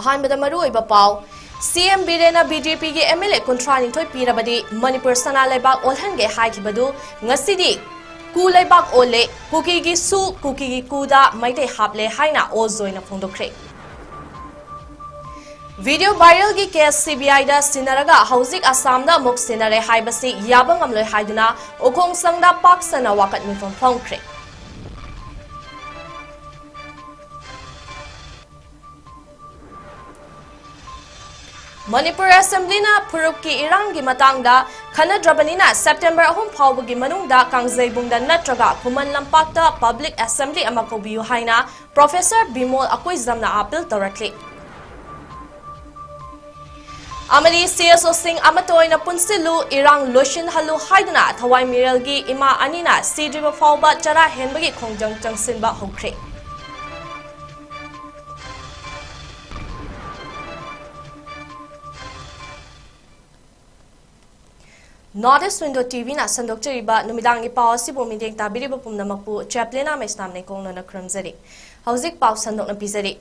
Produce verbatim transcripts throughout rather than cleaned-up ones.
ꯑꯍꯥꯟꯕꯗ ꯃꯔꯨꯑꯣꯏꯕ ꯄꯥꯎ꯫ ꯁꯤ ꯑꯦꯝ ꯕꯤꯔꯦꯟꯅ ꯕꯤ ꯖꯦ ꯄꯤꯒꯤ ꯑꯦꯝ ꯑꯦꯜ ꯑꯦ ꯀꯨꯟꯊ꯭ꯔꯥ ꯅꯤꯊꯣꯏ ꯄꯤꯔꯕꯗꯤ ꯃꯅꯤꯄꯨꯔ ꯁꯅꯥ ꯂꯩꯕꯥꯛ ꯑꯣꯜꯍꯟꯒꯦ ꯍꯥꯏꯈꯤꯕꯗꯨ ꯉꯁꯤꯗꯤ ꯀꯨ ꯂꯩꯕꯥꯛ ꯑꯣꯜꯂꯦ, ꯀꯨꯀꯤꯒꯤ ꯁꯨ, ꯀꯨꯀꯤꯒꯤ ꯀꯨꯗ ꯃꯩꯇꯩ ꯍꯥꯞꯂꯦ ꯍꯥꯏꯅ ꯑꯣ ꯖꯣꯏꯅ ꯐꯣꯡꯗꯣꯛꯈ꯭ꯔꯦ꯫ ꯚꯤꯗꯤꯑꯣ ꯚꯥꯏꯔꯦꯜꯒꯤ ꯀꯦꯁ ꯁꯤ ꯕꯤ ꯑꯥꯏꯗ ꯁꯤꯟꯅꯔꯒ ꯍꯧꯖꯤꯛ ꯑꯁꯥꯝꯗ ꯑꯃꯨꯛ ꯁꯤꯟꯅꯔꯦ ꯍꯥꯏꯕꯁꯤ ꯌꯥꯕ ꯉꯝꯂꯣꯏ ꯍꯥꯏꯗꯨꯅ ꯎꯈꯣꯡ ꯁꯪꯗ ꯄꯥꯛ ꯁꯟꯅ ꯋꯥꯀꯠ ꯃꯤꯐꯝ ꯐꯝꯈ꯭ꯔꯦ꯫ ꯃꯅꯤꯄꯨꯔ ꯑꯦꯁꯦꯝꯕ꯭ꯂꯤꯅ ꯐꯨꯔꯨꯞꯀꯤ ꯏꯔꯥꯡꯒꯤ ꯃꯇꯥꯡꯗ ꯈꯟꯅꯗ꯭ꯔꯕꯅꯤꯅ ꯁꯦꯞꯇꯦꯝꯕꯔ ꯑꯍꯨꯝ ꯐꯥꯎꯕꯒꯤ ꯃꯅꯨꯡꯗ ꯀꯥꯡꯖꯩꯕꯨꯡꯗ ꯅꯠꯇ꯭ꯔꯒ ꯈꯨꯃꯟ ꯂꯝꯄꯥꯛꯇ ꯄꯕ꯭ꯂꯤꯛ ꯑꯦꯁꯦꯝꯕ꯭ꯂꯤ ꯑꯃ ꯀꯧꯕꯤꯌꯨ ꯍꯥꯏꯅ ꯄ꯭ꯔꯣꯐꯦꯁꯔ ꯕꯤꯃꯣꯜ ꯑꯀꯣꯏꯖꯝꯅ ꯑꯥꯄꯤꯜ ꯇꯧꯔꯛꯂꯤ꯫ ꯑꯃꯗꯤ ꯁꯤ ꯑꯦꯁ ꯑꯣꯁꯤꯡ ꯑꯃꯠꯇ ꯑꯣꯏꯅ ꯄꯨꯟꯁꯤꯜꯂꯨ, ꯏꯔꯥꯡ ꯂꯣꯏꯁꯤꯟꯍꯜꯂꯨ ꯍꯥꯏꯗꯨꯅ ꯊꯋꯥꯏ ꯃꯤꯔꯦꯜꯒꯤ ꯏꯃꯥ ꯑꯅꯤꯅ ꯁꯤꯗ꯭ꯔꯤꯕ ꯐꯥꯎꯕ ꯆꯔꯥ ꯍꯦꯟꯕꯒꯤ ꯈꯣꯡꯖꯪ ꯆꯪꯁꯤꯟꯕ ꯍꯧꯈ꯭ꯔꯦ꯫ North East Window T Vꯅ ꯁꯟꯗꯣꯛꯆꯔꯤꯕ ꯅꯨꯃꯤꯗꯥꯡꯒꯤ ꯄꯥꯎ ꯑꯁꯤꯕꯨ ꯃꯤꯠꯌꯦꯡ ꯇꯥꯕꯤꯔꯤꯕ ꯄꯨꯝꯅꯃꯛꯄꯨ ꯆꯦꯄ꯭ꯂꯤꯅꯥ ꯃꯩꯁꯅꯥꯝ ꯅꯦꯀꯣꯡꯅꯅ ꯈꯨꯔꯨꯝꯖꯔꯤ꯫ ꯍꯧꯖꯤꯛ ꯄꯥꯎ ꯁꯟꯗꯣꯛꯅ ꯄꯤꯖꯔꯤ꯫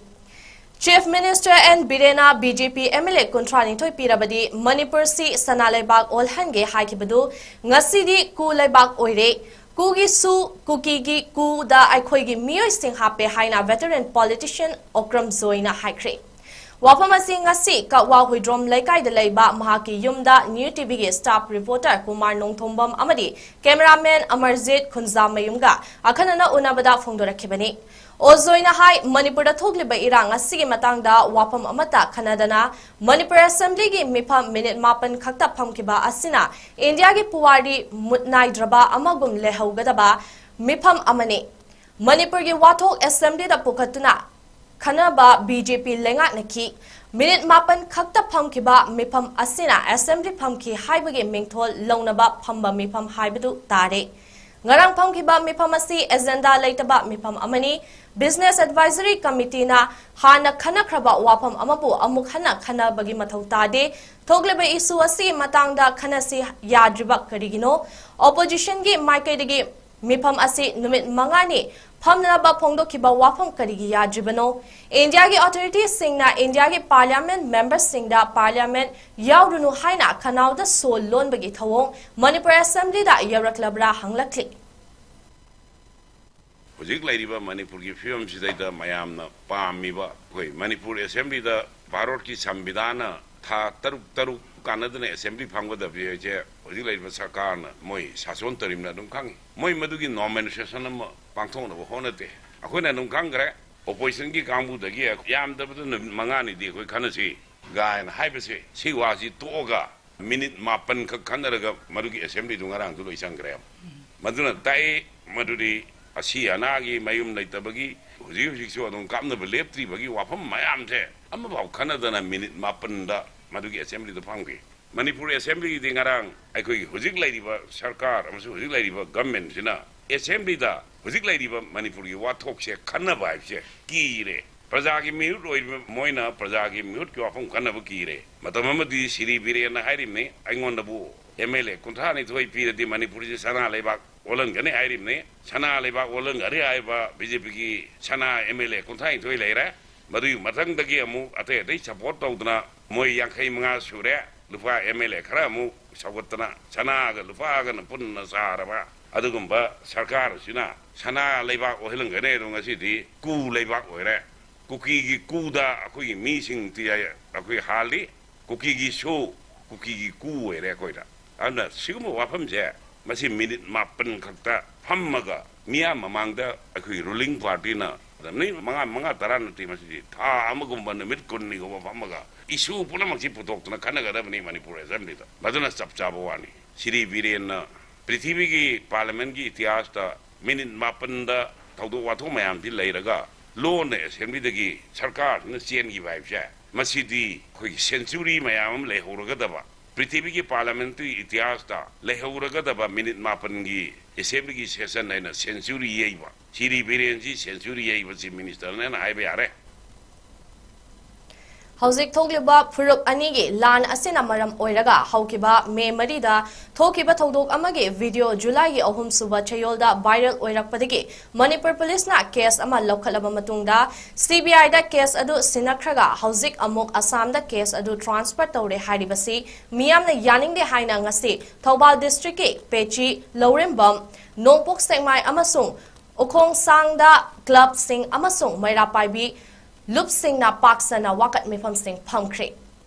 ꯆꯤꯐ ꯃꯤꯅꯤꯁꯇꯔ ꯑꯦꯟ ꯕꯤꯔꯦꯟꯅ B J P M L A ꯀꯨꯟꯊ꯭ꯔꯥ ꯅꯤꯊꯣꯏ ꯄꯤꯔꯕꯗꯤ ꯃꯅꯤꯄꯨꯔꯁꯤ ꯁꯅꯥ ꯂꯩꯕꯥꯛ ꯑꯣꯜꯍꯟꯒꯦ ꯍꯥꯏꯈꯤꯕꯗꯨ ꯉꯁꯤꯗꯤ ꯀꯨ ꯂꯩꯕꯥꯛ ꯑꯣꯏꯔꯦ꯫ ꯀꯨꯒꯤ ꯁꯨ, ꯀꯨꯀꯤꯒꯤ ꯀꯨꯗ ꯑꯩꯈꯣꯏꯒꯤ ꯃꯤꯑꯣꯏꯁꯤꯡ ꯍꯥꯞꯄꯦ ꯍꯥꯏꯅ ꯚꯦꯇꯔꯟ ꯄꯣꯂꯤꯇꯤꯁꯤꯌꯟ ꯑꯣꯀ꯭ꯔꯝ ꯖꯣꯏꯅ ꯍꯥꯏꯈ꯭ꯔꯦ꯫ ꯋꯥꯐꯝ ꯑꯁꯤ ꯉꯁꯤ ꯀꯛꯋꯥ ꯍꯨꯏꯗ꯭ꯔꯣꯝ ꯂꯩꯀꯥꯏꯗ ꯂꯩꯕ ꯃꯍꯥꯛꯀꯤ ꯌꯨꯝꯗ ꯅ꯭ꯌꯨ ꯇꯤ ꯚꯤꯒꯤ ꯁ꯭ꯇꯥꯐ ꯔꯤꯄꯣꯔꯇꯔ ꯀꯨꯃꯥꯔ ꯅꯣꯡꯊꯣꯝꯕꯝ ꯑꯃꯗꯤ ꯀꯦꯃꯦꯔꯥꯃꯦꯟ ꯑꯃꯔꯖꯤꯠ ꯈꯨꯟꯖꯥꯃꯌꯨꯝꯒ ꯑꯈꯟꯅꯅ ꯎꯅꯕꯗ ꯐꯣꯡꯗꯣꯔꯛꯈꯤꯕꯅꯤ꯫ ꯑꯣ ꯖꯣꯏꯅ ꯍꯥꯏ, ꯃꯅꯤꯄꯨꯔꯗ ꯊꯣꯛꯂꯤꯕ ꯏꯔꯥꯡ ꯑꯁꯤꯒꯤ ꯃꯇꯥꯡꯗ ꯋꯥꯐꯝ ꯑꯃꯠꯇ ꯈꯟꯅꯗꯅ ꯃꯅꯤꯄꯨꯔ ꯑꯦꯁꯦꯝꯕ꯭ꯂꯤꯒꯤ ꯃꯤꯐꯝ ꯃꯤꯅꯤꯠ ꯃꯥꯄꯟ ꯈꯛꯇ ꯐꯝꯈꯤꯕ ꯑꯁꯤꯅ ꯏꯟꯗꯤꯌꯥꯒꯤ ꯄꯨꯋꯥꯔꯤ ꯃꯨꯠ ꯅꯥꯏꯗ꯭ꯔꯕ ꯑꯃꯒꯨꯝ ꯂꯩꯍꯧꯒꯗꯕ ꯃꯤꯐꯝ ꯑꯃꯅꯤ꯫ ꯃꯅꯤꯄꯨꯔꯒꯤ ꯋꯥꯊꯣꯛ ꯑꯦꯁꯦꯝꯕ꯭ꯂꯤꯗ ꯄꯨꯈꯠꯇꯨꯅ ꯈꯟꯅꯕ ꯕꯤ ꯖꯦ ꯄꯤ ꯂꯩꯉꯥꯛꯅꯈꯤ꯫ ꯃꯤꯅꯤꯠ ꯃꯥꯄꯟ ꯈꯛꯇ ꯐꯝꯈꯤꯕ ꯃꯤꯐꯝ ꯑꯁꯤꯅ ꯑꯦꯁꯦꯝꯕ꯭ꯂꯤ ꯐꯝꯈꯤ ꯍꯥꯏꯕꯒꯤ ꯃꯤꯡꯊꯣꯜ ꯂꯧꯅꯕ ꯐꯝꯕ ꯃꯤꯐꯝ ꯍꯥꯏꯕꯗꯨ ꯇꯥꯔꯦ꯫ ꯉꯔꯥꯡ ꯐꯝꯈꯤꯕ ꯃꯤꯐꯝ ꯑꯁꯤ ꯑꯦꯖꯦꯟꯗꯥ ꯂꯩꯇꯕ ꯃꯤꯐꯝ ꯑꯃꯅꯤ꯫ ꯕꯤꯖꯤꯅꯦꯁ ꯑꯦꯗꯚꯥꯏꯖꯔꯤ ꯀꯃꯤꯇꯤꯅ ꯍꯥꯟꯅ ꯈꯟꯅꯈ꯭ꯔꯕ ꯋꯥꯐꯝ ꯑꯃꯕꯨ ꯑꯃꯨꯛ ꯍꯟꯅ ꯈꯟꯅꯕꯒꯤ ꯃꯊꯧ ꯇꯥꯗꯦ꯫ ꯊꯣꯛꯂꯤꯕ ꯏꯁꯨ ꯑꯁꯤꯒꯤ ꯃꯇꯥꯡꯗ ꯈꯟꯅꯁꯤ ꯌꯥꯗ꯭ꯔꯤꯕ ꯀꯔꯤꯒꯤꯅꯣ? ꯑꯣꯄꯣꯖꯤꯁꯟꯒꯤ ꯃꯥꯏꯀꯩꯗꯒꯤ ꯃꯤꯐꯝ ꯑꯁꯤ ꯅꯨꯃꯤꯠ ꯃꯉꯥꯅꯤ ꯐꯝꯅꯅꯕ ꯐꯣꯡꯗꯣꯛꯈꯤꯕ ꯋꯥꯐꯝ ꯀꯔꯤꯒꯤ ꯌꯥꯗ꯭ꯔꯤꯕꯅꯣ? ꯏꯟꯗꯤꯌꯥꯒꯤ ꯑꯣꯊꯣꯔꯤꯇꯤꯁꯤꯡꯅ ꯏꯟꯗꯤꯌꯥꯒꯤ ꯄꯥꯔꯂꯤꯌꯥꯃꯦꯟ ꯃꯦꯝꯕꯔꯁꯤꯡꯗ ꯄꯥꯔꯂꯤꯌꯥꯃꯦꯟ ꯌꯥꯎꯔꯨꯅꯨ ꯍꯥꯏꯅ ꯈꯅꯥꯎꯗ ꯁꯣ ꯂꯣꯟꯕꯒꯤ ꯊꯧꯑꯣꯡ ꯃꯅꯤꯄꯨꯔ ꯑꯦꯁꯦꯝꯕ꯭ꯂꯤꯗ ꯌꯧꯔꯛꯂꯕ꯭ꯔꯥ ꯍꯪꯂꯛꯂꯤ꯫ ꯍꯧꯖꯤꯛ ꯂꯩꯔꯤꯕ ꯃꯅꯤꯄꯨꯔꯒꯤ ꯐꯤꯕꯝꯁꯤꯗꯩꯗ ꯃꯌꯥꯝꯅ ꯄꯥꯝꯃꯤꯕ ꯑꯩꯈꯣꯏ ꯃꯅꯤꯄꯨꯔ ꯑꯦꯁꯦꯝꯕ꯭ꯂꯤꯗ ꯚꯥꯔꯠꯀꯤ ꯁꯪꯕꯤꯙꯥꯟꯅ ꯊꯥ ꯇꯔꯨꯛ ꯇꯔꯨꯛ ꯀꯥꯟꯅꯗꯅ ꯑꯦꯁꯦꯝꯕ꯭ꯂꯤ ꯐꯝꯒꯗꯕꯁꯦ ꯍꯧꯖꯤꯛ ꯂꯩꯔꯤꯕ ꯁꯔꯀꯥꯔꯅ ꯃꯣꯏ ꯁꯥꯁꯣꯟ ꯇꯧꯔꯤꯕꯅ ꯑꯗꯨꯝ ꯈꯪꯉꯤ꯫ ꯃꯣꯏ ꯃꯗꯨꯒꯤ ꯅꯣꯃꯤꯅꯦꯁꯟ ꯑꯃ ꯄꯥꯡꯊꯣꯛꯅꯕ ꯍꯣꯠꯅꯗꯦ꯫ ꯑꯩꯈꯣꯏꯅ ꯑꯗꯨꯝ ꯈꯪꯈ꯭ꯔꯦ, ꯑꯣꯄꯣꯖꯤꯁꯟꯒꯤ ꯀꯥꯡꯕꯨꯗꯒꯤ ꯌꯥꯝꯗꯕꯗ ꯅꯨꯃꯤꯠ ꯃꯉꯥꯅꯤꯗꯤ ꯑꯩꯈꯣꯏ ꯈꯟꯅꯁꯤ ꯒꯥꯏꯅ ꯍꯥꯏꯕꯁꯦ, ꯁꯤ ꯋꯥꯁꯤ ꯇꯣꯛꯑꯒ ꯃꯤꯅꯤꯠ ꯃꯥꯄꯟ ꯈꯛ ꯈꯟꯅꯔꯒ ꯃꯗꯨꯒꯤ ꯑꯦꯁꯦꯝꯕ꯭ꯂꯤꯗꯨ ꯉꯔꯥꯡꯗꯨ ꯂꯣꯏ ꯆꯪꯈ꯭ꯔꯦꯕ꯫ ꯃꯗꯨꯅ ꯇꯥꯛꯏ ꯃꯗꯨꯗꯤ ꯑꯁꯤ ꯑꯅꯥꯒꯤ ꯃꯌꯨꯝ ꯂꯩꯇꯕꯒꯤ ꯍꯧꯖꯤꯛ ꯍꯧꯖꯤꯛꯁꯨ ꯑꯗꯨꯝ ꯀꯥꯞꯅꯕ ꯂꯦꯞꯇ꯭ꯔꯤꯕꯒꯤ ꯋꯥꯐꯝ ꯃꯌꯥꯝꯁꯦ ꯑꯃꯐꯥꯎ ꯈꯟꯅꯗꯅ ꯃꯤꯅꯤꯠ ꯃꯥꯄꯟꯗ ꯃꯗꯨꯒꯤ ꯑꯦꯁꯦꯝꯕ꯭ꯂꯤꯗꯨ ꯐꯝꯈꯤ꯫ ꯃꯅꯤꯄꯨꯔ ꯑꯦꯁꯦꯝꯕ꯭ꯂꯤꯒꯤꯗꯤ ꯉꯔꯥꯡ ꯑꯩꯈꯣꯏꯒꯤ ꯍꯧꯖꯤꯛ ꯂꯩꯔꯤꯕ ꯁꯔꯀꯥꯔ ꯑꯃꯁꯨꯡ ꯍꯧꯖꯤꯛ ꯂꯩꯔꯤꯕ ꯒꯚꯔꯟꯃꯦꯟꯁꯤꯅ ꯑꯦꯁꯦꯝꯕ꯭ꯂꯤꯗ ꯍꯧꯖꯤꯛ ꯂꯩꯔꯤꯕ ꯃꯅꯤꯄꯨꯔꯒꯤ ꯋꯥꯊꯣꯛꯁꯦ ꯈꯟꯅꯕ ꯍꯥꯏꯕꯁꯦ ꯀꯤꯔꯦ꯫ ꯄ꯭ꯔꯖꯥꯒꯤ ꯃꯤꯍꯨꯠ ꯑꯣꯏꯔꯤꯕ ꯃꯣꯏꯅ ꯄ꯭ꯔꯖꯥꯒꯤ ꯃꯤꯍꯨꯠꯀꯤ ꯋꯥꯐꯝ ꯈꯟꯅꯕ ꯀꯤꯔꯦ꯫ ꯃꯇꯝ ꯑꯃꯗꯤ ꯁꯤꯔꯤ ꯕꯤꯔꯦꯟꯅ ꯍꯥꯏꯔꯤꯕꯅꯤ, ꯑꯩꯉꯣꯟꯗꯕꯨ ꯑꯦꯝ ꯑꯦꯜ ꯑꯦ ꯀꯨꯟꯊ꯭ꯔꯥ ꯅꯤꯊꯣꯏ ꯄꯤꯔꯗꯤ ꯃꯅꯤꯄꯨꯔꯁꯤ ꯁꯅꯥ ꯂꯩꯕꯥꯛ ꯑꯣꯜꯍꯟꯒꯅꯤ ꯍꯥꯏꯔꯤꯕꯅꯤ꯫ ꯁꯅꯥ ꯂꯩꯕꯥꯛ ꯑꯣꯜꯍꯟꯒꯅꯤ ꯍꯥꯏꯕ ꯕꯤ ꯖꯦ ꯄꯤꯒꯤ ꯁꯅꯥ ꯑꯦꯝ ꯑꯦꯜ ꯑꯦ ꯀꯨꯟꯊ꯭ꯔꯥ ꯅꯤꯊꯣꯏ ꯂꯩꯔꯦ꯫ ꯃꯗꯨꯒꯤ ꯃꯊꯪꯗꯒꯤ ꯑꯃꯨꯛ ꯑꯇꯩ ꯑꯇꯩ ꯁꯄꯣꯔꯠ ꯇꯧꯗꯅ ꯃꯣꯏ ꯌꯥꯡꯈꯩ ꯃꯉꯥ ꯁꯨꯔꯦ꯫ ꯂꯨꯄꯥ ꯑꯦꯝ ꯑꯦꯜ ꯑꯦ ꯈꯔ ꯑꯃꯨꯛ ꯁꯧꯒꯠꯇꯅ ꯁꯅꯥꯒ ꯂꯨꯄꯥꯒꯅ ꯄꯨꯟꯅ ꯁꯥꯔꯕ ꯑꯗꯨꯒꯨꯝꯕ ꯁꯔꯀꯥꯔ ꯑꯁꯤꯅ ꯁꯅꯥ ꯂꯩꯕꯥꯛ ꯑꯣꯏꯍꯜꯂꯝꯒꯅꯤ꯫ ꯑꯗꯣ ꯉꯁꯤꯗꯤ ꯀꯨ ꯂꯩꯕꯥꯛ ꯑꯣꯏꯔꯦ꯫ ꯀꯨꯀꯤꯒꯤ ꯀꯨꯗ ꯑꯩꯈꯣꯏꯒꯤ ꯃꯤꯁꯤꯡ ꯇꯤ-, ꯑꯩꯈꯣꯏ ꯍꯥꯜꯂꯤ꯫ ꯀꯨꯀꯤꯒꯤ ꯁꯨ, ꯀꯨꯀꯤꯒꯤ ꯀꯨ ꯑꯣꯏꯔꯦ ꯑꯩꯈꯣꯏꯗ꯫ ꯑꯗꯨꯅ ꯁꯤꯒꯨꯝꯕ ꯋꯥꯐꯝꯁꯦ ꯃꯁꯤ ꯃꯤꯅꯤꯠ ꯃꯥꯄꯟ ꯈꯛꯇ ꯐꯝꯃꯒ ꯃꯤꯌꯥꯝ ꯃꯃꯥꯡꯗ ꯑꯩꯈꯣꯏꯒꯤ ꯔꯨꯂꯤꯡ ꯄꯥꯔꯇꯤꯅ ꯅꯨꯃꯤꯠ ꯃꯉꯥ, ꯃꯉꯥ ꯇꯔꯥ ꯅꯠꯇꯦ, ꯃꯁꯤꯗꯤ ꯊꯥ ꯑꯃꯒꯨꯝꯕ ꯅꯨꯃꯤꯠ ꯀꯨꯟꯅꯤꯒꯨꯝꯕ ꯐꯝꯃꯒ ꯏꯁꯨ ꯄꯨꯝꯅꯃꯛꯁꯤ ꯄꯨꯊꯣꯛꯇꯅ ꯈꯟꯅꯒꯗꯕꯅꯤ ꯃꯅꯤꯄꯨꯔ ꯑꯦꯁꯦꯝꯕ꯭ꯂꯤꯗ꯫ ꯃꯗꯨꯅ ꯆꯞ ꯆꯥꯕ ꯋꯥꯅꯤ꯫ ꯁꯤꯔꯤ ꯕꯤꯔꯦꯟꯅ ꯄ꯭ꯔꯤꯊꯤꯕꯤꯒꯤ ꯄꯥꯔꯂꯤꯌꯥꯃꯦꯟꯒꯤ ꯏꯇꯤꯍꯥꯁꯇ ꯃꯤꯅꯤꯠ ꯃꯥꯄꯟꯗ ꯊꯧꯗꯣꯛ ꯋꯥꯊꯣꯛ ꯃꯌꯥꯝꯁꯤ ꯂꯩꯔꯒ ꯂꯣꯟꯅ ꯑꯦꯁꯦꯝꯕ꯭ꯂꯤꯗꯒꯤ ꯁꯔꯀꯥꯔꯁꯤꯅ ꯆꯦꯟꯈꯤꯕ ꯍꯥꯏꯕꯁꯦ, ꯃꯁꯤꯗꯤ ꯑꯩꯈꯣꯏꯒꯤ ꯁꯦꯟꯆꯨꯔꯤ ꯃꯌꯥꯝ ꯑꯃ ꯂꯩꯍꯧꯔꯒꯗꯕ, ꯄ꯭ꯔꯤꯊꯤꯕꯤꯒꯤ ꯄꯥꯔꯂꯤꯌꯥꯃꯦꯟꯇꯔꯤ ꯏꯇꯤꯍꯥꯁꯇ ꯂꯩꯍꯧꯔꯒꯗꯕ ꯃꯤꯅꯤꯠ ꯃꯥꯄꯟꯒꯤ ꯑꯦꯁꯦꯝꯕ꯭ꯂꯤꯒꯤ ꯁꯦꯁꯟ ꯍꯥꯏꯅ ꯁꯦꯟꯆꯨꯔꯤ ꯌꯩꯕ, ꯁꯤꯔꯤ ꯕꯤꯔꯦꯟꯁꯤ ꯁꯦꯟꯆꯨꯔꯤ ꯌꯩꯕ ꯆꯤꯐ ꯃꯤꯅꯤꯁꯇꯔꯅꯦꯅ ꯍꯥꯏꯕ ꯌꯥꯔꯦ꯫ ꯍꯧꯖꯤꯛ ꯊꯣꯛꯂꯤꯕ ꯐꯨꯔꯨꯞ ꯑꯅꯤꯒꯤ ꯂꯥꯟ ꯑꯁꯤꯅ ꯃꯔꯝ ꯑꯣꯏꯔꯒ ꯍꯧꯈꯤꯕ ꯃꯦ ꯃꯔꯤꯗ ꯊꯣꯛꯈꯤꯕ ꯊꯧꯗꯣꯛ ꯑꯃꯒꯤ ꯚꯤꯗꯤꯑꯣ ꯖꯨꯂꯥꯏꯒꯤ ꯑꯍꯨꯝ ꯁꯨꯕ ꯆꯌꯣꯜꯗ ꯚꯥꯏꯔꯦꯜ ꯑꯣꯏꯔꯛꯄꯗꯒꯤ ꯃꯅꯤꯄꯨꯔ ꯄꯨꯂꯤꯁꯅ ꯀꯦꯁ ꯑꯃ ꯂꯧꯈꯠꯂꯕ ꯃꯇꯨꯡꯗ ꯁꯤ ꯕꯤ ꯑꯥꯏꯗ ꯀꯦꯁ ꯑꯗꯨ ꯁꯤꯟꯅꯈ꯭ꯔꯒ ꯍꯧꯖꯤꯛ ꯑꯃꯨꯛ ꯑꯁꯥꯝꯗ ꯀꯦꯁ ꯑꯗꯨ ꯇ꯭ꯔꯥꯟꯁꯐꯔ ꯇꯧꯔꯦ ꯍꯥꯏꯔꯤꯕꯁꯤ ꯃꯤꯌꯥꯝꯅ ꯌꯥꯅꯤꯡꯗꯦ ꯍꯥꯏꯅ ꯉꯁꯤ ꯊꯧꯕꯥꯜ ꯗꯤꯁꯇ꯭ꯔꯤꯛꯀꯤ ꯄꯦꯆꯤ, ꯂꯧꯔꯦꯝꯕꯝ, ꯅꯣꯡꯄꯣꯛ ꯁꯦꯛꯃꯥꯏ ꯑꯃꯁꯨꯡ ꯎꯈꯣꯡꯁꯥꯡꯗ ꯀ꯭ꯂꯕꯁꯤꯡ ꯑꯃꯁꯨꯡ ꯃꯩꯔꯥ ꯄꯥꯏꯕꯤ ꯂꯨꯞꯁꯤꯡꯅ ꯄꯥꯛ ꯁꯟꯅ ꯋꯥꯀꯠ ꯃꯤꯐꯝꯁꯤꯡ ꯐꯝꯈ꯭ꯔꯦ꯫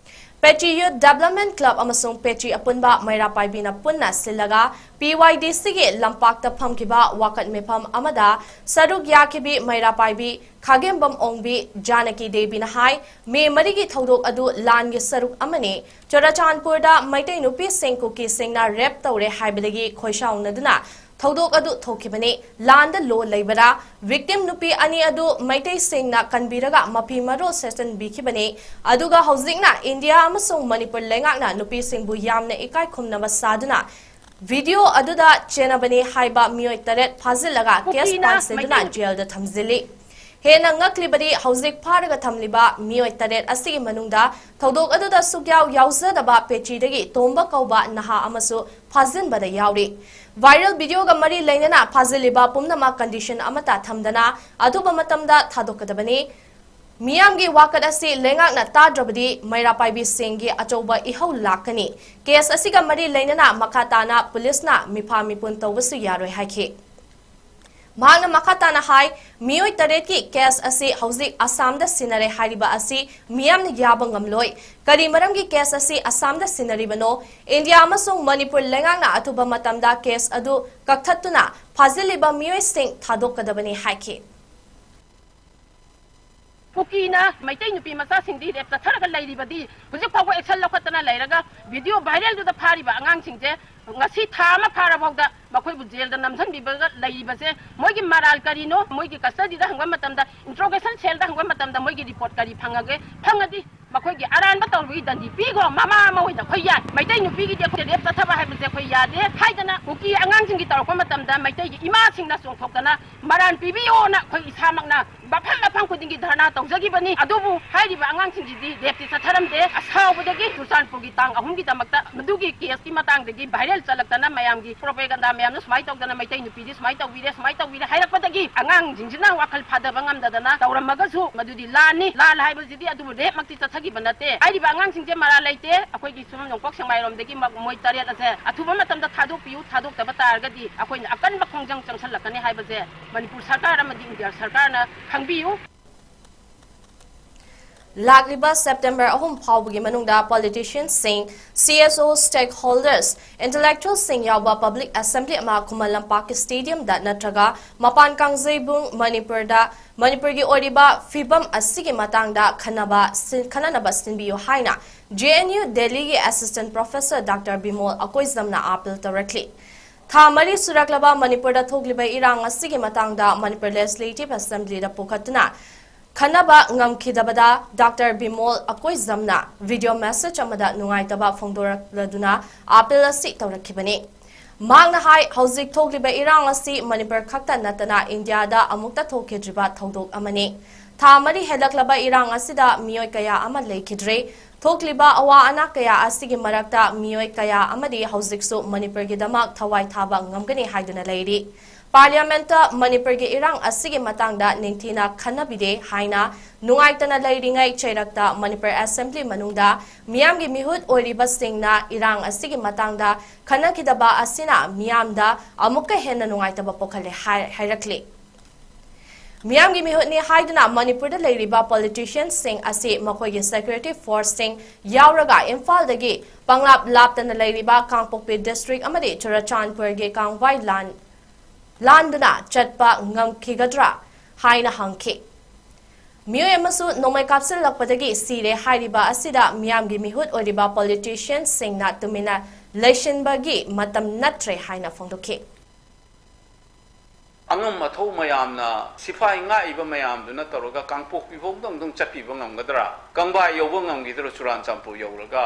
ꯄꯦꯆꯤ ꯌꯨꯠ ꯗꯦꯕꯂꯞꯃꯦꯟ ꯀ꯭ꯂꯕ ꯑꯃꯁꯨꯡ ꯄꯦꯆꯤ ꯑꯄꯨꯟꯕ ꯃꯩꯔꯥ ꯄꯥꯏꯕꯤꯅ ꯄꯨꯟꯅ ꯁꯤꯜꯂꯒ ꯄꯤ ꯋꯥꯏ ꯗꯤ ꯁꯤꯒꯤ ꯂꯝꯄꯥꯛꯇ ꯐꯝꯈꯤꯕ ꯋꯥꯀꯠ ꯃꯤꯐꯝ ꯑꯃꯗ ꯁꯔꯨꯛ ꯌꯥꯈꯤꯕꯤ ꯃꯩꯔꯥ ꯄꯥꯏꯕꯤ ꯈꯥꯒꯦꯝꯕꯝ ꯑꯣꯡꯕꯤ ꯖꯥꯅꯀꯤ ꯗꯦꯕꯤꯅ ꯍꯥꯏ, ꯃꯦ ꯃꯔꯤꯒꯤ ꯊꯧꯗꯣꯛ ꯑꯗꯨ ꯂꯥꯟꯒꯤ ꯁꯔꯨꯛ ꯑꯃꯅꯤ꯫ ꯆꯨꯔꯥꯆꯥꯟꯄꯨꯔꯗ ꯃꯩꯇꯩ ꯅꯨꯄꯤꯁꯤꯡ ꯀꯨꯀꯤꯁꯤꯡꯅ ꯔꯦꯞ ꯇꯧꯔꯦ ꯍꯥꯏꯕꯗꯒꯤ ꯈꯣꯏꯁꯥꯎꯅꯗꯨꯅ ꯊꯧꯗꯣꯛ ꯑꯗꯨ ꯊꯣꯛꯈꯤꯕꯅꯤ꯫ ꯂꯥꯟꯗ ꯂꯣ ꯂꯩꯕꯔꯥ? ꯚꯤꯛꯇꯤꯝ ꯅꯨꯄꯤ ꯑꯅꯤ ꯑꯗꯨ ꯃꯩꯇꯩꯁꯤꯡꯅ ꯀꯟꯕꯤꯔꯒ ꯃꯐꯤ ꯃꯔꯣꯜ ꯁꯦꯠꯆꯟꯕꯤꯈꯤꯕꯅꯤ꯫ ꯑꯗꯨꯒ ꯍꯧꯖꯤꯛꯅ ꯏꯟꯗꯤꯌꯥ ꯑꯃꯁꯨꯡ ꯃꯅꯤꯄꯨꯔ ꯂꯩꯉꯥꯛꯅ ꯅꯨꯄꯤꯁꯤꯡꯕꯨ ꯌꯥꯝꯅ ꯏꯀꯥꯏ ꯈꯨꯝꯅꯕ ꯁꯥꯗꯨꯅ ꯚꯤꯗꯤꯑꯣ ꯑꯗꯨꯗ ꯆꯦꯟꯅꯕꯅꯤ ꯍꯥꯏꯕ ꯃꯤꯑꯣꯏ ꯇꯔꯦꯠ ꯐꯥꯖꯤꯜꯂꯒ ꯀꯦꯁ ꯀꯨꯀꯤꯅ ꯐꯥꯏꯜ ꯁꯦꯟꯗꯨꯅ ꯃꯩꯇꯩ ꯖꯦꯜꯗ ꯊꯝꯖꯤꯜꯂꯤ꯫ ꯍꯦꯟꯅ ꯉꯛꯂꯤꯕꯗꯤ ꯍꯧꯖꯤꯛ ꯐꯥꯔꯒ ꯊꯝꯂꯤꯕ ꯃꯤꯑꯣꯏ ꯇꯔꯦꯠ ꯑꯁꯤꯒꯤ ꯃꯅꯨꯡꯗ ꯊꯧꯗꯣꯛ ꯑꯗꯨꯗ ꯁꯨꯛꯌꯥꯎ ꯌꯥꯎꯖꯗꯕ ꯄꯦꯆꯤꯗꯒꯤ ꯇꯣꯝꯕ ꯀꯧꯕ ꯅꯍꯥ ꯑꯃꯁꯨ ꯐꯥꯖꯤꯟꯕꯗ ꯌꯥꯎꯔꯤ꯫ ꯚꯥꯏꯔꯦꯜ ꯚꯤꯗꯤꯑꯣꯒ ꯃꯔꯤ ꯂꯩꯅꯅ ꯐꯥꯖꯤꯜꯂꯤꯕ ꯄꯨꯝꯅꯃꯛ ꯀꯟꯗꯤꯁꯟ ꯑꯃꯠꯇ ꯊꯝꯗꯅ ꯑꯊꯨꯕ ꯃꯇꯝꯗ ꯊꯥꯗꯣꯛꯀꯗꯕꯅꯤ꯫ ꯃꯤꯌꯥꯝꯒꯤ ꯋꯥꯀꯠ ꯑꯁꯤ ꯂꯩꯉꯥꯛꯅ ꯇꯥꯗ꯭ꯔꯕꯗꯤ ꯃꯩꯔꯥ ꯄꯥꯏꯕꯤꯁꯤꯡꯒꯤ ꯑꯆꯧꯕ ꯏꯍꯧ ꯂꯥꯛꯀꯅꯤ꯫ ꯀꯦꯁ ꯑꯁꯤꯒ ꯃꯔꯤ ꯂꯩꯅꯅ ꯃꯈꯥ ꯇꯥꯅ ꯄꯨꯂꯤꯁꯅ ꯃꯤꯐꯥ ꯃꯤꯄꯨꯟ ꯇꯧꯕꯁꯨ ꯌꯥꯔꯣꯏ ꯍꯥꯏꯈꯤ꯫ ꯃꯍꯥꯛꯅ ꯃꯈꯥ ꯇꯥꯅ ꯍꯥꯏ, ꯃꯤꯑꯣꯏ ꯇꯔꯦꯠꯀꯤ ꯀꯦꯁ ꯑꯁꯤ ꯍꯧꯖꯤꯛ ꯑꯁꯥꯝꯗ ꯁꯤꯟꯅꯔꯦ ꯍꯥꯏꯔꯤꯕ ꯑꯁꯤ ꯃꯤꯌꯥꯝꯅ ꯌꯥꯕ ꯉꯝꯂꯣꯏ꯫ ꯀꯔꯤ ꯃꯔꯝꯒꯤ ꯀꯦꯁ ꯑꯁꯤ ꯑꯁꯥꯝꯗ ꯁꯤꯟꯅꯔꯤꯕꯅꯣ? ꯏꯟꯗꯤꯌꯥ ꯑꯃꯁꯨꯡ ꯃꯅꯤꯄꯨꯔ ꯂꯩꯉꯥꯛꯅ ꯑꯊꯨꯕ ꯃꯇꯝꯗ ꯀꯦꯁ ꯑꯗꯨ ꯀꯛꯊꯠꯇꯨꯅ ꯐꯥꯖꯤꯜꯂꯤꯕ ꯃꯤꯑꯣꯏꯁꯤꯡ ꯊꯥꯗꯣꯛꯀꯗꯕꯅꯤ ꯍꯥꯏꯈꯤ꯫ ꯀꯨꯀꯤꯅ ꯃꯩꯇꯩ ꯅꯨꯄꯤ ꯃꯆꯥꯁꯤꯡꯗꯤ ꯔꯦꯞ ꯆꯠꯊꯔꯒ ꯂꯩꯔꯤꯕꯗꯤ ꯍꯧꯖꯤꯛ ꯐꯥꯎꯕ ꯑꯦꯛꯁꯟ ꯂꯧꯈꯠꯇꯅ ꯂꯩꯔꯒ ꯚꯤꯗꯤꯑꯣ ꯚꯥꯏꯔꯦꯜꯗꯨꯗ ꯐꯥꯔꯤꯕ ꯑꯉꯥꯡꯁꯤꯡꯁꯦ ꯉꯁꯤ ꯊꯥ ꯑꯃ ꯐꯥꯔꯐꯥꯎꯗ ꯃꯈꯣꯏꯕꯨ ꯖꯦꯜꯗ ꯅꯝꯁꯤꯟꯕꯤꯕꯒ ꯂꯩꯔꯤꯕꯁꯦ ꯃꯣꯏꯒꯤ ꯃꯔꯥꯜ ꯀꯔꯤꯅꯣ? ꯃꯣꯏꯒꯤ ꯀꯁꯇꯗꯤꯗ ꯍꯪꯕ ꯃꯇꯝꯗ, ꯏꯟꯇ꯭ꯔꯣꯒꯦꯁꯟ ꯁꯦꯜꯗ ꯍꯪꯕ ꯃꯇꯝꯗ ꯃꯣꯏꯒꯤ ꯔꯤꯄꯣꯔꯠ ꯀꯔꯤ ꯐꯪꯉꯒꯦ? ꯐꯪꯉꯗꯤ ꯃꯈꯣꯏꯒꯤ ꯑꯔꯥꯟꯕ ꯇꯧꯔꯨꯕꯒꯤ ꯗꯟꯗꯤ ꯄꯤꯈ꯭ꯔꯣ꯫ ꯃꯃꯥ ꯑꯃ ꯑꯣꯏꯅ ꯑꯩꯈꯣꯏ ꯌꯥꯏ꯫ ꯃꯩꯇꯩ ꯅꯨꯄꯤꯒꯤꯗꯤ ꯑꯩꯈꯣꯏ ꯔꯦꯞ ꯆꯠꯊꯕ ꯍꯥꯏꯕꯁꯦ ꯑꯩꯈꯣꯏ ꯌꯥꯗꯦ ꯍꯥꯏꯗꯅ ꯀꯨꯀꯤ ꯑꯉꯥꯡꯁꯤꯡꯒꯤ ꯇꯧꯔꯛꯄ ꯃꯇꯝꯗ ꯃꯩꯇꯩꯒꯤ ꯏꯃꯥꯁꯤꯡꯅ ꯆꯣꯡꯊꯣꯛꯇꯅ ꯃꯔꯥꯜ ꯄꯤꯕꯤꯌꯣꯅ ꯑꯩꯈꯣꯏ ꯏꯁꯥꯃꯛꯅ ꯃꯐꯝ ꯃꯐꯝ ꯈꯨꯗꯤꯡꯒꯤ ꯙꯔꯅꯥ ꯇꯧꯖꯈꯤꯕꯅꯤ꯫ ꯑꯗꯨꯕꯨ ꯍꯥꯏꯔꯤꯕ ꯑꯉꯥꯡꯁꯤꯡꯁꯤꯗꯤ ꯔꯦꯞꯇꯤ ꯆꯠꯊꯔꯝꯗꯦ꯫ ꯑꯁꯥꯎꯕꯗꯒꯤ ꯆꯨꯔꯆꯥꯟꯄꯨꯔꯒꯤ ꯇꯥꯡ ꯑꯍꯨꯝꯒꯤꯗꯃꯛꯇ ꯃꯗꯨꯒꯤ ꯀꯦꯁꯀꯤ ꯃꯇꯥꯡꯗꯒꯤ ꯚꯥꯏꯔꯦꯜ ꯆꯠꯂꯛꯇꯅ ꯃꯌꯥꯝꯒꯤ ꯄ꯭ꯔꯣꯄꯦꯒꯟꯗꯥ ꯃꯌꯥꯝꯅ ꯁꯨꯃꯥꯏꯅ ꯇꯧꯗꯅ ꯃꯩꯇꯩ ꯅꯨꯄꯤꯗꯤ ꯁꯨꯃꯥꯏꯅ ꯇꯧꯕꯤꯔꯦ, ꯁꯨꯃꯥꯏꯅ ꯇꯧꯕꯤꯔꯦ ꯍꯥꯏꯔꯛꯄꯗꯒꯤ ꯑꯉꯥꯡꯁꯤꯡꯁꯤꯅ ꯋꯥꯈꯜ ꯐꯥꯗꯕ ꯉꯝꯗꯗꯅ ꯇꯧꯔꯝꯃꯒꯁꯨ ꯃꯗꯨꯗꯤ ꯂꯥꯟꯅꯤ꯫ ꯂꯥꯟ ꯍꯥꯏꯕꯁꯤꯗꯤ ꯑꯗꯨꯕꯨ ꯔꯦꯞꯃꯛꯇꯤ ꯆꯠꯊꯈꯤꯕ ꯅꯠꯇꯦ꯫ ꯍꯥꯏꯔꯤꯕ ꯑꯉꯥꯡꯁꯤꯡꯁꯦ ꯃꯔꯥꯜ ꯂꯩꯇꯦ꯫ ꯑꯩꯈꯣꯏꯒꯤ ꯁꯨꯝ ꯅꯣꯡꯄꯣꯛ ꯁꯦꯛꯃꯥꯏꯔꯣꯝꯗꯒꯤ ꯃ-, ꯃꯣꯏ ꯇꯔꯦꯠ ꯑꯁꯦ ꯑꯊꯨꯕ ꯃꯇꯝꯗ ꯊꯥꯗꯣꯛꯄꯤꯌꯨ꯫ ꯊꯥꯗꯣꯛꯇꯕ ꯇꯥꯔꯒꯗꯤ ꯑꯩꯈꯣꯏꯅ ꯑꯀꯟꯕ ꯈꯣꯡꯖꯪ ꯆꯪꯁꯜꯂꯛꯀꯅꯤ ꯍꯥꯏꯕꯁꯦ ꯃꯅꯤꯄꯨꯔ ꯁꯔꯀꯥꯔ ꯑꯃꯗꯤ ꯏꯟꯗꯤꯌꯥ ꯁꯔꯀꯥꯔꯅ ꯈꯪꯕꯤꯌꯨ꯫ ꯂꯥꯛꯂꯤꯕ ꯁꯦꯞꯇꯦꯝꯕꯔ ꯑꯍꯨꯝ ꯐꯥꯎꯕꯒꯤ ꯃꯅꯨꯡꯗ politicianꯁꯤꯡ, C S O, stakeholders, intellectualꯁꯤꯡ ꯌꯥꯎꯕ public assembly ꯑꯃ ꯈꯨꯃꯟ ꯂꯝꯄꯥꯛꯀꯤ stadiumꯗ ꯅꯠꯇ꯭ꯔꯒ ꯃꯄꯥꯟ ꯀꯥꯡꯖꯩꯕꯨꯡ ꯃꯅꯤꯄꯨꯔꯗ ꯃꯅꯤꯄꯨꯔꯒꯤ ꯑꯣꯏꯔꯤꯕ ꯐꯤꯕꯝ ꯑꯁꯤꯒꯤ ꯃꯇꯥꯡꯗ ꯈꯟꯅꯕ ꯁꯤꯟ-, ꯈꯟꯅꯅꯕ ꯁꯤꯟꯕꯤꯌꯨ ꯍꯥꯏꯅ J N U Delhiꯒꯤ assistant professor Doctor Bimol ꯑꯀꯣꯏꯖꯝꯅ appeal ꯇꯧꯔꯛꯂꯤ꯫ ꯊꯥ ꯃꯔꯤ ꯁꯨꯔꯛꯂꯕ ꯃꯅꯤꯄꯨꯔꯗ ꯊꯣꯛꯂꯤꯕ ꯏꯔꯥꯡ ꯑꯁꯤꯒꯤ ꯃꯇꯥꯡꯗ ꯃꯅꯤꯄꯨꯔ Legislative Assemblyꯗ ꯄꯨꯈꯠꯇꯨꯅ ꯈꯟꯅꯕ ꯉꯝꯈꯤꯗꯕꯗ Doctor ꯕꯤꯃꯣꯜ ꯑꯀꯣꯏꯖꯝꯅ video message ꯑꯃꯗ ꯅꯨꯡꯉꯥꯏꯇꯕ ꯐꯣꯡꯗꯣꯔꯛꯂꯗꯨꯅ appeal ꯑꯁꯤ ꯇꯧꯔꯛꯈꯤꯕꯅꯤ꯫ ꯃꯍꯥꯛꯅ ꯍꯥꯏ, ꯍꯧꯖꯤꯛ ꯊꯣꯛꯂꯤꯕ ꯏꯔꯥꯡ ꯑꯁꯤ ꯃꯅꯤꯄꯨꯔ ꯈꯛꯇ ꯅꯠꯇꯅ ꯏꯟꯗꯤꯌꯥꯗ ꯑꯃꯨꯛꯇ ꯊꯣꯛꯈꯤꯗ꯭ꯔꯤꯕ ꯊꯧꯗꯣꯛ ꯑꯃꯅꯤ꯫ ꯊꯥ ꯃꯔꯤ ꯍꯦꯜꯂꯛꯂꯕ ꯏꯔꯥꯡ ꯑꯁꯤꯗ ꯃꯤꯑꯣꯏ ꯀꯌꯥ ꯑꯃ ꯂꯩꯈꯤꯗ꯭ꯔꯦ꯫ ꯊꯣꯛꯂꯤꯕ ꯑꯋꯥ ꯑꯅꯥ ꯀꯌꯥ ꯑꯁꯤꯒꯤ ꯃꯔꯛꯇ ꯃꯤꯑꯣꯏ ꯀꯌꯥ ꯑꯃꯗꯤ ꯍꯧꯖꯤꯛꯁꯨ ꯃꯅꯤꯄꯨꯔꯒꯤꯗꯃꯛ ꯊꯋꯥꯏ ꯊꯥꯕ ꯉꯝꯒꯅꯤ ꯍꯥꯏꯗꯨꯅ ꯂꯩꯔꯤ꯫ Parliamentꯇ ꯃꯅꯤꯄꯨꯔꯒꯤ ꯏꯔꯥꯡ ꯑꯁꯤꯒꯤ ꯃꯇꯥꯡꯗ ꯅꯤꯡꯊꯤꯅ ꯈꯟꯅꯕꯤꯗꯦ ꯍꯥꯏꯅ ꯅꯨꯡꯉꯥꯏꯇꯅ ꯂꯩꯔꯤꯉꯩ ꯆꯩꯔꯛꯇ ꯃꯅꯤꯄꯨꯔ Assembly ꯃꯅꯨꯡꯗ ꯃꯤꯌꯥꯝꯒꯤ ꯃꯤꯍꯨꯠ ꯑꯣꯏꯔꯤꯕꯁꯤꯡꯅ ꯏꯔꯥꯡ ꯑꯁꯤꯒꯤ ꯃꯇꯥꯡꯗ ꯈꯟꯅꯈꯤꯗꯕ ꯑꯁꯤꯅ ꯃꯤꯌꯥꯝꯗ ꯑꯃꯨꯛꯀ ꯍꯦꯟꯅ ꯅꯨꯡꯉꯥꯏꯇꯕ ꯄꯣꯛꯍꯜꯂꯦ ꯍꯥꯏ-, ꯍꯥꯏꯔꯛꯂꯤ꯫ ꯃꯤꯌꯥꯝꯒꯤ ꯃꯤꯍꯨꯠꯅꯤ ꯍꯥꯏꯗꯨꯅ ꯃꯅꯤꯄꯨꯔꯗ ꯂꯩꯔꯤꯕ politicianꯁꯤꯡ ꯑꯁꯤ ꯃꯈꯣꯏꯒꯤ security forceꯁꯤꯡ ꯌꯥꯎꯔꯒ ꯏꯝꯐꯥꯜꯗꯒꯤ ꯄꯪꯂꯥꯞ ꯂꯥꯞꯇꯅ ꯂꯩꯔꯤꯕ ꯀꯥꯡꯄꯣꯛꯄꯤ district ꯑꯃꯗꯤ ꯆꯨꯔꯆꯥꯟꯄꯨꯔꯒꯤ ꯀꯥꯡꯋꯥꯏ ꯂꯥꯟ-, ꯂꯥꯟꯗꯨꯅ ꯆꯠꯄ ꯉꯝꯈꯤꯒꯗ꯭ꯔꯥ ꯍꯥꯏꯅ ꯍꯪꯈꯤ꯫ ꯃꯤꯑꯣꯏ ꯑꯃꯁꯨ ꯅꯣꯡꯃꯩ ꯀꯥꯞꯁꯤꯜꯂꯛꯄꯗꯒꯤ ꯁꯤꯔꯦ ꯍꯥꯏꯔꯤꯕ ꯑꯁꯤꯗ ꯃꯤꯌꯥꯝꯒꯤ ꯃꯤꯍꯨꯠ ꯑꯣꯏꯔꯤꯕ politicianꯁꯤꯡꯅ ꯇꯨꯃꯤꯟꯅ ꯂꯩꯁꯤꯟꯕꯒꯤ ꯃꯇꯝ ꯅꯠꯇ꯭ꯔꯦ ꯍꯥꯏꯅ ꯐꯣꯡꯗꯣꯛꯈꯤ꯫ ꯑꯉꯝ ꯑꯊꯧ ꯃꯌꯥꯝꯅ, ꯁꯤꯐꯥꯏ ꯉꯥꯛꯏꯕ ꯃꯌꯥꯝꯗꯨꯅ ꯇꯧꯔꯒ ꯀꯥꯡꯄꯣꯛꯄꯤ ꯐꯥꯎꯗꯪꯗꯪ ꯆꯠꯄꯤꯕ ꯉꯝꯒꯗ꯭ꯔꯥ? ꯀꯪꯕꯥꯏ ꯌꯧꯕ ꯉꯝꯈꯤꯗ꯭ꯔꯣ? ꯆꯨꯔꯥꯟꯆꯥꯟꯄꯨꯔ ꯌꯧꯔꯒ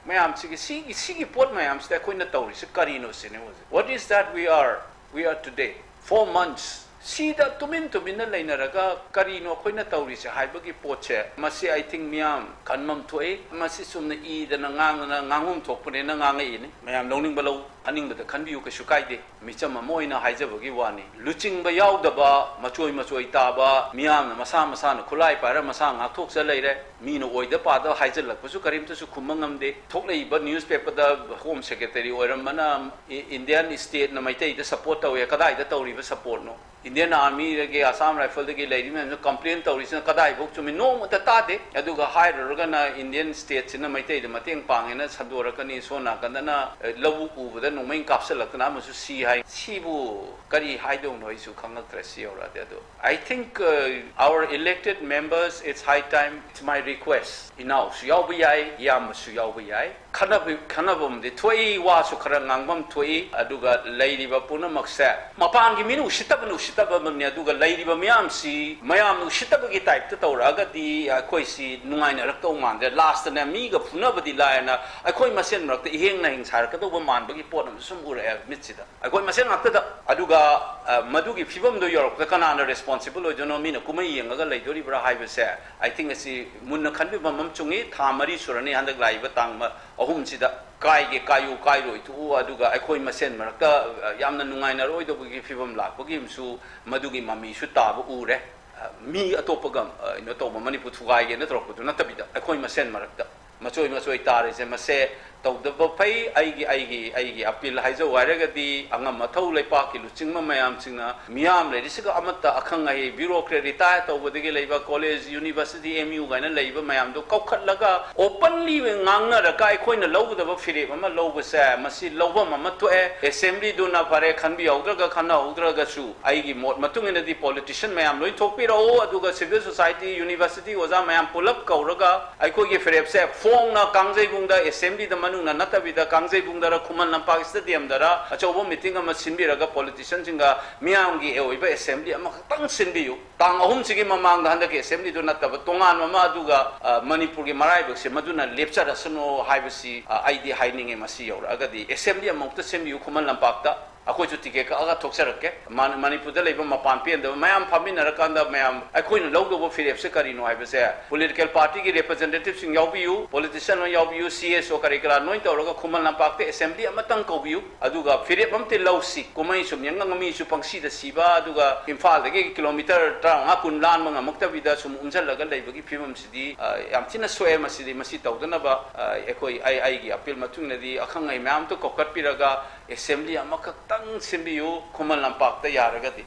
ꯃꯌꯥꯝꯁꯤꯒꯤ, ꯁꯤꯒꯤ, ꯁꯤꯒꯤ ꯄꯣꯠ ꯃꯌꯥꯝꯁꯤꯗ ꯑꯩꯈꯣꯏꯅ ꯇꯧꯔꯤꯁꯤ ꯀꯔꯤꯅꯣ ꯁꯤꯅꯤ ꯍꯧꯖꯤꯛ꯫ What is that we are, we are today? Four months ꯁꯤꯗ ꯇꯨꯃꯤꯟ ꯇꯨꯃꯤꯟꯅ ꯂꯩꯅꯔꯒ ꯀꯔꯤꯅꯣ ꯑꯩꯈꯣꯏꯅ ꯇꯧꯔꯤꯁꯦ ꯍꯥꯏꯕꯒꯤ ꯄꯣꯠꯁꯦ, ꯃꯁꯤ, I think, ꯃꯤꯌꯥꯝ ꯈꯟꯐꯝ ꯊꯣꯛꯏ꯫ ꯃꯁꯤ ꯆꯨꯝꯅ ꯏꯗꯅ ꯉꯥꯡꯗꯅ ꯉꯥꯡꯐꯝ ꯊꯣꯛꯄꯅꯦꯅ ꯉꯥꯡꯉꯛꯏꯅꯤ꯫ ꯃꯌꯥꯝ ꯂꯧꯅꯤꯡꯕ ꯂꯧ, ꯈꯟꯅꯤꯡꯕꯗ ꯈꯟꯕꯤꯌꯨ, ꯀꯩꯁꯨ ꯀꯥꯏꯗꯦ꯫ ꯃꯤꯆꯝ ꯑꯃ ꯑꯣꯏꯅ ꯍꯥꯏꯖꯕꯒꯤ ꯋꯥꯅꯤ꯫ ꯂꯨꯆꯤꯡꯕ ꯌꯥꯎꯗꯕ, ꯃꯆꯣꯏ ꯃꯆꯣꯏ ꯇꯥꯕ, ꯃꯤꯌꯥꯝꯅ ꯃꯁꯥ ꯃꯁꯥꯅ ꯈꯨꯠꯂꯥꯏ ꯄꯥꯏꯔ ꯃꯁꯥ ꯉꯥꯛꯊꯣꯛꯆ ꯂꯩꯔꯦ꯫ ꯃꯤꯅ ꯑꯣꯏꯗ ꯄꯥꯗ ꯍꯥꯏꯖꯤꯜꯂꯛꯄꯁꯨ ꯀꯔꯤꯝꯇꯁꯨ ꯈꯨꯝꯕ ꯉꯝꯗꯦ꯫ ꯊꯣꯛꯂꯛꯏꯕ newspaperꯗ Home Secretary ꯑꯣꯏꯔꯝꯕꯅ E-, Indian stateꯅ ꯃꯩꯇꯩꯗ support ꯇꯧꯋꯦ꯫ ꯀꯗꯥꯏꯗ ꯇꯧꯔꯤꯕ supportꯅꯣ? Indian Armyꯗꯒꯤ, Assam Rifleꯗꯒꯤ ꯂꯩꯔꯤꯕ ꯃꯌꯥꯝꯁꯤꯅ complain ꯇꯧꯔꯤꯁꯤꯅ ꯀꯗꯥꯏꯐꯥꯎ ꯆꯨꯝꯃꯤ? ꯅꯣꯡꯃꯇ ꯇꯥꯗꯦ꯫ ꯑꯗꯨꯒ ꯍꯥꯏꯔꯨꯔꯒꯅ Indian stateꯁꯤꯅ ꯃꯩꯇꯩꯗ ꯃꯇꯦꯡ ꯄꯥꯡꯉꯦꯅ ꯁꯟꯗꯣꯔꯛꯀꯅꯤ, ꯁꯣꯝ ꯅꯥꯀꯟꯗꯅ, ꯑꯦ, ꯂꯧꯕꯨꯛ ꯎꯕꯗ ꯅꯣꯡꯃꯩ ꯀꯥꯞꯁꯤꯜꯂꯛꯇꯅ ꯑꯃꯁꯨ ꯁꯤ ꯍꯥꯏ꯫ ꯁꯤꯕꯨ ꯀꯔꯤ ꯍꯥꯏꯗꯧꯅꯣ ꯑꯩꯁꯨ ꯈꯪꯉꯛꯇ꯭ꯔꯦ ꯁꯤ ꯌꯧꯔꯛꯑꯗꯤ꯫ ꯑꯗꯣ I think, uh, our elected members, it's high time, it's my request. ꯏꯅꯥꯎꯁꯨ ꯌꯥꯎꯕ ꯌꯥꯏ, ꯏꯌꯥꯝꯕꯁꯨ ꯌꯥꯎꯕ ꯌꯥꯏ꯫ ꯈꯟꯅꯕ-, ꯈꯟꯅꯕꯝꯗꯤ ꯊꯣꯛꯏ, ꯋꯥꯁꯨ ꯈꯔ ꯉꯥꯡꯐꯝ ꯊꯣꯛꯏ, ꯑꯗꯨꯒ ꯂꯩꯔꯤꯕ ꯄꯨꯝꯅꯃꯛꯁꯦ ꯃꯄꯥꯟꯒꯤ ꯃꯤꯅ ꯎꯁꯤꯠꯇꯕꯅ ꯎꯁꯤꯠꯇꯕꯅꯤ, ꯑꯗꯨꯒ ꯂꯩꯔꯤꯕ ꯃꯤꯌꯥꯝꯁꯤ ꯃꯌꯥꯝꯅ ꯎꯁꯤꯠꯇꯕꯒꯤ typeꯇ ꯇꯧꯔꯛꯑꯒꯗꯤ ꯑꯩꯈꯣꯏꯁꯤ ꯅꯨꯡꯉꯥꯏꯅꯔꯛꯇꯧ ꯃꯥꯟꯗ꯭ꯔꯦ꯫ Lastꯇꯅꯦ ꯃꯤꯒ ꯐꯨꯅꯕꯗꯤ ꯂꯥꯏꯔꯅ ꯑꯩꯈꯣꯏ ꯃꯁꯦꯟ ꯃꯔꯛꯇ ꯏꯍꯦꯡ ꯅꯥꯍꯦꯡ ꯁꯥꯔꯛꯀꯗꯧꯕ ꯃꯥꯟꯕꯒꯤ ꯄꯣꯠ ꯑꯃꯁꯨ ꯁꯨꯝ ꯎꯔꯛꯑꯦ ꯃꯤꯠꯁꯤꯗ꯫ ꯑꯩꯈꯣꯏ ꯃꯁꯦꯟ ꯉꯥꯛꯇꯗ꯫ ꯑꯗꯨꯒ, ꯑ, ꯃꯗꯨꯒꯤ ꯐꯤꯕꯝꯗꯣ ꯌꯧꯔꯛꯄꯗ ꯀꯅꯥꯅ responsible ꯑꯣꯏꯗꯣꯏꯅꯣ, ꯃꯤꯅ ꯀꯨꯝꯍꯩ ꯌꯦꯡꯉꯒ ꯂꯩꯗꯣꯔꯤꯕ꯭ꯔꯥ ꯍꯥꯏꯕꯁꯦ, I think, ꯑꯁꯤ ꯃꯨꯟꯅ ꯈꯟꯕꯤꯕ ꯑꯃ ꯆꯨꯡꯉꯤ꯫ ꯊꯥ ꯃꯔꯤ ꯁꯨꯔꯅꯤ ꯍꯟꯗꯛ ꯂꯥꯛꯏꯕ ꯇꯥꯡ ꯃ-, ꯑꯍꯨꯝꯁꯤꯗ꯫ ꯀꯥꯏꯒꯦ ꯀꯥꯏꯌꯨ ꯀꯥꯏꯔꯣꯏ ꯊꯣꯛꯎ, ꯑꯗꯨꯒ ꯑꯩꯈꯣꯏ ꯃꯁꯦꯟ ꯃꯔꯛꯇ, ꯑ, ꯌꯥꯝꯅ ꯅꯨꯡꯉꯥꯏꯅꯔꯣꯏꯗꯧꯕꯒꯤ ꯐꯤꯕꯝ ꯂꯥꯛꯄꯒꯤ ꯑꯃꯁꯨ ꯃꯗꯨꯒꯤ ꯃꯃꯤꯁꯨ ꯇꯥꯕ ꯎꯔꯦ꯫ ꯑ, ꯃꯤ ꯑꯇꯣꯞꯄꯒ, ꯑ, ꯀꯩꯅꯣ ꯇꯧꯕ, ꯃꯅꯤꯄꯨꯔ ꯊꯨꯒꯥꯏꯒꯦꯅ ꯇꯧꯔꯛꯄꯗꯨ ꯅꯠꯇꯕꯤꯗ ꯑꯩꯈꯣꯏ ꯃꯁꯦꯟ ꯃꯔꯛꯇ ꯃꯆꯣꯏ ꯃꯆꯣꯏ ꯇꯥꯔꯤꯁꯦ, ꯃꯁꯦ ꯇꯧꯗꯕ ꯐꯩ꯫ ꯑꯩꯒꯤ, ꯑꯩꯒꯤ, ꯑꯩꯒꯤ appeal ꯍꯥꯏꯖꯧ ꯍꯥꯏꯔꯒꯗꯤ, ꯑꯉꯝ ꯑꯊꯧ ꯂꯩꯄꯥꯛꯀꯤ ꯂꯨꯆꯤꯡꯕ ꯃꯌꯥꯝꯁꯤꯡꯅ ꯃꯤꯌꯥꯝ ꯂꯩꯔꯤꯁꯤꯒ ꯑꯃꯠꯇ ꯑꯈꯪ ꯑꯍꯩ, bureaucrat, retire ꯇꯧꯕꯗꯒꯤ ꯂꯩꯕ, college, university, M U ꯀꯥꯏꯅ ꯂꯩꯕ ꯃꯌꯥꯝꯗꯣ ꯀꯧꯈꯠꯂꯒ openly ꯉꯥꯡꯅꯔꯒ ꯑꯩꯈꯣꯏꯅ ꯂꯧꯒꯗꯕ ꯐꯤꯔꯦꯞ ꯑꯃ ꯂꯧꯕꯁꯦ, ꯃꯁꯤ ꯂꯧꯐꯝ ꯑꯃ ꯊꯣꯛꯑꯦ꯫ Assemblyꯗꯨꯅ ꯐꯔꯦ, ꯈꯟꯕꯤꯍꯧꯗ꯭ꯔꯒ ꯈꯟꯅꯍꯧꯗ꯭ꯔꯒꯁꯨ, ꯑꯩꯒꯤ ꯃꯣꯠ ꯃꯇꯨꯡ ꯏꯟꯅꯗꯤ politician ꯃꯌꯥꯝ ꯂꯣꯏ ꯊꯣꯛꯄꯤꯔꯛꯎ, ꯑꯗꯨꯒ civil society, university ꯑꯣꯖꯥ ꯃꯌꯥꯝ ꯄꯨꯂꯞ ꯀꯧꯔꯒ ꯑꯩꯈꯣꯏꯒꯤ ꯐꯤꯔꯦꯞꯁꯦ ꯐꯣꯡꯅ ꯀꯥꯡꯖꯩꯕꯨꯡꯗ, assemblyꯗ ꯃꯅꯨꯡꯗ ꯅꯠꯇꯕꯤꯗ, ꯀꯥꯡꯖꯩꯕꯨꯡꯗꯔ ꯈꯨꯃꯟ ꯂꯝꯄꯥꯛ stadiumꯗꯔ ꯑꯆꯧꯕ meeting ꯑꯃ ꯁꯤꯟꯕꯤꯔꯒ politicianꯁꯤꯡꯒ ꯃꯤꯌꯥꯝꯒꯤ ꯑꯣꯏꯕ assembly ꯑꯃꯈꯛꯇꯪ ꯁꯤꯟꯕꯤꯌꯨ꯫ ꯇꯥꯡ ꯑꯍꯨꯝꯁꯤꯒꯤ ꯃꯃꯥꯡꯗ ꯍꯟꯗꯛꯀꯤ assemblyꯗꯨ ꯅꯠꯇꯕ ꯇꯣꯉꯥꯟꯕ ꯑꯃ, ꯑꯗꯨꯒ, ꯑ, ꯃꯅꯤꯄꯨꯔꯒꯤ ꯃꯔꯥꯏꯕꯛꯁꯦ ꯃꯗꯨꯅ ꯂꯦꯞꯆꯔꯁꯅꯨ ꯍꯥꯏꯕꯁꯤ, ꯑ, ꯑꯩꯗꯤ ꯍꯥꯏꯅꯤꯡꯉꯤ꯫ ꯃꯁꯤ ꯌꯧꯔꯛꯑꯒꯗꯤ assembly ꯑꯃꯨꯛꯇ ꯁꯤꯟꯕꯤꯌꯨ ꯈꯨꯃꯟ ꯂꯝꯄꯥꯛꯇ꯫ ꯑꯩꯈꯣꯏꯁꯨ ꯇꯤꯀꯦꯠ ꯀꯛꯑꯒ ꯊꯣꯛꯆꯔꯛꯀꯦ꯫ ꯃꯥ-, ꯃꯅꯤꯄꯨꯔꯗ ꯂꯩꯕ ꯃꯄꯥꯟ ꯄꯦꯟꯗꯕ ꯃꯌꯥꯝ ꯐꯝꯃꯤꯟꯅꯔꯀꯥꯟꯗ ꯃꯌꯥꯝ ꯑꯩꯈꯣꯏꯅ ꯂꯧꯗꯧꯕ ꯐꯤꯔꯦꯞꯁꯦ ꯀꯔꯤꯅꯣ ꯍꯥꯏꯕꯁꯦ, ꯄꯣꯂꯤꯇꯤꯀꯦꯜ ꯄꯥꯔꯇꯤꯒꯤ ꯔꯤꯄ꯭ꯔꯖꯦꯟꯇꯦꯇꯤꯚꯁꯤꯡ ꯌꯥꯎꯕꯤꯌꯨ, ꯄꯣꯂꯤꯇꯤꯁꯤꯌꯥꯟ ꯂꯣꯏ ꯌꯥꯎꯕꯤꯌꯨ, ꯁꯤ ꯑꯦꯁ ꯑꯣ ꯀꯔꯤ ꯀꯔꯥ ꯂꯣꯏ ꯇꯧꯔꯒ ꯈꯨꯃꯟ ꯂꯝꯄꯥꯛꯇ ꯑꯦꯁꯦꯝꯕ꯭ꯂꯤ ꯑꯃꯇꯪ ꯀꯧꯕꯤꯌꯨ, ꯑꯗꯨꯒ ꯐꯤꯔꯦꯞ ꯑꯃꯇ ꯂꯧꯁꯤ꯫ ꯀꯨꯝꯍꯩ ꯁꯨꯝ ꯌꯦꯡꯉꯒ ꯃꯤꯁꯨ ꯄꯪꯁꯤꯗ ꯁꯤꯕ, ꯑꯗꯨꯒ ꯏꯝꯐꯥꯜꯗꯒꯤ ꯀꯤꯂꯣꯃꯤꯇꯔ ꯇꯔꯥꯃꯉꯥ ꯀꯨꯟ ꯂꯥꯟꯕ ꯉꯝꯃꯛꯇꯕꯤꯗ ꯁꯨꯝ ꯎꯝꯁꯤꯜꯂꯒ ꯂꯩꯕꯒꯤ ꯐꯤꯕꯝꯁꯤꯗꯤ, ꯑ, ꯌꯥꯝ ꯊꯤꯅ ꯁꯣꯛꯑꯦ꯫ ꯃꯁꯤꯗꯤ, ꯃꯁꯤ ꯇꯧꯗꯅꯕ, ꯑ, ꯑꯩꯈꯣꯏ, ꯑꯩ, ꯑꯩꯒꯤ ꯑꯄꯤꯜ ꯃꯇꯨꯡ ꯏꯟꯅꯗꯤ ꯑꯈꯪ ꯑꯍꯩ ꯃꯌꯥꯝ ꯑꯃꯇ ꯀꯧꯈꯠꯄꯤꯔꯒ ꯑꯦꯁꯦꯝꯕ꯭ꯂꯤ ꯑꯃꯈꯛꯇꯪ ꯁꯤꯟꯕꯤꯌꯨ ꯈꯨꯃꯟ ꯂꯝꯄꯥꯛꯇ ꯌꯥꯔꯒꯗꯤ꯫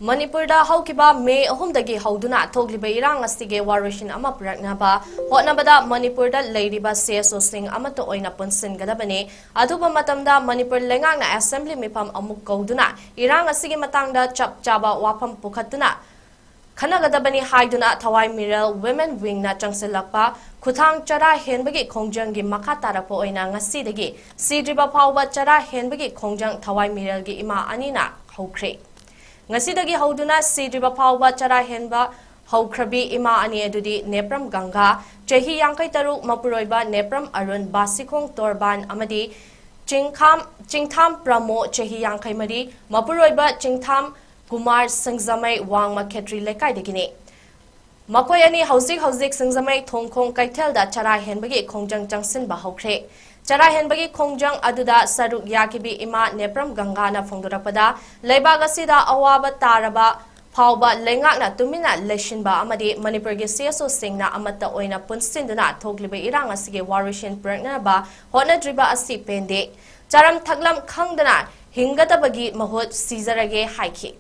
ꯃꯅꯤꯄꯨꯔꯗ ꯍꯧꯈꯤꯕ ꯃꯦ ꯑꯍꯨꯝꯗꯒꯤ ꯍꯧꯗꯨꯅ ꯊꯣꯛꯂꯤꯕ ꯏꯔꯥꯡ ꯑꯁꯤꯒꯤ ꯋꯥꯔꯣꯏꯁꯤꯟ ꯑꯃ ꯄꯨꯔꯛꯅꯕ ꯍꯣꯠꯅꯕꯗ ꯃꯅꯤꯄꯨꯔꯗ ꯂꯩꯔꯤꯕ ꯁꯤ ꯑꯦꯁ ꯑꯣꯁꯤꯡ ꯑꯃꯠꯇ ꯑꯣꯏꯅ ꯄꯨꯟꯁꯤꯟꯒꯗꯕꯅꯤ꯫ ꯑꯊꯨꯕ ꯃꯇꯝꯗ ꯃꯅꯤꯄꯨꯔ ꯂꯩꯉꯥꯛꯅ ꯑꯦꯁꯦꯝꯕ꯭ꯂꯤ ꯃꯤꯐꯝ ꯑꯃꯨꯛ ꯀꯧꯗꯨꯅ ꯏꯔꯥꯡ ꯑꯁꯤꯒꯤ ꯃꯇꯥꯡꯗ ꯆꯞ ꯆꯥꯕ ꯋꯥꯐꯝ ꯄꯨꯈꯠꯇꯨꯅ ꯈꯟꯅꯒꯗꯕꯅꯤ ꯍꯥꯏꯗꯨꯅ ꯊꯋꯥꯏ ꯃꯤꯔꯦꯜ ꯋꯤꯃꯦꯟ ꯋꯤꯡꯅ ꯆꯪꯁꯤꯜꯂꯛꯄ ꯈꯨꯊꯥꯡ ꯆꯔꯥ ꯍꯦꯟꯕꯒꯤ ꯈꯣꯡꯖꯪꯒꯤ ꯃꯈꯥ ꯇꯥꯔꯛꯄ ꯑꯣꯏꯅ ꯉꯁꯤꯗꯒꯤ ꯁꯤꯗ꯭ꯔꯤꯕ ꯐꯥꯎꯕ ꯆꯔꯥ ꯍꯦꯟꯕꯒꯤ ꯈꯣꯡꯖꯪ ꯊꯋꯥꯏ ꯃꯤꯔꯦꯜꯒꯤ ꯏꯃꯥ ꯑꯅꯤꯅ ꯍꯧꯈ꯭ꯔꯦ꯫ ꯉꯁꯤꯗꯒꯤ ꯍꯧꯗꯨꯅ ꯁꯤꯗ꯭ꯔꯤꯕ ꯐꯥꯎꯕ ꯆꯔꯥ ꯍꯦꯟꯕ ꯍꯧꯈ꯭ꯔꯕꯤ ꯏꯃꯥ ꯑꯅꯤ ꯑꯗꯨꯗꯤ ꯅꯦꯄ꯭ꯔꯝ ꯒꯪꯒꯥ, ꯆꯍꯤ ꯌꯥꯡꯈꯩ ꯇꯔꯨꯛ, ꯃꯄꯨꯔꯣꯏꯕ ꯅꯦꯄ꯭ꯔꯝ ꯑꯔꯨꯟ, ꯕꯥꯁꯤꯈꯣꯡ ꯇꯣꯔꯕꯥꯟ ꯑꯃꯗꯤ ꯆꯤꯡꯈꯥꯝ, ꯆꯤꯡꯊꯥꯝ ꯄ꯭ꯔꯃꯣ, ꯆꯍꯤ ꯌꯥꯡꯈꯩ ꯃꯔꯤ, ꯃꯄꯨꯔꯣꯏꯕ ꯆꯤꯡꯊꯥꯝ ꯀꯨꯃꯥꯔ ꯁꯤꯡꯖꯃꯩ, ꯋꯥꯡꯃ ꯈꯦꯇ꯭ꯔꯤ ꯂꯩꯀꯥꯏꯗꯒꯤꯅꯤ꯫ ꯃꯈꯣꯏ ꯑꯅꯤ ꯍꯧꯖꯤꯛ ꯍꯧꯖꯤꯛ ꯁꯤꯡꯖꯃꯩ ꯊꯣꯡꯈꯣꯡ ꯀꯩꯊꯦꯜꯗ ꯆꯔꯥ ꯍꯦꯟꯕꯒꯤ ꯈꯣꯡꯖꯪ ꯆꯪꯁꯤꯟꯕ ꯍꯧꯈ꯭ꯔꯦ꯫ ꯆꯔꯥ ꯍꯦꯟꯕꯒꯤ ꯈꯣꯡꯖꯪ ꯑꯗꯨꯗ ꯁꯔꯨꯛ ꯌꯥꯈꯤꯕꯤ ꯏꯃꯥ ꯅꯦꯄ꯭ꯔꯝ ꯒꯪꯒꯥꯅ ꯐꯣꯡꯗꯣꯔꯛꯄꯗ, ꯂꯩꯕꯥꯛ ꯑꯁꯤꯗ ꯑꯋꯥꯕ ꯇꯥꯔꯕ ꯐꯥꯎꯕ ꯂꯩꯉꯥꯛꯅ ꯇꯨꯃꯤꯟꯅ ꯂꯩꯁꯤꯟꯕ ꯑꯃꯗꯤ ꯃꯅꯤꯄꯨꯔꯒꯤ ꯁꯤ ꯑꯦꯁ ꯑꯣꯁꯤꯡꯅ ꯑꯃꯠꯇ ꯑꯣꯏꯅ ꯄꯨꯟꯁꯤꯟꯗꯨꯅ ꯊꯣꯛꯂꯤꯕ ꯏꯔꯥꯡ ꯑꯁꯤꯒꯤ ꯋꯥꯔꯣꯏꯁꯤꯟ ꯄꯨꯔꯛꯅꯕ ꯍꯣꯠꯅꯗ꯭ꯔꯤꯕ ꯑꯁꯤ ꯄꯦꯟꯗꯦ꯫ ꯆꯥꯔꯝ ꯊꯛꯂꯝ ꯈꯪꯗꯅ ꯍꯤꯡꯒꯗꯕꯒꯤ ꯃꯍꯨꯠ ꯁꯤꯖꯔꯒꯦ ꯍꯥꯏꯈꯤ꯫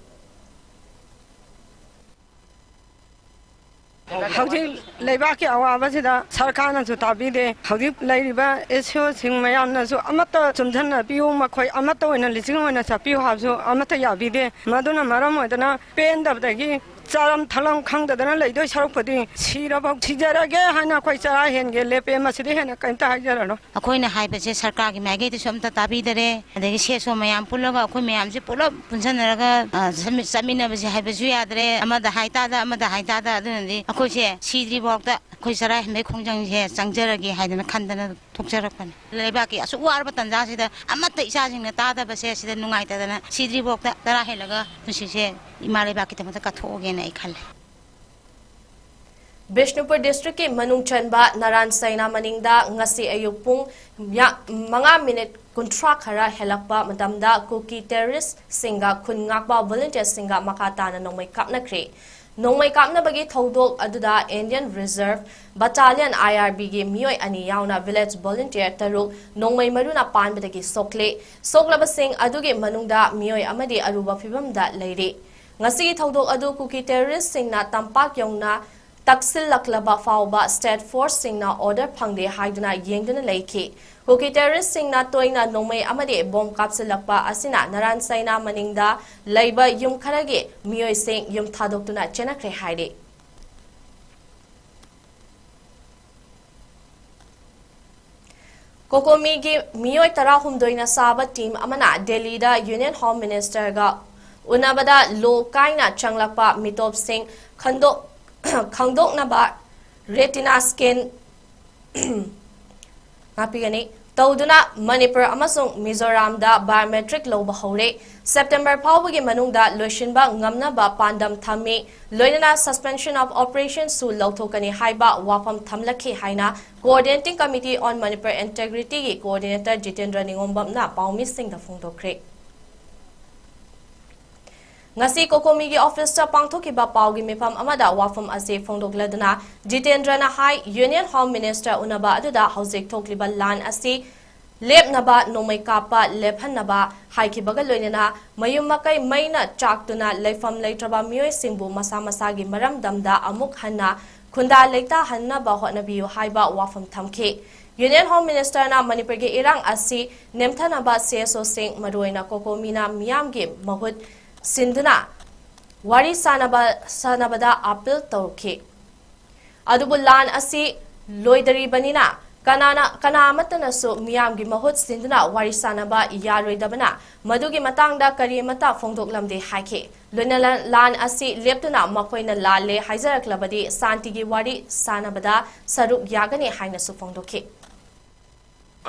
ꯍꯧꯖꯤꯛ ꯂꯩꯕꯥꯛꯀꯤ ꯑꯋꯥꯕꯁꯤꯗ ꯁꯔꯀꯥꯔꯅꯁꯨ ꯇꯥꯕꯤꯗꯦ꯫ ꯍꯧꯖꯤꯛ ꯂꯩꯔꯤꯕ ꯑꯦꯁ ꯑꯣꯁꯤꯡ ꯃꯌꯥꯝꯅꯁꯨ ꯑꯃꯠꯇ ꯆꯨꯝꯁꯤꯟꯅꯕꯤꯌꯨ, ꯃꯈꯣꯏ ꯑꯃꯠꯇ ꯑꯣꯏꯅ ꯂꯤꯁꯤꯡ ꯑꯣꯏꯅ ꯆꯠꯄꯤꯌꯨ ꯍꯥꯏꯕꯁꯨ ꯑꯃꯠꯇ ꯌꯥꯕꯤꯗꯦ꯫ ꯃꯗꯨꯅ ꯃꯔꯝ ꯑꯣꯏꯗꯅ ꯄꯦꯟꯗꯕꯗꯒꯤ ꯆꯥꯔꯝ ꯊꯛꯂꯝ ꯈꯪꯗꯗꯅ ꯂꯩꯗꯣꯏ ꯁꯔꯨꯛꯄꯨꯗꯤ ꯁꯤꯔꯐꯥꯎ ꯁꯤꯖꯔꯒꯦ ꯍꯥꯏꯅ ꯑꯩꯈꯣꯏ ꯆꯔꯥ ꯍꯦꯟꯒꯦ ꯂꯦꯞꯄꯦ꯫ ꯃꯁꯤꯗꯤ ꯍꯦꯟꯅ ꯀꯔꯤꯝꯇ ꯍꯥꯏꯖꯔꯔꯣꯏ꯫ ꯑꯩꯈꯣꯏꯅ ꯍꯥꯏꯕꯁꯦ ꯁꯔꯀꯥꯔꯒꯤ ꯃꯥꯏꯀꯩꯗꯁꯨ ꯑꯝꯇ ꯇꯥꯕꯤꯗꯔꯦ꯫ ꯑꯗꯒꯤ ꯁꯦꯁꯣ ꯃꯌꯥꯝ ꯄꯨꯜꯂꯒ ꯑꯩꯈꯣꯏ ꯃꯌꯥꯝꯁꯦ ꯄꯨꯂꯞ ꯄꯨꯟꯁꯤꯟꯅꯔꯒ, ꯑ, ꯆꯠꯃꯤ-, ꯆꯠꯃꯤꯟꯅꯕꯁꯦ ꯍꯥꯏꯕꯁꯨ ꯌꯥꯗ꯭ꯔꯦ꯫ ꯑꯃꯗ ꯍꯥꯏꯇꯥꯗ, ꯑꯃꯗ ꯍꯥꯏꯇꯥꯗ꯫ ꯑꯗꯨꯅꯗꯤ ꯑꯩꯈꯣꯏꯁꯦ ꯁꯤꯗ꯭ꯔꯤꯐꯥꯎꯗ ꯑꯩꯈꯣꯏ ꯆꯔꯥ ꯍꯦꯟꯕꯩ ꯈꯣꯡꯖꯪꯁꯦ ꯆꯪꯖꯔꯒꯦ ꯍꯥꯏꯗꯅ ꯈꯟꯗꯅ ꯊꯣꯛꯆꯔꯛꯄꯅꯤ꯫ ꯂꯩꯕꯥꯛꯀꯤ ꯑꯁꯨꯛ ꯋꯥꯔꯕ ꯇꯥꯟꯖꯥꯁꯤꯗ ꯑꯃꯠꯇ ꯏꯆꯥꯁꯤꯡꯅ ꯇꯥꯗꯕꯁꯦ ꯁꯤꯗ ꯅꯨꯡꯉꯥꯏꯇꯗꯅ ꯁꯤꯗ꯭ꯔꯤꯐꯥꯎꯗ ꯆꯔꯥ ꯍꯦꯜꯂꯒ ꯄꯨꯟꯁꯤꯁꯦ ꯏꯃꯥ ꯂꯩꯕꯥꯛꯀꯤꯗꯃꯛꯇ ꯀꯠꯊꯣꯛꯑꯒꯦꯅ ꯑꯩ ꯈꯜꯂꯦ꯫ ꯕꯤꯁꯅꯨꯄꯨꯔ ꯗꯤꯁꯇ꯭ꯔꯤꯛꯀꯤ ꯃꯅꯨꯡ ꯆꯟꯕ ꯅꯔꯥꯟ ꯁꯩꯅꯥ ꯃꯅꯤꯡꯗ ꯉꯁꯤ ꯑꯌꯨꯛ ꯄꯨꯡ ꯌꯥ-, ꯃꯉꯥ ꯃꯤꯅꯤꯠ ꯀꯨꯟꯊ꯭ꯔꯥ ꯈꯔ ꯍꯦꯜꯂꯛꯄ ꯃꯇꯝꯗ ꯀꯨꯀꯤ ꯇꯦꯔꯣꯔꯤꯁ꯭ꯠꯁꯤꯡꯒ ꯈꯨꯟ ꯉꯥꯛꯄ ꯚꯣꯂꯨꯟꯇꯤꯌꯔꯁꯤꯡꯒ ꯃꯈꯥ ꯇꯥꯅ ꯅꯣꯡꯃꯩ ꯀꯥꯞꯅꯈ꯭ꯔꯦ꯫ ꯅꯣꯡꯃꯩ ꯀꯥꯞꯅꯕꯒꯤ ꯊꯧꯗꯣꯛ ꯑꯗꯨꯗ ꯏꯟꯗꯤꯌꯟ ꯔꯤꯖꯔꯚ ꯕꯠꯇꯥꯂꯤꯌꯟ, ꯑꯥꯏ ꯑꯥꯔ ꯕꯤꯒꯤ ꯃꯤꯑꯣꯏ ꯑꯅꯤ ꯌꯥꯎꯅ ꯚꯤꯂꯦꯖ ꯚꯣꯂꯨꯟꯇꯤꯌꯔ ꯇꯔꯨꯛ ꯅꯣꯡꯃꯩ ꯃꯔꯨꯅ ꯄꯥꯟꯕꯗꯒꯤ ꯁꯣꯛꯂꯦ꯫ ꯁꯣꯛꯂꯕꯁꯤꯡ ꯑꯗꯨꯒꯤ ꯃꯅꯨꯡꯗ ꯃꯤꯑꯣꯏ ꯑꯃꯗꯤ ꯑꯔꯨꯕ ꯐꯤꯚꯝꯗ ꯂꯩꯔꯤ꯫ ꯉꯁꯤꯒꯤ ꯊꯧꯗꯣꯛ ꯑꯗꯨ ꯀꯨꯀꯤ ꯇꯦꯔꯣꯔꯤꯁ꯭ꯠꯁꯤꯡꯅ ꯇꯝꯄꯥꯛ ꯌꯧꯅ ꯇꯛꯁꯤꯜꯂꯛꯂꯕ ꯐꯥꯎꯕ ꯁ꯭ꯇꯦꯠ ꯐꯣꯔꯁꯁꯤꯡꯅ ꯑꯣꯔꯗꯔ ꯐꯪꯗꯦ ꯍꯥꯏꯗꯨꯅ ꯌꯦꯡꯗꯨꯅ ꯂꯩꯈꯤ꯫ ꯀꯨꯀꯤ ꯇꯦꯔꯣꯔꯤꯁ꯭ꯠꯁꯤꯡꯅ ꯇꯣꯏꯅ ꯅꯣꯡꯃꯩ ꯑꯃꯗꯤ ꯕꯣꯝ ꯀꯥꯞꯁꯤꯜꯂꯛꯄ ꯑꯁꯤꯅ ꯅꯔꯥꯟ ꯁꯩꯅꯥ ꯃꯅꯤꯡꯗ ꯂꯩꯕ ꯌꯨꯝ ꯈꯔꯒꯤ ꯃꯤꯑꯣꯏꯁꯤꯡ ꯌꯨꯝ ꯊꯥꯗꯣꯛꯇꯨꯅ ꯆꯦꯟꯅꯈ꯭ꯔꯦ ꯍꯥꯏꯔꯤ꯫ ꯀꯣꯀꯣꯃꯤꯒꯤ ꯃꯤꯑꯣꯏ ꯇꯔꯥꯍꯨꯝꯗꯣꯏꯅ ꯁꯥꯕ ꯇꯤꯝ ꯑꯃꯅ ꯗꯦꯜꯂꯤꯗ ꯌꯨꯅꯤꯌꯟ ꯍꯣꯝ ꯃꯤꯅꯤꯁꯇꯔꯒ ꯎꯅꯕꯗ ꯂꯣ ꯀꯥꯏꯅ ꯆꯪꯂꯛꯄ ꯃꯤꯇꯣꯞꯁꯤꯡ ꯈꯟꯗꯣꯛ-, ꯈꯪꯗꯣꯛꯅꯕ ꯔꯦꯇꯤꯅꯥ ꯁ꯭ꯀꯦꯟ ꯉꯥꯛꯄꯤꯒꯅꯤ ꯇꯧꯗꯨꯅ ꯃꯅꯤꯄꯨꯔ ꯑꯃꯁꯨꯡ ꯃꯤꯖꯣꯔꯥꯝꯗ ꯕꯥꯏꯑꯣꯃꯦꯇ꯭ꯔꯤꯛ ꯂꯧꯕ ꯍꯧꯔꯦ꯫ ꯁꯦꯞꯇꯦꯝꯕꯔ ꯐꯥꯎꯕꯒꯤ ꯃꯅꯨꯡꯗ ꯂꯣꯏꯁꯤꯟꯕ ꯉꯝꯅꯕ ꯄꯥꯟꯗꯝ ꯊꯝꯃꯤ꯫ ꯂꯣꯏꯅꯅ ꯁꯁꯄꯦꯟꯁꯟ ꯑꯣꯐ ꯑꯣꯄꯔꯦꯁꯟꯁꯨ ꯂꯧꯊꯣꯛꯀꯅꯤ ꯍꯥꯏꯕ ꯋꯥꯐꯝ ꯊꯝꯂꯛꯈꯤ ꯍꯥꯏꯅ Coordinating Committee on Manipur Integrityꯒꯤ ꯀꯣꯑꯣꯔꯗꯤꯅꯦꯇꯔ ꯖꯤꯇꯦꯟꯗ꯭ꯔ ꯅꯤꯉꯣꯝꯕꯝꯅ ꯄꯥꯎꯃꯤꯁꯤꯡꯗ ꯐꯣꯡꯗꯣꯛꯈ꯭ꯔꯦ꯫ ꯉꯁꯤ ꯀꯣꯀꯣꯃꯤꯒꯤ ꯑꯣꯐꯤꯁꯇ ꯄꯥꯡꯊꯣꯛꯈꯤꯕ ꯄꯥꯎꯒꯤ ꯃꯤꯐꯝ ꯑꯃꯗ ꯋꯥꯐꯝ ꯑꯁꯤ ꯐꯣꯡꯗꯣꯛꯂꯗꯨꯅ ꯖꯤꯇꯦꯟꯗ꯭ꯔꯅ ꯍꯥꯏ, ꯌꯨꯅꯤꯌꯟ ꯍꯣꯝ ꯃꯤꯅꯤꯁꯇꯔ ꯎꯅꯕ ꯑꯗꯨꯗ ꯍꯧꯖꯤꯛ ꯊꯣꯛꯂꯤꯕ ꯂꯥꯟ ꯑꯁꯤ ꯂꯦꯞꯅꯕ ꯅꯣꯡꯃꯩ ꯀꯥꯞꯄ ꯂꯦꯞꯍꯟꯅꯕ ꯍꯥꯏꯈꯤꯕꯒ ꯂꯣꯏꯅꯅ ꯃꯌꯨꯝ ꯃꯀꯩ ꯃꯩꯅ ꯆꯥꯛꯇꯨꯅ ꯂꯩꯐꯝ ꯂꯩꯇ꯭ꯔꯕ ꯃꯤꯑꯣꯏꯁꯤꯡꯕꯨ ꯃꯁꯥ ꯃꯁꯥꯒꯤ ꯃꯔꯝꯗꯝꯗ ꯑꯃꯨꯛ ꯍꯟꯅ ꯈꯨꯟꯗꯥ ꯂꯩꯇꯥꯍꯟꯅꯕ ꯍꯣꯠꯅꯕꯤꯌꯨ ꯍꯥꯏꯕ ꯋꯥꯐꯝ ꯊꯝꯈꯤ꯫ ꯌꯨꯅꯤꯌꯟ ꯍꯣꯝ ꯃꯤꯅꯤꯁꯇꯔꯅ ꯃꯅꯤꯄꯨꯔꯒꯤ ꯏꯔꯥꯡ ꯑꯁꯤ ꯅꯦꯝꯊꯅꯕ ꯁꯤ ꯑꯦꯁ ꯑꯣꯁꯤꯡ, ꯃꯔꯨꯑꯣꯏꯅ ꯀꯣꯀꯣꯃꯤꯅ ꯃꯤꯌꯥꯝꯒꯤ ꯃꯍꯨꯠ ꯁꯤꯟꯗꯨꯅ ꯋꯥꯔꯤ ꯁꯥꯅꯕ, ꯁꯥꯅꯕꯗ ꯑꯥꯄꯤꯜ ꯇꯧꯈꯤ꯫ ꯑꯗꯨꯕꯨ ꯂꯥꯟ ꯑꯁꯤ ꯂꯣꯏꯗꯔꯤꯕꯅꯤꯅ ꯀꯅꯥꯅ, ꯀꯅꯥ ꯑꯃꯠꯇꯅꯁꯨ ꯃꯤꯌꯥꯝꯒꯤ ꯃꯍꯨꯠ ꯁꯤꯟꯗꯨꯅ ꯋꯥꯔꯤ ꯁꯥꯅꯕ ꯌꯥꯔꯣꯏꯗꯕꯅ ꯃꯗꯨꯒꯤ ꯃꯇꯥꯡꯗ ꯀꯔꯤꯃꯠꯇ ꯐꯣꯡꯗꯣꯛꯂꯝꯗꯦ ꯍꯥꯏꯈꯤ꯫ ꯂꯣꯏꯅꯅ ꯂꯥꯟ ꯑꯁꯤ ꯂꯦꯞꯇꯨꯅ ꯃꯈꯣꯏꯅ ꯂꯥꯜꯂꯦ ꯍꯥꯏꯖꯔꯛꯂꯕꯗꯤ ꯁꯥꯟꯇꯤꯒꯤ ꯋꯥꯔꯤ ꯁꯥꯅꯕꯗ ꯁꯔꯨꯛ ꯌꯥꯒꯅꯤ ꯍꯥꯏꯅꯁꯨ ꯐꯣꯡꯗꯣꯛꯈꯤ꯫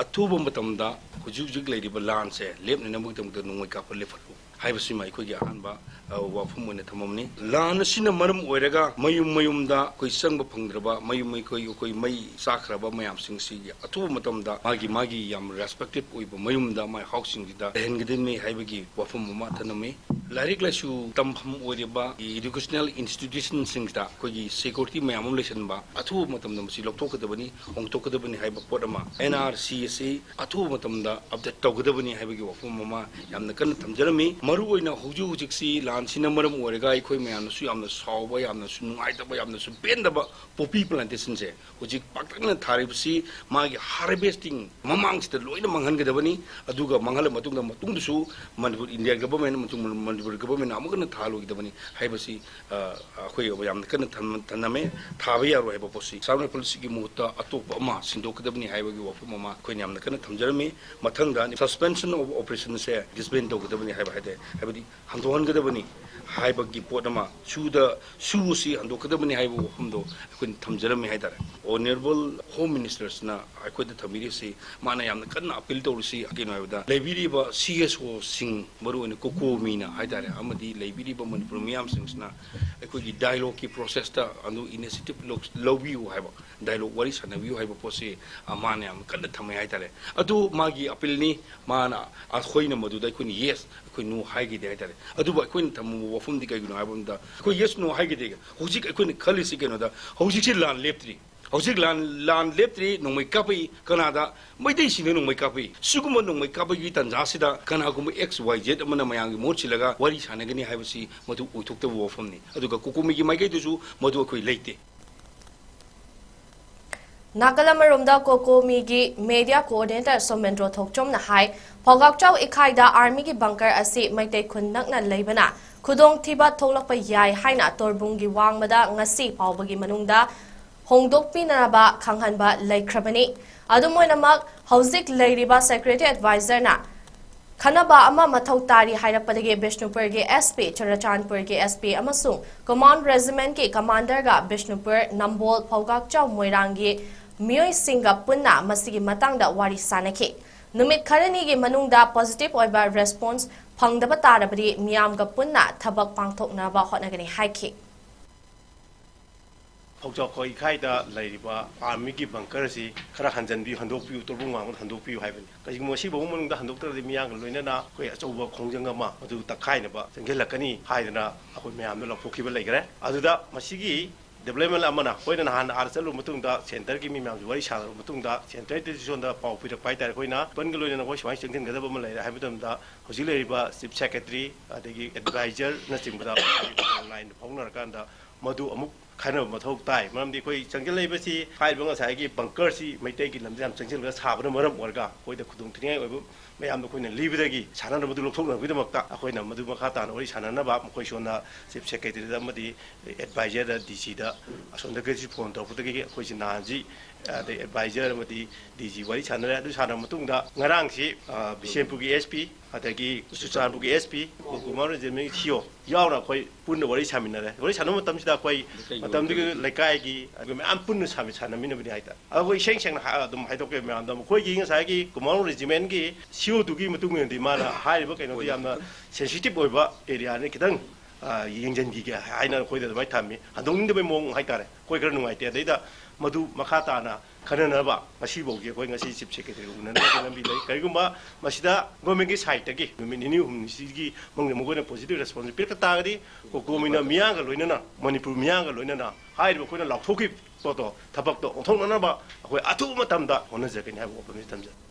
ꯑꯊꯨꯕ ꯃꯇꯝꯗ ꯍꯧꯖꯤꯛ ꯍꯧꯖꯤꯛ ꯂꯩꯔꯤꯕ ꯂꯥꯟꯁꯦ ꯂꯦꯞꯅꯅꯕꯒꯤꯗꯃꯛꯇ ꯅꯣꯡꯃꯩ ꯀꯥꯞꯄ ꯂꯦꯞꯍꯜꯂꯨ ꯍꯥꯏꯕꯁꯤꯃ ꯑꯩꯈꯣꯏꯒꯤ ꯑꯍꯥꯟꯕ, ꯑ, ꯋꯥꯐꯝ ꯑꯣꯏꯅ ꯊꯝꯃꯝꯅꯤ꯫ ꯂꯥꯟ ꯑꯁꯤꯅ ꯃꯔꯝ ꯑꯣꯏꯔꯒ ꯃꯌꯨꯝ ꯃꯌꯨꯝꯗ ꯑꯩꯈꯣꯏ ꯆꯪꯕ ꯐꯪꯗ꯭ꯔꯕ, ꯃꯌꯨꯝ ꯑꯩꯈꯣꯏ, ꯑꯩꯈꯣꯏ ꯃꯩ ꯆꯥꯛꯈ꯭ꯔꯕ ꯃꯌꯥꯝꯁꯤꯡꯁꯤꯒꯤ ꯑꯊꯨꯕ ꯃꯇꯝꯗ ꯃꯥꯒꯤ, ꯃꯥꯒꯤ ꯌꯥꯝ respective ꯑꯣꯏꯕ ꯃꯌꯨꯝꯗ, ꯃꯥꯒꯤ ꯍꯥꯎꯁꯁꯤꯡꯁꯤꯗ ꯂꯩꯍꯟꯒꯗꯕꯅꯤ ꯍꯥꯏꯕꯒꯤ ꯋꯥꯐꯝ ꯑꯃ ꯊꯝꯂꯝꯃꯤ꯫ ꯂꯥꯏꯔꯤꯛ ꯂꯥꯏꯁꯨ ꯇꯝꯐꯝ ꯑꯣꯏꯔꯤꯕ educational institutionꯁꯤꯡꯁꯤꯗ ꯑꯩꯈꯣꯏꯒꯤ security ꯃꯌꯥꯝ ꯑꯃ ꯂꯩꯁꯟꯕ, ꯑꯊꯨꯕ ꯃꯇꯝꯗ ꯃꯁꯤ ꯂꯧꯊꯣꯛꯀꯗꯕꯅꯤ, ꯍꯣꯡꯗꯣꯛꯀꯗꯕꯅꯤ ꯍꯥꯏꯕ ꯄꯣꯠ ꯑꯃ, NRC ꯑꯁꯤ ꯑꯊꯨꯕ ꯃꯇꯝꯗ update ꯇꯧꯒꯗꯕꯅꯤ ꯍꯥꯏꯕꯒꯤ ꯋꯥꯐꯝ ꯑꯃ ꯌꯥꯝꯅ ꯀꯟꯅ ꯊꯝꯖꯔꯝꯃꯤ꯫ ꯃꯔꯨꯑꯣꯏꯅ ꯍꯧꯖꯤꯛ ꯍꯧꯖꯤꯛꯁꯤ ꯂꯥꯟꯁꯤꯅ ꯃꯔꯝ ꯑꯣꯏꯔꯒ ꯑꯩꯈꯣꯏ ꯃꯌꯥꯝꯅꯁꯨ ꯌꯥꯝꯅ ꯁꯥꯎꯕ, ꯌꯥꯝꯅꯁꯨ ꯅꯨꯡꯉꯥꯏꯇꯕ, ꯌꯥꯝꯅꯁꯨ ꯄꯦꯟꯗꯕ poppy plantationꯁꯦ ꯍꯧꯖꯤꯛ ꯄꯥꯛꯇꯛꯅ ꯊꯥꯔꯤꯕꯁꯤ ꯃꯥꯒꯤ harvesting ꯃꯃꯥꯡꯁꯤꯗ ꯂꯣꯏꯅ ꯃꯥꯡꯍꯟꯒꯗꯕꯅꯤ꯫ ꯑꯗꯨꯒ ꯃꯥꯡꯍꯜꯂ ꯃꯇꯨꯡꯗ, ꯃꯇꯨꯡꯗꯁꯨ ꯃꯅꯤꯄꯨꯔ, ꯏꯟꯗꯤꯌꯥ government ꯑꯃꯁꯨꯡ ꯃꯅꯤꯄꯨꯔ government ꯑꯃꯨꯛ ꯍꯟꯅ ꯊꯥꯍꯜꯂꯣꯏꯒꯗꯕꯅꯤ ꯍꯥꯏꯕꯁꯤ, ꯑ, ꯑꯩꯈꯣꯏ ꯌꯥꯝꯅ ꯀꯟꯅ ꯊꯝ-, ꯊꯝꯂꯝꯃꯦ꯫ ꯊꯥꯕ ꯌꯥꯔꯣꯏ ꯍꯥꯏꯕ ꯄꯣꯠꯁꯤ, Assam Riflesꯀꯤ ꯃꯍꯨꯠꯇ ꯑꯇꯣꯞꯄ ꯑꯃ ꯁꯤꯟꯗꯣꯛꯀꯗꯕꯅꯤ ꯍꯥꯏꯕꯒꯤ ꯋꯥꯐꯝ ꯑꯃ ꯑꯩꯈꯣꯏꯅ ꯌꯥꯝꯅ ꯀꯟꯅ ꯊꯝꯖꯔꯝꯃꯤ꯫ ꯃꯊꯪꯗ suspension of operationꯁꯦ disband ꯇꯧꯒꯗꯕꯅꯤ ꯍꯥꯏꯕ ꯍꯥꯏ ꯇꯥꯔꯦ, ꯍꯥꯏꯕꯗꯤ ꯍꯟꯗꯣꯛꯍꯟꯒꯗꯕꯅꯤ ꯍꯥꯏꯕꯒꯤ ꯄꯣꯠ ꯑꯃ, ꯁꯨꯗ, ꯁꯨ ꯑꯁꯤ ꯍꯟꯗꯣꯛꯀꯗꯕꯅꯤ ꯍꯥꯏꯕ ꯋꯥꯐꯝꯗꯣ ꯑꯩꯈꯣꯏꯅ ꯊꯝꯖꯔꯝꯃꯤ ꯍꯥꯏ ꯇꯥꯔꯦ꯫ Honourable Home Ministerꯁꯤꯅ ꯑꯩꯈꯣꯏꯗ ꯊꯝꯕꯤꯔꯤꯁꯤ, ꯃꯥꯅ ꯌꯥꯝꯅ ꯀꯟꯅ appeal ꯇꯧꯔꯤꯁꯤ ꯀꯩꯅꯣ ꯍꯥꯏꯕꯗ, ꯂꯩꯕꯤꯔꯤꯕ CSOꯁꯤꯡ, ꯃꯔꯨꯑꯣꯏꯅ COCOMIꯅ ꯍꯥꯏ ꯇꯥꯔꯦ, ꯑꯃꯗꯤ ꯂꯩꯕꯤꯔꯤꯕ ꯃꯅꯤꯄꯨꯔ ꯃꯤꯌꯥꯝꯁꯤꯡꯁꯤꯅ ꯑꯩꯈꯣꯏꯒꯤ dialogueꯀꯤ processꯇ ꯑꯗꯨ initiative ꯂꯧ-, ꯂꯧꯕꯤꯌꯨ ꯍꯥꯏꯕ, dialogue ꯋꯥꯔꯤ ꯁꯥꯟꯅꯕꯤꯌꯨ ꯍꯥꯏꯕ ꯄꯣꯠꯁꯤ, ꯑ, ꯃꯥꯅ ꯌꯥꯝ ꯀꯟꯅ ꯊꯝꯃꯦ ꯍꯥꯏ ꯇꯥꯔꯦ꯫ ꯑꯗꯨ ꯃꯥꯒꯤ appealꯅꯤ, ꯃꯥꯅ, ꯑꯩꯈꯣꯏꯅ ꯃꯗꯨꯗ ꯑꯩꯈꯣꯏꯅ yes, ꯑꯩꯈꯣꯏ no ꯍꯥꯏꯈꯤꯗꯦ ꯍꯥꯏ ꯇꯥꯔꯦ꯫ ꯑꯗꯨꯕꯨ ꯑꯩꯈꯣꯏꯅ ꯊꯝꯃꯨꯕ ꯋꯥꯐꯝꯗꯤ ꯀꯩꯒꯤꯅꯣ ꯍꯥꯏꯕ ꯃꯇꯝꯗ, ꯑꯩꯈꯣꯏ yes, no ꯍꯥꯏꯈꯤꯗꯦ꯫ ꯍꯧꯖꯤꯛ ꯑꯩꯈꯣꯏꯅ ꯈꯜꯂꯤꯁꯤ ꯀꯩꯅꯣꯗ, ꯍꯧꯖꯤꯛꯁꯤ ꯂꯥꯟ ꯂꯦꯞꯇ꯭ꯔꯤ꯫ ꯍꯧꯖꯤꯛ ꯂꯥꯟ, ꯂꯥꯟ ꯂꯦꯞꯇ꯭ꯔꯤ, ꯅꯣꯡꯃꯩ ꯀꯥꯞꯄꯛꯏ꯫ ꯀꯅꯥꯗ? ꯃꯩꯇꯩꯁꯤꯡꯗ ꯅꯣꯡꯃꯩ ꯀꯥꯞꯄꯛꯏ꯫ ꯁꯤꯒꯨꯝꯕ ꯅꯣꯡꯃꯩ ꯀꯥꯞꯄꯒꯤ ꯇꯥꯟꯖꯥꯁꯤꯗ ꯀꯅꯥꯒꯨꯝꯕ X Y Z ꯑꯃꯅ ꯃꯌꯥꯝꯒꯤ ꯃꯍꯨꯠ ꯁꯤꯜꯂꯒ ꯋꯥꯔꯤ ꯁꯥꯟꯅꯒꯅꯤ ꯍꯥꯏꯕꯁꯤ ꯃꯗꯨ ꯑꯣꯏꯊꯣꯛꯇꯕ ꯋꯥꯐꯝꯅꯤ꯫ ꯑꯗꯨꯒ COCOMIꯒꯤ ꯃꯥꯏꯀꯩꯗꯁꯨ ꯃꯗꯨ ꯑꯩꯈꯣꯏ ꯂꯩꯇꯦ꯫ ꯅꯥꯀꯜ ꯑꯃꯔꯣꯝꯗ COCOMIꯒꯤ media coordinator ꯁꯣꯃꯦꯟꯗ꯭ꯔꯣ ꯊꯣꯛꯆꯣꯝꯅ ꯍꯥꯏ, ꯐꯧꯒꯥꯛꯆꯥꯎ ꯏꯈꯥꯏꯗ armyꯒꯤ bunker ꯑꯁꯤ ꯃꯩꯇꯩ ꯈꯨꯟ ꯅꯛꯅ ꯂꯩꯕꯅ ꯈꯨꯗꯣꯡꯊꯤꯕ ꯊꯣꯛꯂꯛꯄ ꯌꯥꯏ ꯍꯥꯏꯅ ꯇꯣꯔꯕꯨꯡꯒꯤ ꯋꯥꯡꯃꯗ ꯉꯁꯤ ꯐꯥꯎꯕꯒꯤ ꯃꯅꯨꯡꯗ ꯍꯣꯡꯗꯣꯛꯄꯤꯅꯕ ꯈꯪꯍꯟꯕ ꯂꯩꯈ꯭ꯔꯕꯅꯤ꯫ ꯑꯗꯨꯝ ꯑꯣꯏꯅꯃꯛ, ꯍꯧꯖꯤꯛ ꯂꯩꯔꯤꯕ Security Advisorꯅ ꯈꯟꯅꯕ ꯑꯃ ꯃꯊꯧ ꯇꯥꯔꯤ ꯍꯥꯏꯔꯛꯄꯗꯒꯤ ꯕꯤꯁꯅꯨꯄꯨꯔꯒꯤ SP, ꯆꯨꯔꯆꯥꯟꯄꯨꯔꯒꯤ SP ꯑꯃꯁꯨꯡ Command Regimentꯀꯤ Commanderꯒ ꯕꯤꯁꯅꯨꯄꯨꯔ, ꯅꯝꯕꯣꯜ, ꯐꯧꯒꯥꯛꯆꯥꯎ, ꯃꯣꯏꯔꯥꯡꯒꯤ ꯃꯤꯑꯣꯏꯁꯤꯡꯒ ꯄꯨꯟꯅ ꯃꯁꯤꯒꯤ ꯃꯇꯥꯡꯗ ꯋꯥꯔꯤ ꯁꯥꯅꯈꯤ꯫ ꯅꯨꯃꯤꯠ ꯈꯔꯅꯤꯒꯤ ꯃꯅꯨꯡꯗ positive ꯑꯣꯏꯕ response ꯐꯪꯗꯕ ꯇꯥꯔꯕꯗꯤ ꯃꯤꯌꯥꯝꯒ ꯄꯨꯟꯅ ꯊꯕꯛ ꯄꯥꯡꯊꯣꯛꯅꯕ ꯍꯣꯠꯅꯒꯅꯤ ꯍꯥꯏꯈꯤ꯫ ꯐꯧꯖꯥꯎꯈꯣꯏ ꯏꯈꯥꯏꯗ ꯂꯩꯔꯤꯕ armyꯒꯤ bunkerꯁꯤ ꯈꯔ ꯍꯟꯖꯟꯕꯤꯌꯨ, ꯍꯟꯗꯣꯛꯄꯤꯌꯨ, ꯇꯣꯔꯕꯨꯡ ꯋꯥꯡꯃꯗ ꯍꯟꯗꯣꯛꯄꯤꯌꯨ ꯍꯥꯏꯕꯅꯤ꯫ ꯀꯔꯤꯒꯨꯝꯕ ꯁꯤꯐꯥꯎ ꯃꯅꯨꯡꯗ ꯍꯟꯗꯣꯛꯇ꯭ꯔꯒꯗꯤ ꯃꯤꯌꯥꯝꯒ ꯂꯣꯏꯅꯅ ꯑꯩꯈꯣꯏ ꯑꯆꯧꯕ ꯈꯣꯡꯖꯪ ꯑꯃ ꯃꯗꯨ ꯇꯛꯈꯥꯏꯅꯕ ꯆꯪꯁꯤꯜꯂꯛꯀꯅꯤ ꯍꯥꯏꯗꯅ ꯑꯩꯈꯣꯏ ꯃꯌꯥꯝꯗ ꯂꯥꯎꯊꯣꯛꯈꯤꯕ ꯂꯩꯈ꯭ꯔꯦ꯫ ꯑꯗꯨꯗ ꯃꯁꯤꯒꯤ development ꯑꯃꯅ ꯑꯩꯈꯣꯏꯅ ꯅꯍꯥꯟ ꯑꯥꯗ ꯆꯠꯂꯨꯕ ꯃꯇꯨꯡꯗ centreꯒꯤ ꯃꯤ ꯃꯌꯥꯝꯁꯨ ꯋꯥꯔꯤ ꯁꯥꯟꯅꯔꯕ ꯃꯇꯨꯡꯗ central institutionꯗ ꯄꯥꯎ ꯄꯤꯔꯛꯄ ꯍꯥꯏꯇꯥꯔꯦ꯫ ꯑꯩꯈꯣꯏꯅ ꯕꯟꯒ ꯂꯣꯏꯅꯅ ꯑꯩꯈꯣꯏ ꯁꯨꯃꯥꯏꯅ ꯆꯪꯁꯤꯟꯒꯗꯕ ꯑꯃ ꯂꯩꯔꯦ ꯍꯥꯏꯕ ꯃꯇꯝꯗ ꯍꯧꯖꯤꯛ ꯂꯩꯔꯤꯕ chief secretary ꯑꯗꯒꯤ advisorꯅꯆꯤꯡꯕꯗ line ꯐꯥꯎꯅꯔꯀꯥꯟꯗ ꯃꯗꯨ ꯑꯃꯨꯛ ꯈꯟꯅꯕ ꯃꯊꯧ ꯇꯥꯏ꯫ ꯃꯔꯝꯗꯤ ꯑꯩꯈꯣꯏ ꯆꯪꯁꯤꯜꯂꯛꯏꯕꯁꯤ ꯍꯥꯏꯔꯤꯕ ꯉꯁꯥꯏꯒꯤ bunkerꯁꯤ ꯃꯩꯇꯩꯒꯤ ꯂꯝꯗ ꯌꯥꯝ ꯆꯪꯁꯤꯜꯂꯒ ꯁꯥꯕꯅ ꯃꯔꯝ ꯑꯣꯏꯔꯒ ꯑꯩꯈꯣꯏꯗ ꯈꯨꯗꯣꯡꯊꯤꯅꯤꯡꯉꯥꯏ ꯑꯣꯏꯕ ꯃꯌꯥꯝꯗ ꯑꯩꯈꯣꯏꯅ ꯂꯤꯕꯗꯒꯤ ꯁꯥꯟꯅꯅꯕꯗꯨ ꯂꯧꯊꯣꯛꯅꯕꯒꯤꯗꯃꯛꯇ ꯑꯩꯈꯣꯏꯅ ꯃꯗꯨ ꯃꯈꯥ ꯇꯥꯅ ꯋꯥꯔꯤ ꯁꯥꯟꯅꯅꯕ ꯃꯈꯣꯏ ꯁꯣꯝꯅ chief secretaryꯗ ꯑꯃꯗꯤ advisorꯗ DCꯗ ꯑꯁꯣꯝꯗꯒꯤꯁꯨ phone ꯇꯧꯔꯛꯄꯗꯒꯤ ꯑꯩꯈꯣꯏꯁꯤ ꯅꯍꯥꯟꯁꯤ ꯑꯗꯩ advisor ꯑꯃꯗꯤ DG ꯋꯥꯔꯤ ꯁꯥꯟꯅꯔꯦ꯫ ꯑꯗꯨ ꯁꯥꯟꯅꯔꯕ ꯃꯇꯨꯡꯗ ꯉꯔꯥꯡꯁꯤ ꯕꯤꯁꯦꯝꯄꯨꯔꯒꯤ SP ꯑꯗꯒꯤ ꯆꯨꯔꯆꯥꯟꯄꯨꯔꯒꯤ SP, Command Regimentꯀꯤ CO ꯌꯥꯎꯅ ꯑꯩꯈꯣꯏ ꯄꯨꯟꯅ ꯋꯥꯔꯤ ꯁꯥꯃꯤꯟꯅꯔꯦ꯫ ꯋꯥꯔꯤ ꯁꯥꯟꯅꯕ ꯃꯇꯝꯁꯤꯗ ꯑꯩꯈꯣꯏ ꯃꯇꯝꯗꯨꯒꯤ ꯂꯩꯀꯥꯏꯒꯤ ꯑꯩꯈꯣꯏ ꯃꯌꯥꯝ ꯄꯨꯟꯅ ꯁꯥꯟꯅꯃꯤꯟꯅꯕꯅꯤ ꯍꯥꯏꯇꯥꯔꯦ꯫ ꯑꯩꯈꯣꯏ ꯏꯁꯦꯡ ꯁꯦꯡꯅ ꯑꯗꯨꯝ ꯍꯥꯏꯗꯣꯛꯀꯦ ꯃꯌꯥꯝꯗ, ꯃꯈꯣꯏꯒꯤ ꯉꯁꯥꯏꯒꯤ Command Regimentꯀꯤ COꯗꯨꯒꯤ ꯃꯇꯨꯡ ꯏꯟꯅꯗꯤ ꯃꯥꯅ ꯍꯥꯏꯔꯤꯕ ꯀꯩꯅꯣꯗꯨ ꯌꯥꯝꯅ sensitive ꯑꯣꯏꯕ areaꯅꯤ, ꯈꯤꯇꯪ ꯌꯦꯡꯁꯤꯟꯈꯤꯒꯦ ꯍꯥꯏꯅ ꯑꯩꯈꯣꯏꯗ ꯑꯗꯨꯃꯥꯏꯅ ꯊꯝꯃꯤ꯫ ꯍꯟꯗꯣꯛꯅꯤꯡꯗꯕꯩ ꯃꯑꯣꯡ ꯍꯥꯏꯇꯥꯔꯦ꯫ ꯑꯩꯈꯣꯏ ꯈꯔ ꯅꯨꯡꯉꯥꯏꯇꯦ꯫ ꯑꯗꯩꯗ ꯃꯗꯨ ꯃꯈꯥ ꯇꯥꯅ ꯈꯟꯅꯅꯕ ꯉꯁꯤꯐꯥꯎꯒꯤ ꯑꯩꯈꯣꯏ ꯉꯁꯤ chief secretary ꯎꯅꯅꯕꯒꯤ ꯂꯝꯕꯤ ꯂꯩ꯫ ꯀꯔꯤꯒꯨꯝꯕ ꯃꯁꯤꯗ governmentꯀꯤ sideꯇꯒꯤ ꯅꯨꯃꯤꯠ ꯅꯤꯅꯤ ꯍꯨꯝꯅꯤꯁꯤꯒꯤ ꯃꯅꯨꯡꯗ ꯃꯈꯣꯏꯅ positive response ꯄꯤꯔꯛꯄ ꯇꯥꯔꯒꯗꯤ ꯀꯣꯀꯣꯃꯤꯅ ꯃꯤꯌꯥꯝꯒ ꯂꯣꯏꯅꯅ, ꯃꯅꯤꯄꯨꯔ ꯃꯤꯌꯥꯝꯒ ꯂꯣꯏꯅꯅ ꯍꯥꯏꯔꯤꯕ ꯑꯩꯈꯣꯏꯅ ꯂꯥꯎꯊꯣꯛꯈꯤꯕ ꯄꯣꯠꯇꯣ, ꯊꯕꯛꯇꯣ ꯑꯣꯟꯊꯣꯛꯅꯅꯕ ꯑꯩꯈꯣꯏ ꯑꯊꯨꯕ ꯃꯇꯝꯗ ꯍꯣꯠꯅꯖꯒꯅꯤ ꯍꯥꯏꯕ ꯋꯥꯐꯝꯁꯤ ꯊꯝꯖꯒꯦ꯫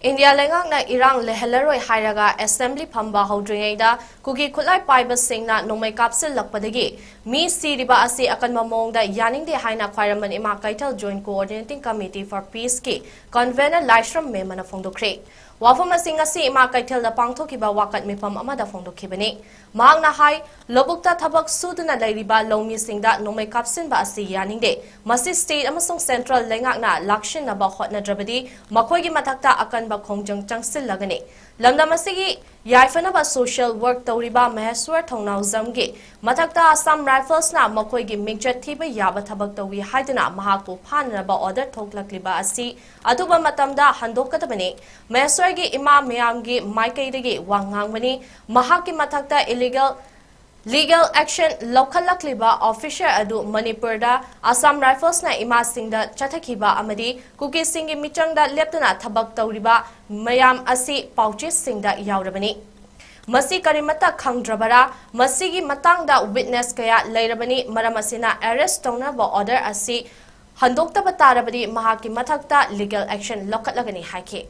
ꯏꯟꯗꯤꯌꯥ ꯂꯩꯉꯥꯛꯅ ꯏꯔꯥꯡ ꯂꯩꯍꯜꯂꯔꯣꯏ ꯍꯥꯏꯔꯒ assembly ꯐꯝꯕ ꯍꯧꯗ꯭ꯔꯤꯉꯩꯗ ꯀꯨꯀꯤ ꯈꯨꯠꯂꯥꯏ ꯄꯥꯏꯕꯁꯤꯡꯅ ꯅꯣꯡꯃꯩ ꯀꯥꯞꯁꯤꯜꯂꯛꯄꯗꯒꯤ ꯃꯤ ꯁꯤꯔꯤꯕ ꯑꯁꯤ ꯑꯀꯟꯕ ꯃꯑꯣꯡꯗ ꯌꯥꯅꯤꯡꯗꯦ ꯍꯥꯏꯅ ꯈ꯭ꯋꯥꯏꯔꯝꯕꯟ ꯏꯃꯥ ꯀꯩꯊꯦꯜ Joint Coordinating Committee for Peaceꯀꯤ convener ꯂꯥꯏꯁ꯭ꯔꯝ ꯃꯦꯃꯅ ꯐꯣꯡꯗꯣꯛꯈ꯭ꯔꯦ꯫ ꯋꯥꯐꯝ ꯑꯁꯤ ꯉꯁꯤ ꯏꯃꯥ ꯀꯩꯊꯦꯜꯗ ꯄꯥꯡꯊꯣꯛꯈꯤꯕ ꯋꯥꯀꯠ ꯃꯤꯐꯝ ꯑꯃꯗ ꯐꯣꯡꯗꯣꯛꯈꯤꯕꯅꯤ꯫ ꯃꯍꯥꯛꯅ ꯍꯥꯏ, ꯂꯧꯕꯨꯛꯇ ꯊꯕꯛ ꯁꯨꯗꯨꯅ ꯂꯩꯔꯤꯕ ꯂꯧꯃꯤꯁꯤꯡꯗ ꯅꯣꯡꯃꯩ ꯀꯥꯞꯁꯤꯟꯕ ꯑꯁꯤ ꯌꯥꯅꯤꯡꯗꯦ꯫ ꯃꯁꯤ state ꯑꯃꯁꯨꯡ central ꯂꯩꯉꯥꯛꯅ ꯂꯥꯛꯁꯤꯟꯅꯕ ꯍꯣꯠꯅꯗ꯭ꯔꯕꯗꯤ ꯃꯈꯣꯏꯒꯤ ꯃꯊꯛꯇ ꯑꯀꯟꯕ ꯈꯣꯡꯖꯪ ꯆꯪꯁꯤꯜꯂꯒꯅꯤ꯫ ꯂꯝꯗꯝ ꯑꯁꯤꯒꯤ ꯌꯥꯏꯐꯅꯕ social work ꯇꯧꯔꯤꯕ ꯃꯍꯦꯁ꯭ꯋꯔ ꯊꯧꯅꯥꯎꯖꯝꯒꯤ ꯃꯊꯛꯇ Assam Riflesꯅ ꯃꯈꯣꯏꯒꯤ ꯃꯤꯡꯆꯠ ꯊꯤꯕ ꯌꯥꯕ ꯊꯕꯛ ꯇꯧꯏ ꯍꯥꯏꯗꯨꯅ ꯃꯍꯥꯛꯄꯨ ꯐꯥꯅꯅꯕ order ꯊꯣꯛꯂꯛꯂꯤꯕ ꯑꯁꯤ ꯑꯊꯨꯕ ꯃꯇꯝꯗ ꯍꯟꯗꯣꯛꯀꯗꯕꯅꯤ꯫ ꯃꯍꯦꯁ꯭ꯋꯔꯒꯤ ꯏꯃꯥ ꯃꯌꯥꯝꯒꯤ ꯃꯥꯏꯀꯩꯗꯒꯤ ꯋꯥ ꯉꯥꯡꯕꯅꯤ꯫ ꯃꯍꯥꯛꯀꯤ ꯃꯊꯛꯇ illegal legal action ꯂꯧꯈꯠꯂꯛꯂꯤꯕ officer ꯑꯗꯨ ꯃꯅꯤꯄꯨꯔꯗ Assam Riflesꯅ ꯏꯃꯥꯁꯤꯡꯗ ꯆꯠꯊꯈꯤꯕ ꯑꯃꯗꯤ ꯀꯨꯀꯤꯁꯤꯡꯒꯤ ꯃꯤꯆꯪꯗ ꯂꯦꯞꯇꯅ ꯊꯕꯛ ꯇꯧꯔꯤꯕ ꯃꯌꯥꯝ ꯑꯁꯤ ꯄꯥꯎꯆꯦꯁꯤꯡꯗ ꯌꯥꯎꯔꯕꯅꯤ꯫ ꯃꯁꯤ ꯀꯔꯤꯃꯠꯇ ꯈꯪꯗ꯭ꯔꯕꯔꯥ? ꯃꯁꯤꯒꯤ ꯃꯇꯥꯡꯗ witness ꯀꯌꯥ ꯂꯩꯔꯕꯅꯤ꯫ ꯃꯔꯝ ꯑꯁꯤꯅ arrest ꯇꯧꯅꯕ order ꯑꯁꯤ ꯍꯟꯗꯣꯛꯇꯕ ꯇꯥꯔꯕꯗꯤ ꯃꯍꯥꯛꯀꯤ ꯃꯊꯛꯇ legal action ꯂꯧꯈꯠꯂꯒꯅꯤ ꯍꯥꯏꯈꯤ꯫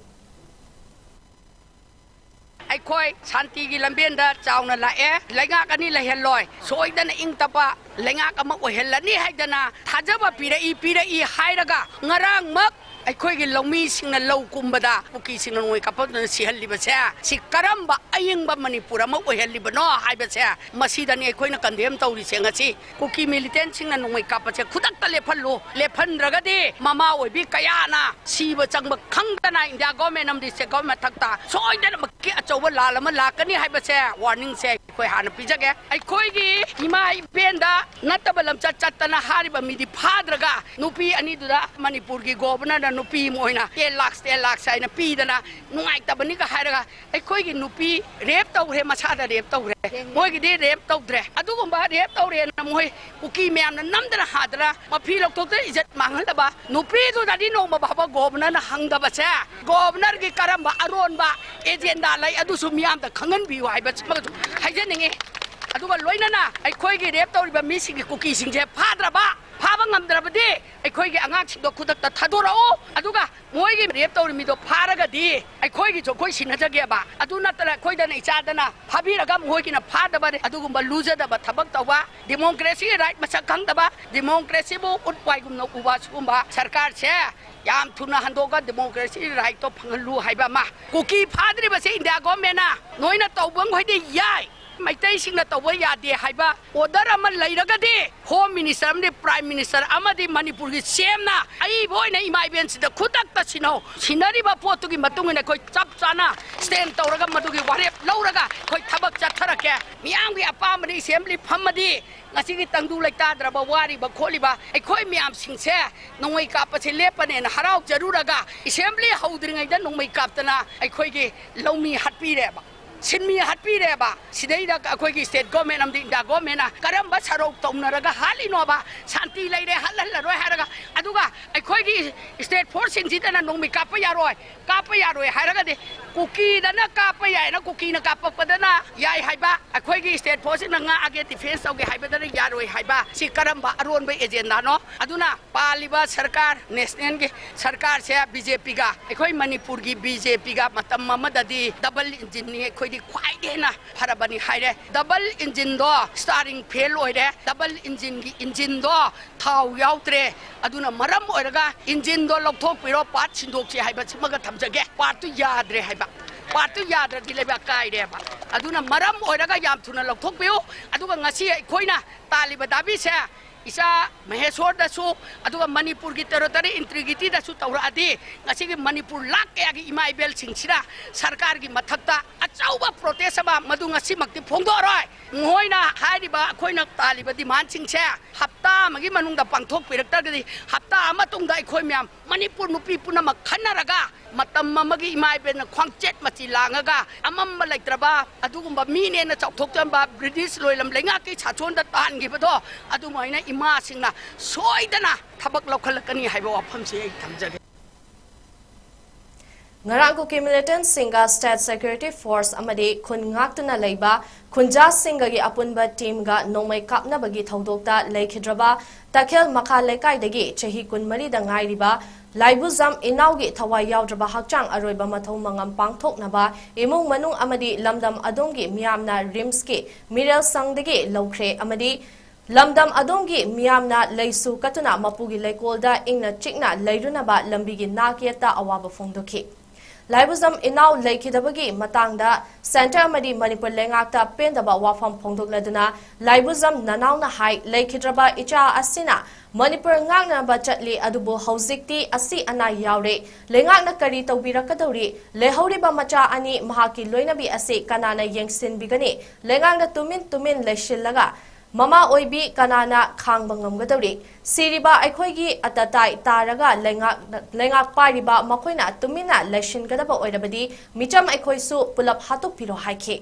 ꯑꯩꯈꯣꯏ ꯁꯥꯟꯇꯤꯒꯤ ꯂꯝꯕꯦꯟꯗ ꯆꯥꯎꯅ ꯂꯥꯛꯑꯦ꯫ ꯂꯩꯉꯥꯛ ꯑꯅꯤ ꯂꯩꯍꯜꯂꯣꯏ꯫ ꯁꯣꯏꯗꯅ ꯏꯪ ꯇꯞꯄ ꯂꯩꯉꯥꯛ ꯑꯃ ꯑꯣꯏꯍꯜꯂꯅꯤ ꯍꯥꯏꯗꯅ ꯊꯥꯖꯕ ꯄꯤꯔꯛꯏ, ꯄꯤꯔꯛꯏ ꯍꯥꯏꯔꯒ ꯉꯔꯥꯡꯃꯛ ꯑꯩꯈꯣꯏꯒꯤ ꯂꯧꯃꯤꯁꯤꯡꯅ ꯂꯧ ꯀꯨꯝꯕꯗ ꯀꯨꯀꯤꯁꯤꯡꯅ ꯅꯣꯡꯃꯩ ꯀꯥꯞꯄꯗꯨꯅ ꯁꯤꯍꯜꯂꯤꯕꯁꯦ, ꯁꯤ ꯀꯔꯝꯕ ꯑꯏꯪꯕ ꯃꯅꯤꯄꯨꯔ ꯑꯃ ꯑꯣꯏꯍꯜꯂꯤꯕꯅꯣ ꯍꯥꯏꯕꯁꯦ, ꯃꯁꯤꯗꯅꯤ ꯑꯩꯈꯣꯏꯅ condemn ꯇꯧꯔꯤꯁꯦ ꯉꯁꯤ꯫ ꯀꯨꯀꯤ militantꯁꯤꯡꯅ ꯅꯣꯡꯃꯩ ꯀꯥꯞꯄꯁꯦ ꯈꯨꯗꯛꯇ ꯂꯦꯞꯍꯜꯂꯨ꯫ ꯂꯦꯞꯍꯟꯗ꯭ꯔꯒꯗꯤ ꯃꯃꯥ ꯑꯣꯏꯕꯤ ꯀꯌꯥꯅ ꯁꯤꯕ ꯆꯪꯕ ꯈꯪꯗꯅ India government ꯑꯃꯗꯤ state government ꯃꯊꯛꯇ ꯁꯣꯏꯗꯅꯃꯛꯀꯤ ꯑꯆꯧꯕ ꯂꯥꯜ ꯑꯃ ꯂꯥꯛꯀꯅꯤ ꯍꯥꯏꯕꯁꯦ warningꯁꯦ ꯑꯩꯈꯣꯏ ꯍꯥꯟꯅ ꯄꯤꯖꯒꯦ꯫ ꯑꯩꯈꯣꯏꯒꯤ ꯏꯃꯥ ꯏꯕꯦꯟꯗ ꯅꯠꯇꯕ ꯂꯝꯆꯠ ꯆꯠꯇꯅ ꯍꯥꯏꯔꯤꯕ ꯃꯤꯗꯤ ꯐꯥꯗ꯭ꯔꯒ ꯅꯨꯄꯤ ꯑꯅꯤꯗꯨꯗ ꯃꯅꯤꯄꯨꯔꯒꯤ governorꯅ ꯅꯨꯄꯤ ꯑꯃ ꯑꯣꯏꯅ ten lakhs, ten lakhs ꯍꯥꯏꯅ ꯄꯤꯗꯅ ꯅꯨꯡꯉꯥꯏꯇꯕꯅꯤꯒ ꯍꯥꯏꯔꯒ ꯑꯩꯈꯣꯏꯒꯤ ꯅꯨꯄꯤ rape ꯇꯧꯈ꯭ꯔꯦ, ꯃꯁꯥꯗ rape ꯇꯧꯈ꯭ꯔꯦ꯫ ꯃꯣꯏꯒꯤꯗꯤ rape ꯇꯧꯗ꯭ꯔꯦ꯫ ꯑꯗꯨꯒꯨꯝꯕ rape ꯇꯧꯔꯦꯅ ꯃꯣꯏ ꯀꯨꯀꯤ ꯃꯌꯥꯝꯅ ꯅꯝꯗꯅ ꯍꯥꯗꯅ ꯃꯐꯤ ꯂꯧꯊꯣꯛꯇꯅ ꯏꯖꯠ ꯃꯥꯡꯍꯜꯂꯕ ꯅꯨꯄꯤꯗꯨꯗꯗꯤ ꯅꯣꯡꯃ ꯐꯥꯎꯕ governorꯅ ꯍꯪꯗꯕꯁꯦ, governorꯒꯤ ꯀꯔꯝꯕ ꯑꯔꯣꯟꯕ agenda ꯂꯩ ꯑꯗꯨꯁꯨ ꯃꯤꯌꯥꯝꯗ ꯈꯪꯍꯟꯕꯤꯌꯨ ꯍꯥꯏꯕꯁꯤꯃꯁꯨ ꯍꯥꯏꯖꯅꯤꯡꯉꯤ꯫ ꯑꯗꯨꯒ ꯂꯣꯏꯅꯅ ꯑꯩꯈꯣꯏꯒꯤ ꯔꯦꯞ ꯇꯧꯔꯤꯕ ꯃꯤꯁꯤꯡꯒꯤ, ꯀꯨꯀꯤꯁꯤꯡꯁꯦ ꯐꯥꯗ꯭ꯔꯕ, ꯐꯥꯕ ꯉꯝꯗ꯭ꯔꯕꯗꯤ ꯑꯩꯈꯣꯏꯒꯤ ꯑꯉꯥꯡꯁꯤꯡꯗꯣ ꯈꯨꯗꯛꯇ ꯊꯥꯗꯣꯔꯛꯎ꯫ ꯑꯗꯨꯒ ꯃꯣꯏꯒꯤ ꯔꯦꯞ ꯇꯧꯔꯤ ꯃꯤꯗꯣ ꯐꯥꯔꯒꯗꯤ ꯑꯩꯈꯣꯏꯒꯤꯁꯨ ꯑꯩꯈꯣꯏ ꯁꯤꯟꯅꯖꯒꯦꯕ꯫ ꯑꯗꯨ ꯅꯠꯇꯅ ꯑꯩꯈꯣꯏꯗꯅ ꯏꯆꯥꯗꯅ ꯐꯥꯕꯤꯔꯒ ꯃꯣꯏꯒꯤꯅ ꯐꯥꯗꯕ, ꯑꯗꯨꯒꯨꯝꯕ ꯂꯨꯖꯗꯕ ꯊꯕꯛ ꯇꯧꯕ, democracy right ꯃꯁꯛ ꯈꯪꯗꯕ, democracyꯕꯨ ꯎꯠ ꯋꯥꯏꯒꯨꯝꯅ ꯎꯕ ꯁꯤꯒꯨꯝꯕ ꯁꯔꯀꯥꯔꯁꯦ ꯌꯥꯝ ꯊꯨꯅ ꯍꯟꯗꯣꯛꯑꯒ democracy rightꯇꯣ ꯐꯪꯍꯜꯂꯨ ꯍꯥꯏꯕ ꯑꯃ꯫ ꯀꯨꯀꯤ ꯐꯥꯗ꯭ꯔꯤꯕꯁꯦ ꯏꯟꯗꯤꯌꯥ ꯒꯣꯔꯃꯦꯟꯅ ꯅꯣꯏꯅ ꯇꯧꯕ ꯃꯈꯩꯗꯤ ꯌꯥꯏ, ꯃꯩꯇꯩꯁꯤꯡꯅ ꯇꯧꯕ ꯌꯥꯗꯦ ꯍꯥꯏꯕ order ꯑꯃ ꯂꯩꯔꯒꯗꯤ Home Minister ꯑꯃꯗꯤ Prime Minister ꯑꯃꯗꯤ ꯃꯅꯤꯄꯨꯔꯒꯤ CMꯅ ꯑꯏꯕ ꯑꯣꯏꯅ ꯏꯃꯥ ꯏꯕꯦꯟꯁꯤꯗ ꯈꯨꯗꯛꯇ ꯁꯤꯟꯅꯧ꯫ ꯁꯤꯟꯅꯔꯤꯕ ꯄꯣꯠꯇꯨꯒꯤ ꯃꯇꯨꯡ ꯏꯟꯅ ꯑꯩꯈꯣꯏ ꯆꯞ ꯆꯥꯅ stand ꯇꯧꯔꯒ ꯃꯗꯨꯒꯤ ꯋꯥꯔꯦꯞ ꯂꯧꯔꯒ ꯑꯩꯈꯣꯏ ꯊꯕꯛ ꯆꯠꯊꯔꯛꯀꯦ꯫ ꯃꯤꯌꯥꯝꯒꯤ ꯑꯄꯥꯝꯕꯅꯤ꯫ Assembly ꯐꯝꯃꯗꯤ ꯉꯁꯤꯒꯤ ꯇꯪꯗꯨ ꯂꯩꯇꯥꯗ꯭ꯔꯕ ꯋꯥꯔꯤꯕ ꯈꯣꯠꯂꯤꯕ ꯑꯩꯈꯣꯏ ꯃꯌꯥꯝꯁꯤꯡꯁꯦ ꯅꯣꯡꯃꯩ ꯀꯥꯞꯄꯁꯦ ꯂꯦꯞꯄꯅꯦꯅ ꯍꯔꯥꯎꯖꯔꯨꯔꯒ Assembly ꯍꯧꯗ꯭ꯔꯤꯉꯩꯗ ꯅꯣꯡꯃꯩ ꯀꯥꯞꯇꯅ ꯑꯩꯈꯣꯏꯒꯤ ꯂꯧꯃꯤ ꯍꯥꯠꯄꯤꯔꯦꯕ, ꯁꯤꯟꯃꯤ ꯍꯥꯠꯄꯤꯔꯦꯕ꯫ ꯁꯤꯗꯩꯗ ꯑꯩꯈꯣꯏꯒꯤ state government ꯑꯃꯗꯤ ꯏꯟꯗꯤꯌꯥ ꯒꯣꯔꯃꯦꯟꯅ ꯀꯔꯝꯕ ꯁꯔꯧ ꯇꯧꯅꯔꯒ ꯍꯥꯠꯂꯤꯅꯣꯕ? ꯁꯥꯟꯇꯤ ꯂꯩꯔꯦ, ꯍꯥꯠꯍꯜꯂꯔꯣꯏ ꯍꯥꯏꯔꯒ, ꯑꯗꯨꯒ ꯑꯩꯈꯣꯏꯒꯤ state forceꯁꯤꯡꯁꯤꯗꯅ ꯅꯣꯡꯃꯩ ꯀꯥꯞꯄ ꯌꯥꯔꯣꯏ, ꯀꯥꯞꯄ ꯌꯥꯔꯣꯏ ꯍꯥꯏꯔꯒꯗꯤ ꯀꯨꯀꯤꯗꯅ ꯀꯥꯞꯄ ꯌꯥꯏꯅ, ꯀꯨꯀꯤꯅ ꯀꯥꯞꯄꯛꯄꯗꯅ ꯌꯥꯏ ꯍꯥꯏꯕ, ꯑꯩꯈꯣꯏꯒꯤ state forceꯁꯤꯡꯅ ꯉꯥꯛꯑꯒꯦ, defence ꯇꯧꯒꯦ ꯍꯥꯏꯕꯗꯅ ꯌꯥꯔꯣꯏ ꯍꯥꯏꯕ, ꯁꯤ ꯀꯔꯝꯕ ꯑꯔꯣꯟꯕ agendaꯅꯣ? ꯑꯗꯨꯅ ꯄꯥꯜꯂꯤꯕ ꯁꯔꯀꯥꯔ, nationalꯒꯤ ꯁꯔꯀꯥꯔꯁꯦ BJPꯒ, ꯑꯩꯈꯣꯏ ꯃꯅꯤꯄꯨꯔꯒꯤ BJPꯒ ꯃꯇꯝ ꯑꯃꯗꯗꯤ double engineꯅꯤ, ꯑꯩꯈꯣꯏꯗꯤ ꯈ꯭ꯋꯥꯏꯗꯒꯤ ꯍꯦꯟꯅ ꯐꯔꯕꯅꯤ ꯍꯥꯏꯔꯦ꯫ Double engineꯗꯣ steering fail ꯑꯣꯏꯔꯦ, double engineꯒꯤ engineꯗꯣ ꯊꯥꯎ ꯌꯥꯎꯗ꯭ꯔꯦ꯫ ꯑꯗꯨꯅ ꯃꯔꯝ ꯑꯣꯏꯔꯒ engineꯗꯣ ꯂꯧꯊꯣꯛꯄꯤꯔꯣ, part ꯁꯤꯟꯗꯣꯛꯁꯤ ꯍꯥꯏꯕꯁꯤꯃꯒ ꯊꯝꯖꯒꯦ꯫ Partꯇꯨ ꯌꯥꯗ꯭ꯔꯦ ꯍꯥꯏꯕ, partꯇꯨ ꯌꯥꯗ꯭ꯔꯗꯤ ꯂꯩꯕꯥꯛ ꯀꯥꯏꯔꯦꯕ꯫ ꯑꯗꯨꯅ ꯃꯔꯝ ꯑꯣꯏꯔꯒ ꯌꯥꯝ ꯊꯨꯅ ꯂꯧꯊꯣꯛꯄꯤꯌꯨ꯫ ꯑꯗꯨꯒ ꯉꯁꯤ ꯑꯩꯈꯣꯏꯅ ꯇꯥꯜꯂꯤꯕ ꯗꯥꯕꯤꯁꯦ ꯏꯆꯥ ꯃꯍꯦꯁꯣꯔꯗꯁꯨ, ꯑꯗꯨꯒ ꯃꯅꯤꯄꯨꯔꯒꯤ territorial integrityꯗꯁꯨ ꯇꯧꯔꯛꯑꯗꯤ ꯉꯁꯤꯒꯤ ꯃꯅꯤꯄꯨꯔ ꯂꯥꯛ ꯀꯌꯥꯒꯤ ꯏꯃꯥ ꯏꯕꯦꯜꯁꯤꯡꯁꯤꯅ ꯁꯔꯀꯥꯔꯒꯤ ꯃꯊꯛꯇ ꯑꯆꯧꯕ protest ꯑꯃ ꯃꯗꯨ ꯉꯁꯤꯃꯛꯇꯤ ꯐꯣꯡꯗꯣꯛꯑꯔꯣꯏ꯫ ꯃꯈꯣꯏꯅ ꯍꯥꯏꯔꯤꯕ ꯑꯩꯈꯣꯏꯅ ꯇꯥꯜꯂꯤꯕ demandꯁꯤꯡꯁꯦ ꯍꯞꯇꯥ ꯑꯃꯒꯤ ꯃꯅꯨꯡꯗ ꯄꯥꯡꯊꯣꯛꯄꯤꯔꯛꯇ꯭ꯔꯒꯗꯤ ꯍꯞꯇꯥ ꯑꯃ ꯃꯇꯨꯡꯗ ꯑꯩꯈꯣꯏ ꯃꯌꯥꯝ ꯃꯅꯤꯄꯨꯔ ꯅꯨꯄꯤ ꯄꯨꯝꯅꯃꯛ ꯈꯟꯅꯔꯒ ꯃꯇꯝ ꯑꯃꯒꯤ ꯏꯃꯥ ꯏꯕꯦꯜꯅ ꯈ꯭ꯋꯥꯡꯆꯦꯠ ꯃꯆꯤ ꯂꯥꯡꯉꯒ ꯑꯃꯝꯕ ꯂꯩꯇ꯭ꯔꯕ ꯑꯗꯨꯒꯨꯝꯕ ꯃꯤꯅꯦꯅ ꯆꯥꯎꯊꯣꯛꯆꯔꯝꯕ British ꯂꯣꯏꯂꯝ ꯂꯩꯉꯥꯛꯀꯤ ꯁꯥꯁꯣꯟꯗ ꯇꯥꯍꯟꯈꯤꯕꯗꯣ ꯑꯗꯨꯃꯥꯏꯅ ꯏꯃꯥꯁꯤꯡꯅ ꯁꯣꯏꯗꯅ ꯊꯕꯛ ꯂꯧꯈꯠꯂꯛꯀꯅꯤ ꯍꯥꯏꯕ ꯋꯥꯐꯝꯁꯤ ꯑꯩ ꯊꯝꯖꯒꯦ꯫ ꯉꯔꯥꯡ ꯀꯨꯀꯤ ꯃꯤꯂꯤꯇꯦꯟꯠꯁꯤꯡꯒ ꯁ꯭ꯇꯦꯠ ꯁꯦꯀ꯭ꯌꯨꯔꯤꯇꯤ ꯐꯣꯔꯁ ꯑꯃꯗꯤ ꯈꯨꯟ ꯉꯥꯛꯇꯨꯅ ꯂꯩꯕ ꯈꯨꯟꯖꯥꯁꯤꯡꯒꯒꯤ ꯑꯄꯨꯟꯕ ꯇꯤꯝꯒ ꯅꯣꯡꯃꯩ ꯀꯥꯞꯅꯕꯒꯤ ꯊꯧꯗꯣꯛꯇ ꯂꯩꯈꯤꯗ꯭ꯔꯕ ꯇꯈꯦꯜ ꯃꯈꯥ ꯂꯩꯀꯥꯏꯗꯒꯤ ꯆꯍꯤ ꯀꯨꯟꯃꯔꯤꯗ ꯉꯥꯏꯔꯤꯕ ꯂꯥꯏꯕꯨꯖꯝ ꯏꯅꯥꯎꯒꯤ ꯊꯋꯥꯏ ꯌꯥꯎꯗ꯭ꯔꯕ ꯍꯛꯆꯥꯡ ꯑꯔꯣꯏꯕ ꯃꯊꯧ ꯃꯉꯝ ꯄꯥꯡꯊꯣꯛꯅꯕ ꯏꯃꯨꯡ ꯃꯅꯨꯡ ꯑꯃꯗꯤ ꯂꯝꯗꯝ ꯑꯗꯣꯝꯒꯤ ꯃꯤꯌꯥꯝꯅ ꯔꯤꯝꯁꯀꯤ ꯃꯤꯔꯦꯜ ꯁꯪꯗꯒꯤ ꯂꯧꯈ꯭ꯔꯦ ꯑꯃꯗꯤ ꯂꯝꯗꯝ ꯑꯗꯣꯝꯒꯤ ꯃꯤꯌꯥꯝꯅ ꯂꯩꯁꯨ ꯀꯠꯇꯨꯅ ꯃꯄꯨꯒꯤ ꯂꯩꯀꯣꯜꯗ ꯏꯪꯅ ꯆꯤꯛꯅ ꯂꯩꯔꯨꯅꯕ ꯂꯝꯕꯤꯒꯤ ꯅꯥꯛ ꯌꯦꯠꯇ ꯑꯋꯥꯕ ꯐꯣꯡꯗꯣꯛꯈꯤ꯫ ꯂꯥꯏꯕꯨꯖꯝ ꯏꯅꯥꯎ ꯂꯩꯈꯤꯗꯕꯒꯤ ꯃꯇꯥꯡꯗ ꯁꯦꯟꯇꯔ ꯑꯃꯗꯤ ꯃꯅꯤꯄꯨꯔ ꯂꯩꯉꯥꯛꯇ ꯄꯦꯟꯗꯕ ꯋꯥꯐꯝ ꯐꯣꯡꯗꯣꯛꯂꯗꯨꯅ ꯂꯥꯏꯕꯨꯖꯝ ꯅꯅꯥꯎꯅ ꯍꯥꯏ, ꯂꯩꯈꯤꯗ꯭ꯔꯕ ꯏꯆꯥ ꯑꯁꯤꯅ ꯃꯅꯤꯄꯨꯔ ꯉꯥꯛꯅꯕ ꯆꯠꯂꯤ, ꯑꯗꯨꯕꯨ ꯍꯧꯖꯤꯛꯇꯤ ꯑꯁꯤ ꯑꯅꯥ ꯌꯥꯎꯔꯦ꯫ ꯂꯩꯉꯥꯛꯅ ꯀꯔꯤ ꯇꯧꯕꯤꯔꯛꯀꯗꯧꯔꯤ? ꯂꯩꯍꯧꯔꯤꯕ ꯃꯆꯥ ꯑꯅꯤ, ꯃꯍꯥꯛꯀꯤ ꯂꯣꯏꯅꯕꯤ ꯑꯁꯤ ꯀꯅꯥꯅ ꯌꯦꯡꯁꯤꯟꯕꯤꯒꯅꯤ? ꯂꯩꯉꯥꯛꯅ ꯇꯨꯃꯤꯟ ꯇꯨꯃꯤꯟ ꯂꯩꯁꯤꯜꯂꯒ ꯃꯃꯥ ꯑꯣꯏꯕꯤ ꯀꯅꯥꯅ ꯈꯥꯡꯕ ꯉꯝꯒꯗꯧꯔꯤ? ꯁꯤꯔꯤꯕ ꯑꯩꯈꯣꯏꯒꯤ ꯑꯇꯇꯥꯏ ꯇꯥꯔꯒ ꯂꯩꯉꯥꯛ, ꯂꯩꯉꯥꯛ ꯄꯥꯏꯔꯤꯕ ꯃꯈꯣꯏꯅ ꯇꯨꯃꯤꯟꯅ ꯂꯩꯁꯤꯟꯒꯗꯕ ꯑꯣꯏꯔꯕꯗꯤ ꯃꯤꯆꯝ ꯑꯩꯈꯣꯏꯁꯨ ꯄꯨꯂꯞ ꯍꯥꯠꯇꯣꯛꯄꯤꯔꯣ ꯍꯥꯏꯈꯤ꯫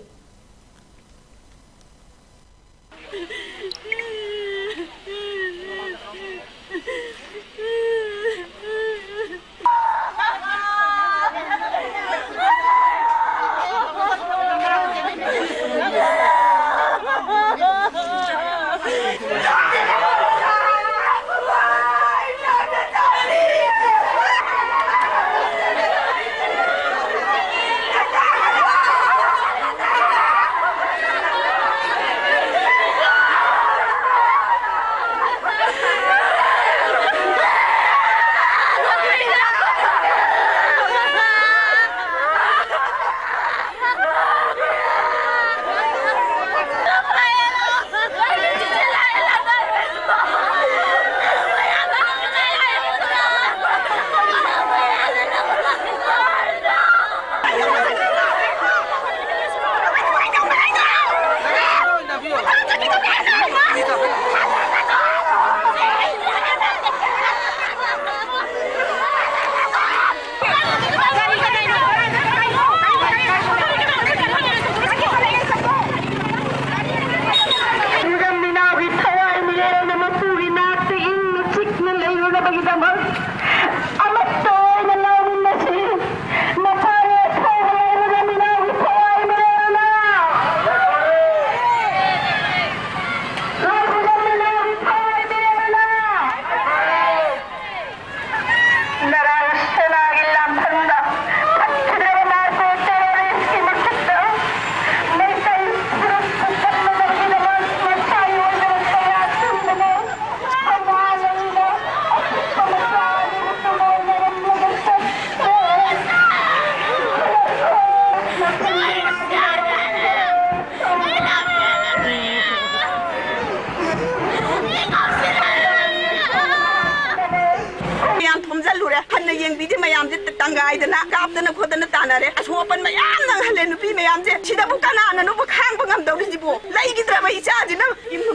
ꯍꯟꯅ ꯌꯦꯡꯕꯤꯗꯦ꯫ ꯃꯌꯥꯝꯁꯦ ꯇꯪꯒꯥꯏꯗꯅ, ꯀꯥꯞꯇꯅ ꯈꯣꯠꯇꯅ ꯇꯥꯟꯅꯔꯦ꯫ ꯑꯁꯣꯛ ꯑꯄꯟ ꯃꯌꯥꯝ ꯅꯪꯍꯜꯂꯦ ꯅꯨꯄꯤ ꯃꯌꯥꯝꯁꯦ꯫ ꯁꯤꯗꯕꯨ ꯀꯅꯥꯅꯅꯣꯕ ꯈꯥꯡꯕ ꯉꯝꯗꯧꯔꯤꯁꯤꯕꯣ? ꯂꯩꯈꯤꯗ꯭ꯔꯕ ꯏꯆꯥꯁꯤꯅ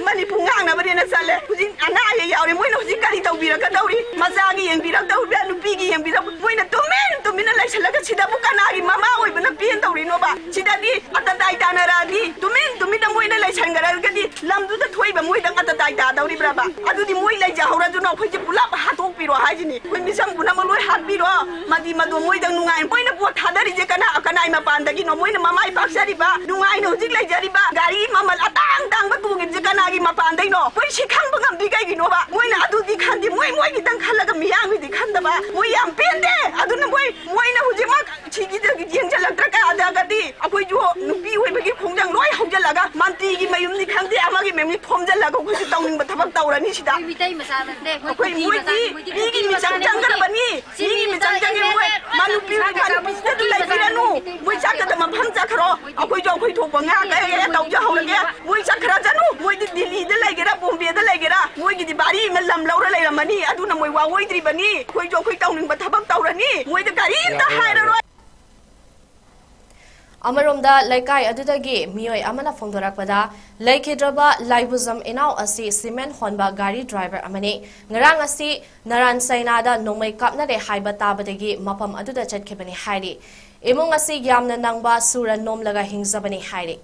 ꯃꯅꯤꯄꯨꯔ ꯉꯥꯡꯅꯕꯅꯦꯅ ꯆꯠꯂꯦ꯫ ꯍꯧꯖꯤꯛ ꯑꯅꯥ ꯑꯌꯦꯛ ꯌꯥꯎꯔꯦ꯫ ꯃꯣꯏꯅ ꯍꯧꯖꯤꯛ ꯀꯔꯤ ꯇꯧꯕꯤꯔꯛꯀꯗꯧꯔꯤ? ꯃꯆꯥꯒꯤ ꯌꯦꯡꯕꯤꯔꯛꯇꯧꯔꯤꯕ꯭ꯔꯥ? ꯅꯨꯄꯤꯒꯤ ꯌꯦꯡꯕꯤꯔꯛ-, ꯃꯣꯏꯅ ꯇꯨꯃꯤꯟ ꯇꯨꯃꯤꯟꯅ ꯂꯩꯁꯜꯂꯒ ꯁꯤꯗꯕꯨ ꯀꯅꯥꯒꯤ ꯃꯃꯥ ꯑꯣꯏꯕꯅ ꯄꯦꯟꯗꯧꯔꯤꯅꯣꯕ? ꯁꯤꯗꯗꯤ ꯑꯇꯇꯥꯏ ꯇꯥꯅꯔꯛꯑꯗꯤ, ꯇꯨꯃꯤꯟ ꯇꯨꯃꯤꯟꯅ ꯃꯣꯏꯅ ꯂꯩꯁꯟꯈ꯭ꯔꯒꯗꯤ ꯂꯝꯗꯨꯗ ꯊꯣꯛꯏꯕ ꯃꯣꯏꯗꯪ ꯑꯇꯇꯥꯏ ꯇꯥꯗꯧꯔꯤꯕ꯭ꯔꯕ? ꯑꯗꯨꯗꯤ ꯃꯣꯏ ꯂꯩꯖꯍꯧꯔꯁꯨꯅ ꯑꯩꯈꯣꯏꯁꯦ ꯄꯨꯂꯞ ꯍꯥꯠꯇꯣꯛꯄꯤꯔꯣ ꯍꯥꯏꯁꯤꯅꯤ꯫ ꯑꯩꯈꯣꯏ ꯃꯤꯆꯝ ꯄꯨꯝꯅꯃꯛ ꯂꯣꯏ ꯍꯥꯠꯄꯤꯔꯣ꯫ ꯃꯗꯤ ꯃꯗꯣ ꯃꯣꯏꯗꯪ ꯅꯨꯡꯉꯥꯏ꯫ ꯃꯣꯏꯅ ꯄꯣꯠ ꯊꯥꯗꯔꯤꯁꯦ ꯀꯅꯥ, ꯀꯅꯥꯏ ꯃꯄꯥꯟꯗꯒꯤꯅꯣ? ꯃꯣꯏꯅ ꯃꯃꯥꯏ ꯄꯥꯛꯆꯔꯤꯕ, ꯅꯨꯡꯉꯥꯏꯅ ꯍꯧꯖꯤꯛ ꯂꯩꯖꯔꯤꯕ, ꯒꯥꯔꯤ ꯃꯃꯜ ꯑꯇꯥꯡ ꯇꯥꯡꯕ ꯇꯣꯡꯉꯤꯕꯁꯦ ꯀꯅꯥꯒꯤ ꯃꯄꯥꯟꯗꯩꯅꯣ? ꯑꯩꯈꯣꯏ ꯁꯤ ꯈꯪꯕ ꯉꯝꯗ꯭ꯔꯤ ꯀꯩꯒꯤꯅꯣꯕ? ꯃꯣꯏꯅ ꯑꯗꯨꯗꯤ ꯈꯟꯗꯦ, ꯃꯣꯏ ꯃꯣꯏꯒꯤꯗꯪ ꯈꯜꯂꯒ ꯃꯤꯌꯥꯝꯒꯤꯗꯤ ꯈꯟꯗꯕ꯫ ꯃꯣꯏ ꯌꯥꯝ ꯄꯦꯟꯗꯦ꯫ ꯑꯗꯨꯅ ꯃꯣꯏ, ꯃꯣꯏꯅ ꯍꯧꯖꯤꯛꯃꯛ ꯁꯤꯒꯤꯗ ꯌꯦꯡꯁꯤꯜꯂꯛꯇ꯭ꯔ ꯀꯥꯟꯗꯒꯗꯤ ꯑꯩꯈꯣꯏꯁꯨ ꯅꯨꯄꯤ ꯑꯣꯏꯕꯒꯤ ꯈꯣꯡꯖꯪ ꯂꯣꯏ ꯍꯧꯖꯤꯜꯂꯒ ꯃꯟꯇ꯭ꯔꯤꯒꯤ ꯃꯌꯨꯝꯅꯤ ꯈꯪꯗꯦ, ꯑꯃꯒꯤ ꯃꯌꯨꯝꯅꯤ ꯈꯣꯝꯖꯤꯜꯂꯒ ꯑꯩꯈꯣꯏꯁꯨ ꯇꯧꯅꯤꯡꯕ ꯊꯕꯛ ꯇꯧꯔꯅꯤ ꯁꯤꯗ꯫ ꯑꯩꯈꯣꯏ ꯃꯤꯇꯩ ꯃꯆꯥ ꯅꯠꯇꯦ, ꯑꯩꯈꯣꯏ ꯑꯩꯈꯣꯏ ꯀꯨꯀꯤ ꯃꯣꯏꯗꯤ ꯃꯆꯥꯅꯤ, ꯃꯣꯏꯗꯤ ꯃꯤꯒꯤ ꯀꯨꯀꯤ ꯃꯤꯆꯪ ꯃꯆꯥꯅꯤ, ꯃꯣꯏꯗꯤ ꯆꯪꯈ꯭ꯔꯕꯅꯤ꯫ ꯁꯤ ꯃꯤꯒꯤ ꯃꯤꯆꯪ ꯃꯤꯆꯪ ꯆꯪꯉꯦ ꯃꯣꯏ꯫ ꯃꯅꯤꯄꯨꯔꯒꯤ ꯃꯅꯤꯄꯨꯔꯁꯤꯗ ꯂꯩꯕꯤꯔꯅꯨ꯫ ꯃꯣꯏ ꯆꯠꯀꯗꯕ ꯃꯐꯝ ꯆꯠꯈ꯭ꯔꯣ꯫ ꯑꯩꯈꯣꯏꯁꯨ ꯑꯩꯈꯣꯏ ꯊꯣꯛꯄ ꯉꯥ ꯀꯩ ꯀꯩ ꯇꯧꯖꯍꯧꯔꯒꯦ꯫ ꯃꯣꯏ ꯆꯠꯈ꯭ꯔꯖꯅꯨ꯫ ꯃꯣꯏꯗꯤ ꯗꯤꯜꯂꯤꯗ ꯂꯩꯒꯦꯔꯥ, ꯕꯣꯝꯕꯦꯗ ꯂꯩꯒꯦꯔꯥ, ꯃꯣꯏꯒꯤꯗꯤ ꯚꯥꯔꯤ ꯑꯃ ꯂꯝ ꯂꯧꯔ ꯂꯩꯔꯝꯃꯅꯤ꯫ ꯑꯗꯨꯅ ꯃꯣꯏ ꯋꯥꯑꯣꯏꯗ꯭ꯔꯤꯕꯅꯤ꯫ ꯑꯩꯈꯣꯏꯁꯨ ꯑꯩꯈꯣꯏ ꯇꯧꯅꯤꯡꯕ ꯊꯕꯛ ꯇꯧꯔꯅꯤ꯫ ꯃꯣꯏꯗ ꯀꯔꯤꯝꯇ ꯌꯥꯔꯦ, ꯌꯥꯔꯦ꯫ ꯍꯥꯏꯔꯔꯣꯏ꯫ ꯑꯃꯔꯣꯝꯗ ꯂꯩꯀꯥꯏ ꯑꯗꯨꯗꯒꯤ ꯃꯤꯑꯣꯏ ꯑꯃꯅ ꯐꯣꯡꯗꯣꯔꯛꯄꯗ, ꯂꯩꯈꯤꯗ꯭ꯔꯕ ꯂꯥꯏꯕꯨꯖꯝ ꯏꯅꯥꯎ ꯑꯁꯤ ꯁꯤꯃꯦꯟ ꯍꯣꯟꯕ ꯒꯥꯔꯤ ꯗ꯭ꯔꯥꯏꯚꯔ ꯑꯃꯅꯤ꯫ ꯉꯔꯥꯡ ꯑꯁꯤ ꯅꯔꯥꯟ ꯆꯩꯅꯥꯗ ꯅꯣꯡꯃꯩ ꯀꯥꯞꯅꯔꯦ ꯍꯥꯏꯕ ꯇꯥꯕꯗꯒꯤ ꯃꯐꯝ ꯑꯗꯨꯗ ꯆꯠꯈꯤꯕꯅꯤ ꯍꯥꯏꯔꯤ꯫ ꯏꯃꯨꯡ ꯑꯁꯤ ꯌꯥꯝꯅ ꯅꯪꯕ, ꯁꯨꯔ ꯅꯣꯝꯂꯒ ꯍꯤꯡꯖꯕꯅꯤ ꯍꯥꯏꯔꯤ꯫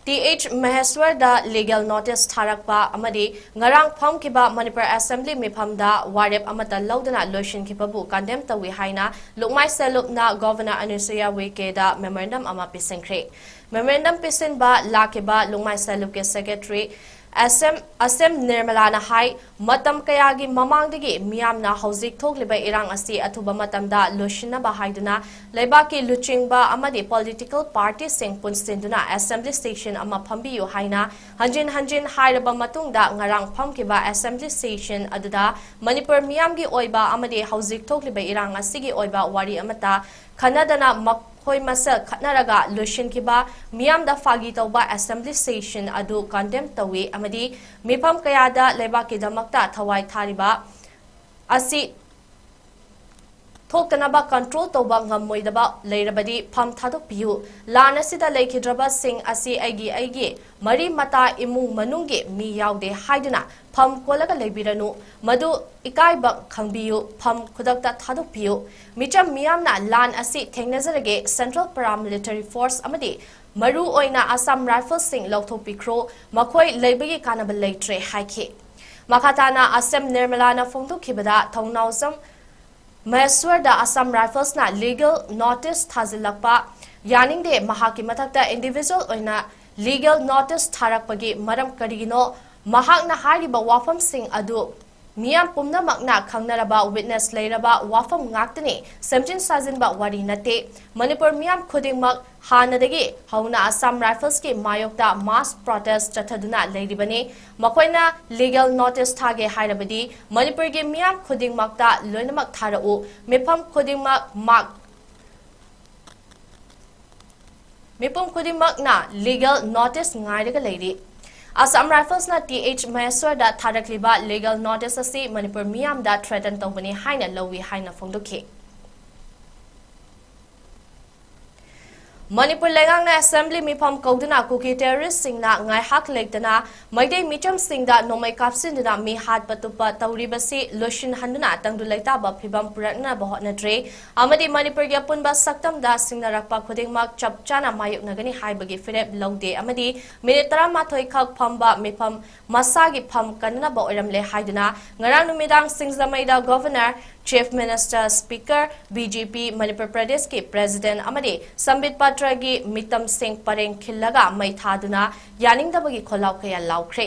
ꯇꯤ ꯑꯩꯆ ꯃꯍꯦꯁ꯭ꯋꯔꯗ ꯂꯤꯒꯦꯜ ꯅꯣꯇꯤꯁ ꯊꯥꯔꯛꯄ ꯑꯃꯗꯤ ꯉꯔꯥꯡ ꯐꯝꯈꯤꯕ ꯃꯅꯤꯄꯨꯔ ꯑꯦꯁꯦꯝꯕ꯭ꯂꯤ ꯃꯤꯐꯝꯗ ꯋꯥꯔꯦꯞ ꯑꯃꯠꯇ ꯂꯧꯗꯅ ꯂꯣꯏꯁꯤꯟꯈꯤꯕꯕꯨ ꯀꯟꯗꯦꯝ ꯇꯧꯏ ꯍꯥꯏꯅ ꯂꯨꯛꯃꯥꯏ ꯁꯦꯂꯨꯞꯅ ꯒꯣꯚꯔꯅꯔ ꯑꯅꯨꯁꯨꯌꯥ ꯎꯏꯀꯦꯗ ꯃꯦꯃꯣꯔꯦꯟꯗꯝ ꯑꯃ ꯄꯤꯁꯤꯟꯈ꯭ꯔꯦ꯫ ꯃꯦꯃꯣꯔꯦꯟꯗꯝ ꯄꯤꯁꯤꯟꯕ ꯂꯥꯛꯈꯤꯕ ꯂꯨꯛꯃꯥꯏ ꯁꯦꯂꯨꯞꯀꯤ ꯁꯦꯀ꯭ꯔꯦꯇꯔꯤ ꯑꯦꯁ ꯑꯦꯝ, ꯑꯁꯦꯝ ꯅꯤꯔꯃꯂꯥꯅ ꯍꯥꯏ, ꯃꯇꯝ ꯀꯌꯥꯒꯤ ꯃꯃꯥꯡꯗꯒꯤ ꯃꯤꯌꯥꯝꯅ ꯍꯧꯖꯤꯛ ꯊꯣꯛꯂꯤꯕ ꯏꯔꯥꯡ ꯑꯁꯤ ꯑꯊꯨꯕ ꯃꯇꯝꯗ ꯂꯣꯏꯁꯤꯟꯅꯕ ꯍꯥꯏꯗꯨꯅ ꯂꯩꯕꯥꯛꯀꯤ ꯂꯨꯆꯤꯡꯕ ꯑꯃꯗꯤ ꯄꯣꯂꯤꯇꯤꯀꯦꯜ ꯄꯥꯔꯇꯤꯁꯤꯡ ꯄꯨꯟꯁꯤꯟꯗꯨꯅ ꯑꯦꯁꯦꯝꯕ꯭ꯂꯤ ꯁꯦꯁꯟ ꯑꯃ ꯐꯝꯕꯤꯌꯨ ꯍꯥꯏꯅ ꯍꯟꯖꯤꯟ ꯍꯟꯖꯤꯟ ꯍꯥꯏꯔꯕ ꯃꯇꯨꯡꯗ ꯉꯔꯥꯡ ꯐꯝꯈꯤꯕ ꯑꯦꯁꯦꯝꯕ꯭ꯂꯤ ꯁꯦꯁꯟ ꯑꯗꯨꯗ ꯃꯅꯤꯄꯨꯔ ꯃꯤꯌꯥꯝꯒꯤ ꯑꯣꯏꯕ ꯑꯃꯗꯤ ꯍꯧꯖꯤꯛ ꯊꯣꯛꯂꯤꯕ ꯏꯔꯥꯡ ꯑꯁꯤꯒꯤ ꯑꯣꯏꯕ ꯋꯥꯔꯤ ꯑꯃꯠꯇ ꯈꯟꯅꯗꯅ ꯃꯈꯣ-, ꯃꯈꯣꯏ ꯃꯁꯦꯜ ꯈꯠꯅꯔꯒ ꯂꯣꯏꯁꯤꯟꯈꯤꯕ ꯃꯤꯌꯥꯝꯗ ꯐꯥꯒꯤ ꯇꯧꯕ assembly session ꯑꯗꯨ condemn ꯇꯧꯏ ꯑꯃꯗꯤ ꯃꯤꯐꯝ ꯀꯌꯥꯗ ꯂꯩꯕꯥꯛꯀꯤꯗꯃꯛꯇ ꯊꯋꯥꯏ ꯊꯥꯔꯤꯕ ꯑꯁꯤ ꯊꯣꯛꯇꯅꯕ control ꯇꯧꯕ ꯉꯝꯃꯣꯏꯗꯕ ꯂꯩꯔꯕꯗꯤ ꯐꯝ ꯊꯥꯗꯣꯛꯄꯤꯌꯨ꯫ ꯂꯥꯟ ꯑꯁꯤꯗ ꯂꯩꯈꯤꯗ꯭ꯔꯕꯁꯤꯡ ꯑꯁꯤ ꯑꯩꯒꯤ ꯑꯩꯒꯤ ꯃꯔꯤ ꯃꯇꯥ ꯏꯃꯨꯡ ꯃꯅꯨꯡꯒꯤ ꯃꯤ ꯌꯥꯎꯗꯦ ꯍꯥꯏꯗꯨꯅ ꯐꯝ ꯀꯣꯜꯂꯒ ꯂꯩꯕꯤꯔꯅꯨ꯫ ꯃꯗꯨ ꯏꯀꯥꯏꯕ ꯈꯪꯕꯤꯌꯨ꯫ ꯐꯝ ꯈꯨꯗꯛꯇ ꯊꯥꯗꯣꯛꯄꯤꯌꯨ꯫ ꯃꯤꯆꯝ ꯃꯤꯌꯥꯝꯅ ꯂꯥꯟ ꯑꯁꯤ ꯊꯦꯡꯅꯖꯔꯒꯦ꯫ Central Paramilitary Force ꯑꯃꯗꯤ ꯃꯔꯨ ꯑꯣꯏꯅ Assam Riflesꯁꯤꯡ ꯂꯧꯊꯣꯛꯄꯤꯈ꯭ꯔꯣ꯫ ꯃꯈꯣꯏ ꯂꯩꯕꯒꯤ ꯀꯥꯟꯅꯕ ꯂꯩꯇ꯭ꯔꯦ ꯍꯥꯏꯈꯤ꯫ ꯃꯈꯥ ꯇꯥꯅ ꯑꯁꯦꯝ ꯅꯤꯔꯃꯂꯥꯅ ꯐꯣꯡꯗꯣꯛꯈꯤꯕꯗ ꯊꯧꯅꯥꯎꯖꯝ ꯃꯍꯦꯁ꯭ꯋꯔꯗ Assam Riflesꯅ legal notice ꯊꯥꯖꯤꯜꯂꯛꯄ ꯌꯥꯅꯤꯡꯗꯦ꯫ ꯃꯍꯥꯛꯀꯤ ꯃꯊꯛꯇ individual ꯑꯣꯏꯅ legal notice ꯊꯥꯔꯛꯄꯒꯤ ꯃꯔꯝ ꯀꯔꯤꯒꯤꯅꯣ? ꯃꯍꯥꯛꯅ ꯍꯥꯏꯔꯤꯕ ꯋꯥꯐꯝꯁꯤꯡ ꯑꯗꯨ ꯃꯤꯌꯥꯝ ꯄꯨꯝꯅꯃꯛꯅ ꯈꯪꯅꯔꯕ witness ꯂꯩꯔꯕ ꯋꯥꯐꯝ ꯉꯥꯛꯇꯅꯤ꯫ ꯁꯦꯝꯖꯤꯟ ꯁꯥꯖꯤꯟꯕ ꯋꯥꯔꯤ ꯅꯠꯇꯦ꯫ ꯃꯅꯤꯄꯨꯔ ꯃꯤꯌꯥꯝ ꯈꯨꯗꯤꯡꯃꯛ ꯍꯥꯟꯅꯗꯒꯤ ꯍꯧꯅ Assam Riflesꯀꯤ ꯃꯥꯌꯣꯛꯇ mass protest ꯆꯠꯊꯗꯨꯅ ꯂꯩꯔꯤꯕꯅꯤ꯫ ꯃꯈꯣꯏꯅ legal notice ꯊꯥꯒꯦ ꯍꯥꯏꯔꯕꯗꯤ ꯃꯅꯤꯄꯨꯔꯒꯤ ꯃꯤꯌꯥꯝ ꯈꯨꯗꯤꯡꯃꯛꯇ ꯂꯣꯏꯅꯃꯛ ꯊꯥꯔꯛꯎ꯫ ꯃꯤꯐꯝ ꯈꯨꯗꯤꯡꯃꯛ ꯃꯥꯛ ꯃꯤꯄꯨꯝ ꯈꯨꯗꯤꯡꯃꯛꯅ legal notice ꯉꯥꯏꯔꯒ ꯂꯩꯔꯤ꯫ Assam Riflesꯅ ꯇꯤ ꯑꯩꯆ ꯃꯍꯦꯁ꯭ꯋꯔꯗ ꯊꯥꯔꯛꯂꯤꯕ legal notice ꯑꯁꯤ ꯃꯅꯤꯄꯨꯔ ꯃꯤꯌꯥꯝꯗ threaten ꯇꯧꯕꯅꯤ ꯍꯥꯏꯅ ꯂꯧꯏ ꯍꯥꯏꯅ ꯐꯣꯡꯗꯣꯛꯈꯤ꯫ ꯃꯅꯤꯄꯨꯔ ꯂꯩꯉꯥꯛꯅ assembly ꯃꯤꯐꯝ ꯀꯧꯗꯨꯅ ꯀꯨꯀꯤ terroristꯁꯤꯡꯅ ꯉꯥꯏꯍꯥꯛ ꯂꯩꯇꯅ ꯃꯩꯇꯩ ꯃꯤꯆꯝꯁꯤꯡꯗ ꯅꯣꯡꯃꯩ ꯀꯥꯞꯁꯤꯟꯗꯨꯅ ꯃꯤ ꯍꯥꯠꯄ ꯇꯨꯞꯄ ꯇꯧꯔꯤꯕꯁꯤ ꯂꯣꯏꯁꯤꯟꯍꯟꯗꯨꯅ ꯇꯪꯗꯨ ꯂꯩꯇꯥꯕ ꯐꯤꯕꯝ ꯄꯨꯔꯛꯅꯕ ꯍꯣꯠꯅꯗ꯭ꯔꯦ ꯑꯃꯗꯤ ꯃꯅꯤꯄꯨꯔꯒꯤ ꯑꯄꯨꯟꯕ ꯁꯛꯇꯝꯗ ꯁꯤꯡꯅꯔꯛꯄ ꯈꯨꯗꯤꯡꯃꯛ ꯆꯞ ꯆꯥꯅ ꯃꯥꯌꯣꯛꯅꯒꯅꯤ ꯍꯥꯏꯕꯒꯤ ꯐꯤꯔꯦꯞ ꯂꯧꯗꯦ ꯑꯃꯗꯤ minute ꯇꯔꯥꯃꯥꯊꯣꯏ ꯈꯛ ꯐꯝꯕ ꯃꯤꯐꯝ ꯃꯁꯥꯒꯤ ꯐꯝ ꯀꯟꯅꯕ ꯑꯣꯏꯔꯝꯂꯦ ꯍꯥꯏꯗꯨꯅ ꯉꯔꯥꯡ ꯅꯨꯃꯤꯗꯥꯡ ꯁꯤꯡꯖꯃꯩꯗ Governor, Chief Minister, Speaker, B J P Manipur ꯄ꯭ꯔꯗꯦꯁꯀꯤ President ꯑꯃꯗꯤ ꯁꯝꯕꯤꯠ ꯄꯇ꯭ꯔꯒꯤ ꯃꯤꯇꯝꯁꯤꯡ ꯄꯔꯦꯡ ꯈꯤꯜꯂꯒ ꯃꯩ ꯊꯥꯗꯨꯅ ꯌꯥꯅꯤꯡꯗꯕꯒꯤ ꯈꯣꯜꯂꯥꯎ ꯀꯌꯥ ꯂꯥꯎꯈ꯭ꯔꯦ꯫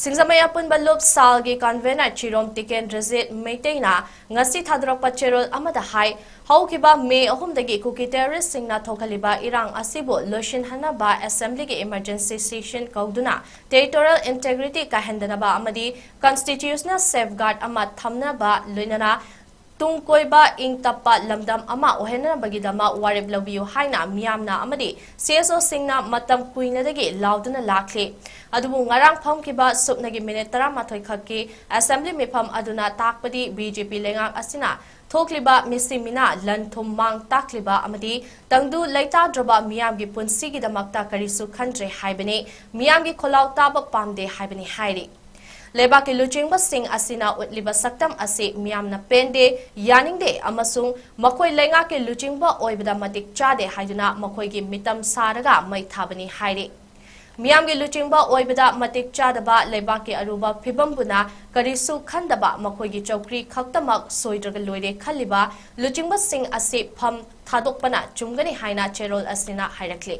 ꯁꯤꯡꯖꯃꯩ ꯑꯄꯨꯟꯕ ꯂꯨꯞ ꯁꯥꯜꯒꯤ convener ꯆꯤꯔꯣꯝ ꯇꯤꯀꯦꯟꯗ꯭ꯔꯖꯤꯠ ꯃꯩꯇꯩꯅ ꯉꯁꯤ ꯊꯥꯗꯣꯔꯛꯄ ꯆꯦꯔꯣꯜ ꯑꯃꯗ ꯍꯥꯏ, ꯍꯧꯈꯤꯕ ꯃꯦ ꯑꯍꯨꯝꯗꯒꯤ ꯀꯨꯀꯤ terroristꯁꯤꯡꯅ ꯊꯣꯛꯍꯜꯂꯤꯕ ꯏꯔꯥꯡ ꯑꯁꯤꯕꯨ ꯂꯣꯏꯁꯤꯟꯍꯟꯅꯕ assemblyꯒꯤ emergency session ꯀꯧꯗꯨꯅ territorial integrity ꯀꯥꯏꯍꯟꯗꯅꯕ ꯑꯃꯗꯤ constitutional safeguard ꯑꯃ ꯊꯝꯅꯕ ꯂꯣꯏꯅꯅ ꯇꯨꯡ ꯀꯣꯏꯕ ꯏꯪ ꯇꯞꯄ ꯂꯝꯗꯝ ꯑꯃ ꯑꯣꯏꯍꯟꯅꯕꯒꯤꯗꯃꯛ ꯋꯥꯔꯦꯞ ꯂꯧꯕꯤꯌꯨ ꯍꯥꯏꯅ ꯃꯤꯌꯥꯝꯅ ꯑꯃꯗꯤ ꯁꯤ ꯑꯦꯁ ꯑꯣꯁꯤꯡꯅ ꯃꯇꯝ ꯀꯨꯏꯅꯗꯒꯤ ꯂꯥꯎꯗꯨꯅ ꯂꯥꯛꯂꯤ꯫ ꯑꯗꯨꯕꯨ ꯉꯔꯥꯡ ꯐꯝꯈꯤꯕ ꯁꯨꯞꯅꯒꯤ ꯃꯤꯅꯤꯠ ꯇꯔꯥꯃꯥꯊꯣꯏ ꯈꯛꯀꯤ ꯑꯦꯁꯦꯝꯕ꯭ꯂꯤ ꯃꯤꯐꯝ ꯑꯗꯨꯅ ꯇꯥꯛꯄꯗꯤ ꯕꯤ ꯖꯦ ꯄꯤ ꯂꯩꯉꯥꯛ ꯑꯁꯤꯅ ꯊꯣꯛꯂꯤꯕ ꯃꯤꯁꯤ ꯃꯤꯅꯥ, ꯂꯟ ꯊꯨꯝ ꯃꯥꯡ ꯇꯥꯛꯂꯤꯕ ꯑꯃꯗꯤ ꯇꯪꯗꯨ ꯂꯩꯇꯥꯗ꯭ꯔꯕ ꯃꯤꯌꯥꯝꯒꯤ ꯄꯨꯟꯁꯤꯒꯤꯗꯃꯛꯇ ꯀꯔꯤꯁꯨ ꯈꯟꯗ꯭ꯔꯦ ꯍꯥꯏꯕꯅꯤ, ꯃꯤꯌꯥꯝꯒꯤ ꯈꯣꯜꯂꯥꯎ ꯇꯥꯕ ꯄꯥꯝꯗꯦ ꯍꯥꯏꯕꯅꯤ ꯍꯥꯏꯔꯤ꯫ ꯂꯩꯕꯥꯛꯀꯤ ꯂꯨꯆꯤꯡꯕꯁꯤꯡ ꯑꯁꯤꯅ ꯎꯠꯂꯤꯕ ꯁꯛꯇꯝ ꯑꯁꯤ ꯃꯤꯌꯥꯝꯅ ꯄꯦꯟꯗꯦ, ꯌꯥꯅꯤꯡꯗꯦ ꯑꯃꯁꯨꯡ ꯃꯈꯣꯏ ꯂꯩꯉꯥꯛꯀꯤ ꯂꯨꯆꯤꯡꯕ ꯑꯣꯏꯕꯗ ꯃꯇꯤꯛ ꯆꯥꯗꯦ ꯍꯥꯏꯗꯨꯅ ꯃꯈꯣꯏꯒꯤ ꯃꯤꯇꯝ ꯁꯥꯔꯒ ꯃꯩ ꯊꯥꯕꯅꯤ ꯍꯥꯏꯔꯤ꯫ ꯃꯤꯌꯥꯝꯒꯤ ꯂꯨꯆꯤꯡꯕ ꯑꯣꯏꯕꯗ ꯃꯇꯤꯛ ꯆꯥꯗꯕ, ꯂꯩꯕꯥꯛꯀꯤ ꯑꯔꯨꯕ ꯐꯤꯕꯝꯕꯨꯅ ꯀꯔꯤꯁꯨ ꯈꯟꯗꯕ, ꯃꯈꯣꯏꯒꯤ ꯆꯧꯀ꯭ꯔꯤ ꯈꯛꯇꯃꯛ ꯁꯣꯏꯗ꯭ꯔꯒ ꯂꯣꯏꯔꯦ ꯈꯜꯂꯤꯕ ꯂꯨꯆꯤꯡꯕꯁꯤꯡ ꯑꯁꯤ ꯐꯝ ꯊꯥꯗꯣꯛꯄꯅ ꯆꯨꯝꯒꯅꯤ ꯍꯥꯏꯅ ꯆꯦꯔꯣꯜ ꯑꯁꯤꯅ ꯍꯥꯏꯔꯛꯂꯤ꯫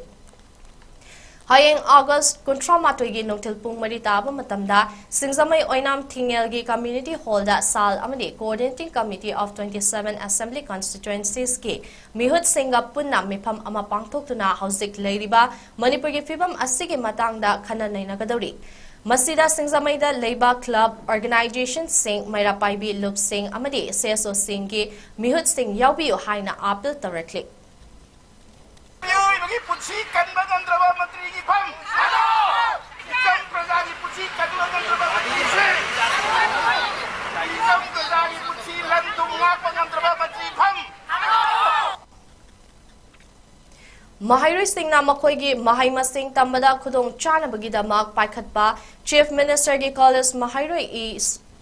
ꯍꯌꯦꯡ ꯑꯣꯒꯁ ꯀꯨꯟꯊ꯭ꯔꯥ ꯃꯥꯊꯣꯏꯒꯤ ꯅꯨꯡꯊꯤꯜ ꯄꯨꯡ ꯃꯔꯤ ꯇꯥꯕ ꯃꯇꯝꯗ ꯁꯤꯡꯖꯃꯩ ꯑꯣꯏꯅꯥꯝ ꯊꯤꯡꯉꯦꯜꯒꯤ ꯀꯝꯃ꯭ꯌꯨꯅꯤꯇꯤ ꯍꯣꯜꯗ ꯁꯥꯜ ꯑꯃꯗꯤ Coordinating Committee of twenty seven Assembly Constituencies ꯀꯤ ꯃꯤꯍꯨꯠꯁꯤꯡꯒ ꯄꯨꯟꯅ ꯃꯤꯐꯝ ꯑꯃ ꯄꯥꯡꯊꯣꯛꯇꯨꯅ ꯍꯧꯖꯤꯛ ꯂꯩꯔꯤꯕ ꯃꯅꯤꯄꯨꯔꯒꯤ ꯐꯤꯕꯝ ꯑꯁꯤꯒꯤ ꯃꯇꯥꯡꯗ ꯈꯟꯅ ꯅꯩꯅꯒꯗꯧꯔꯤ꯫ ꯃꯁꯤꯗ ꯁꯤꯡꯖꯃꯩꯗ ꯂꯩꯕ club, organization ꯁꯤꯡ, ꯃꯩꯔꯥ ꯄꯥꯏꯕꯤ ꯂꯨꯞꯁꯤꯡ ꯑꯃꯗꯤ ꯁꯤ ꯑꯦꯁ ꯑꯣꯁꯤꯡꯒꯤ ꯃꯤꯍꯨꯠꯁꯤꯡ ꯌꯥꯎꯕꯤꯌꯨ ꯍꯥꯏꯅ ꯑꯥꯄꯤꯜ ꯇꯧꯔꯛꯂꯤ꯫ ꯃꯤꯑꯣꯏꯕꯒꯤ ꯄꯨꯟꯁꯤ ꯀꯟꯕ ꯉꯝꯗ꯭ꯔꯕ ꯃꯟꯇ꯭ꯔꯤꯒꯤ ꯐꯝ, ꯏꯆꯝ ꯄ꯭ꯔꯖꯥꯒꯤ ꯄꯨꯟꯁꯤ ꯀꯟꯕ ꯉꯝꯗ꯭ꯔꯕ ꯃꯟꯇ꯭ꯔꯤꯁꯦ, ꯏꯆꯝ ꯄ꯭ꯔꯖꯥꯒꯤ ꯄꯨꯟꯁꯤ ꯂꯟ ꯊꯨꯝ ꯉꯥꯛꯄ ꯉꯝꯗ꯭ꯔꯕ ꯃꯟꯇ꯭ꯔꯤ ꯐꯝ꯫ ꯃꯍꯩꯔꯣꯏꯁꯤꯡꯅ ꯃꯈꯣꯏꯒꯤ ꯃꯍꯩ ꯃꯁꯤꯡ ꯇꯝꯕꯗ ꯈꯨꯗꯣꯡ ꯆꯥꯅꯕꯒꯤꯗꯃꯛ ꯄꯥꯏꯈꯠꯄ Chief Minister ꯒꯤ College ꯃꯍꯩꯔꯣꯏ ꯏ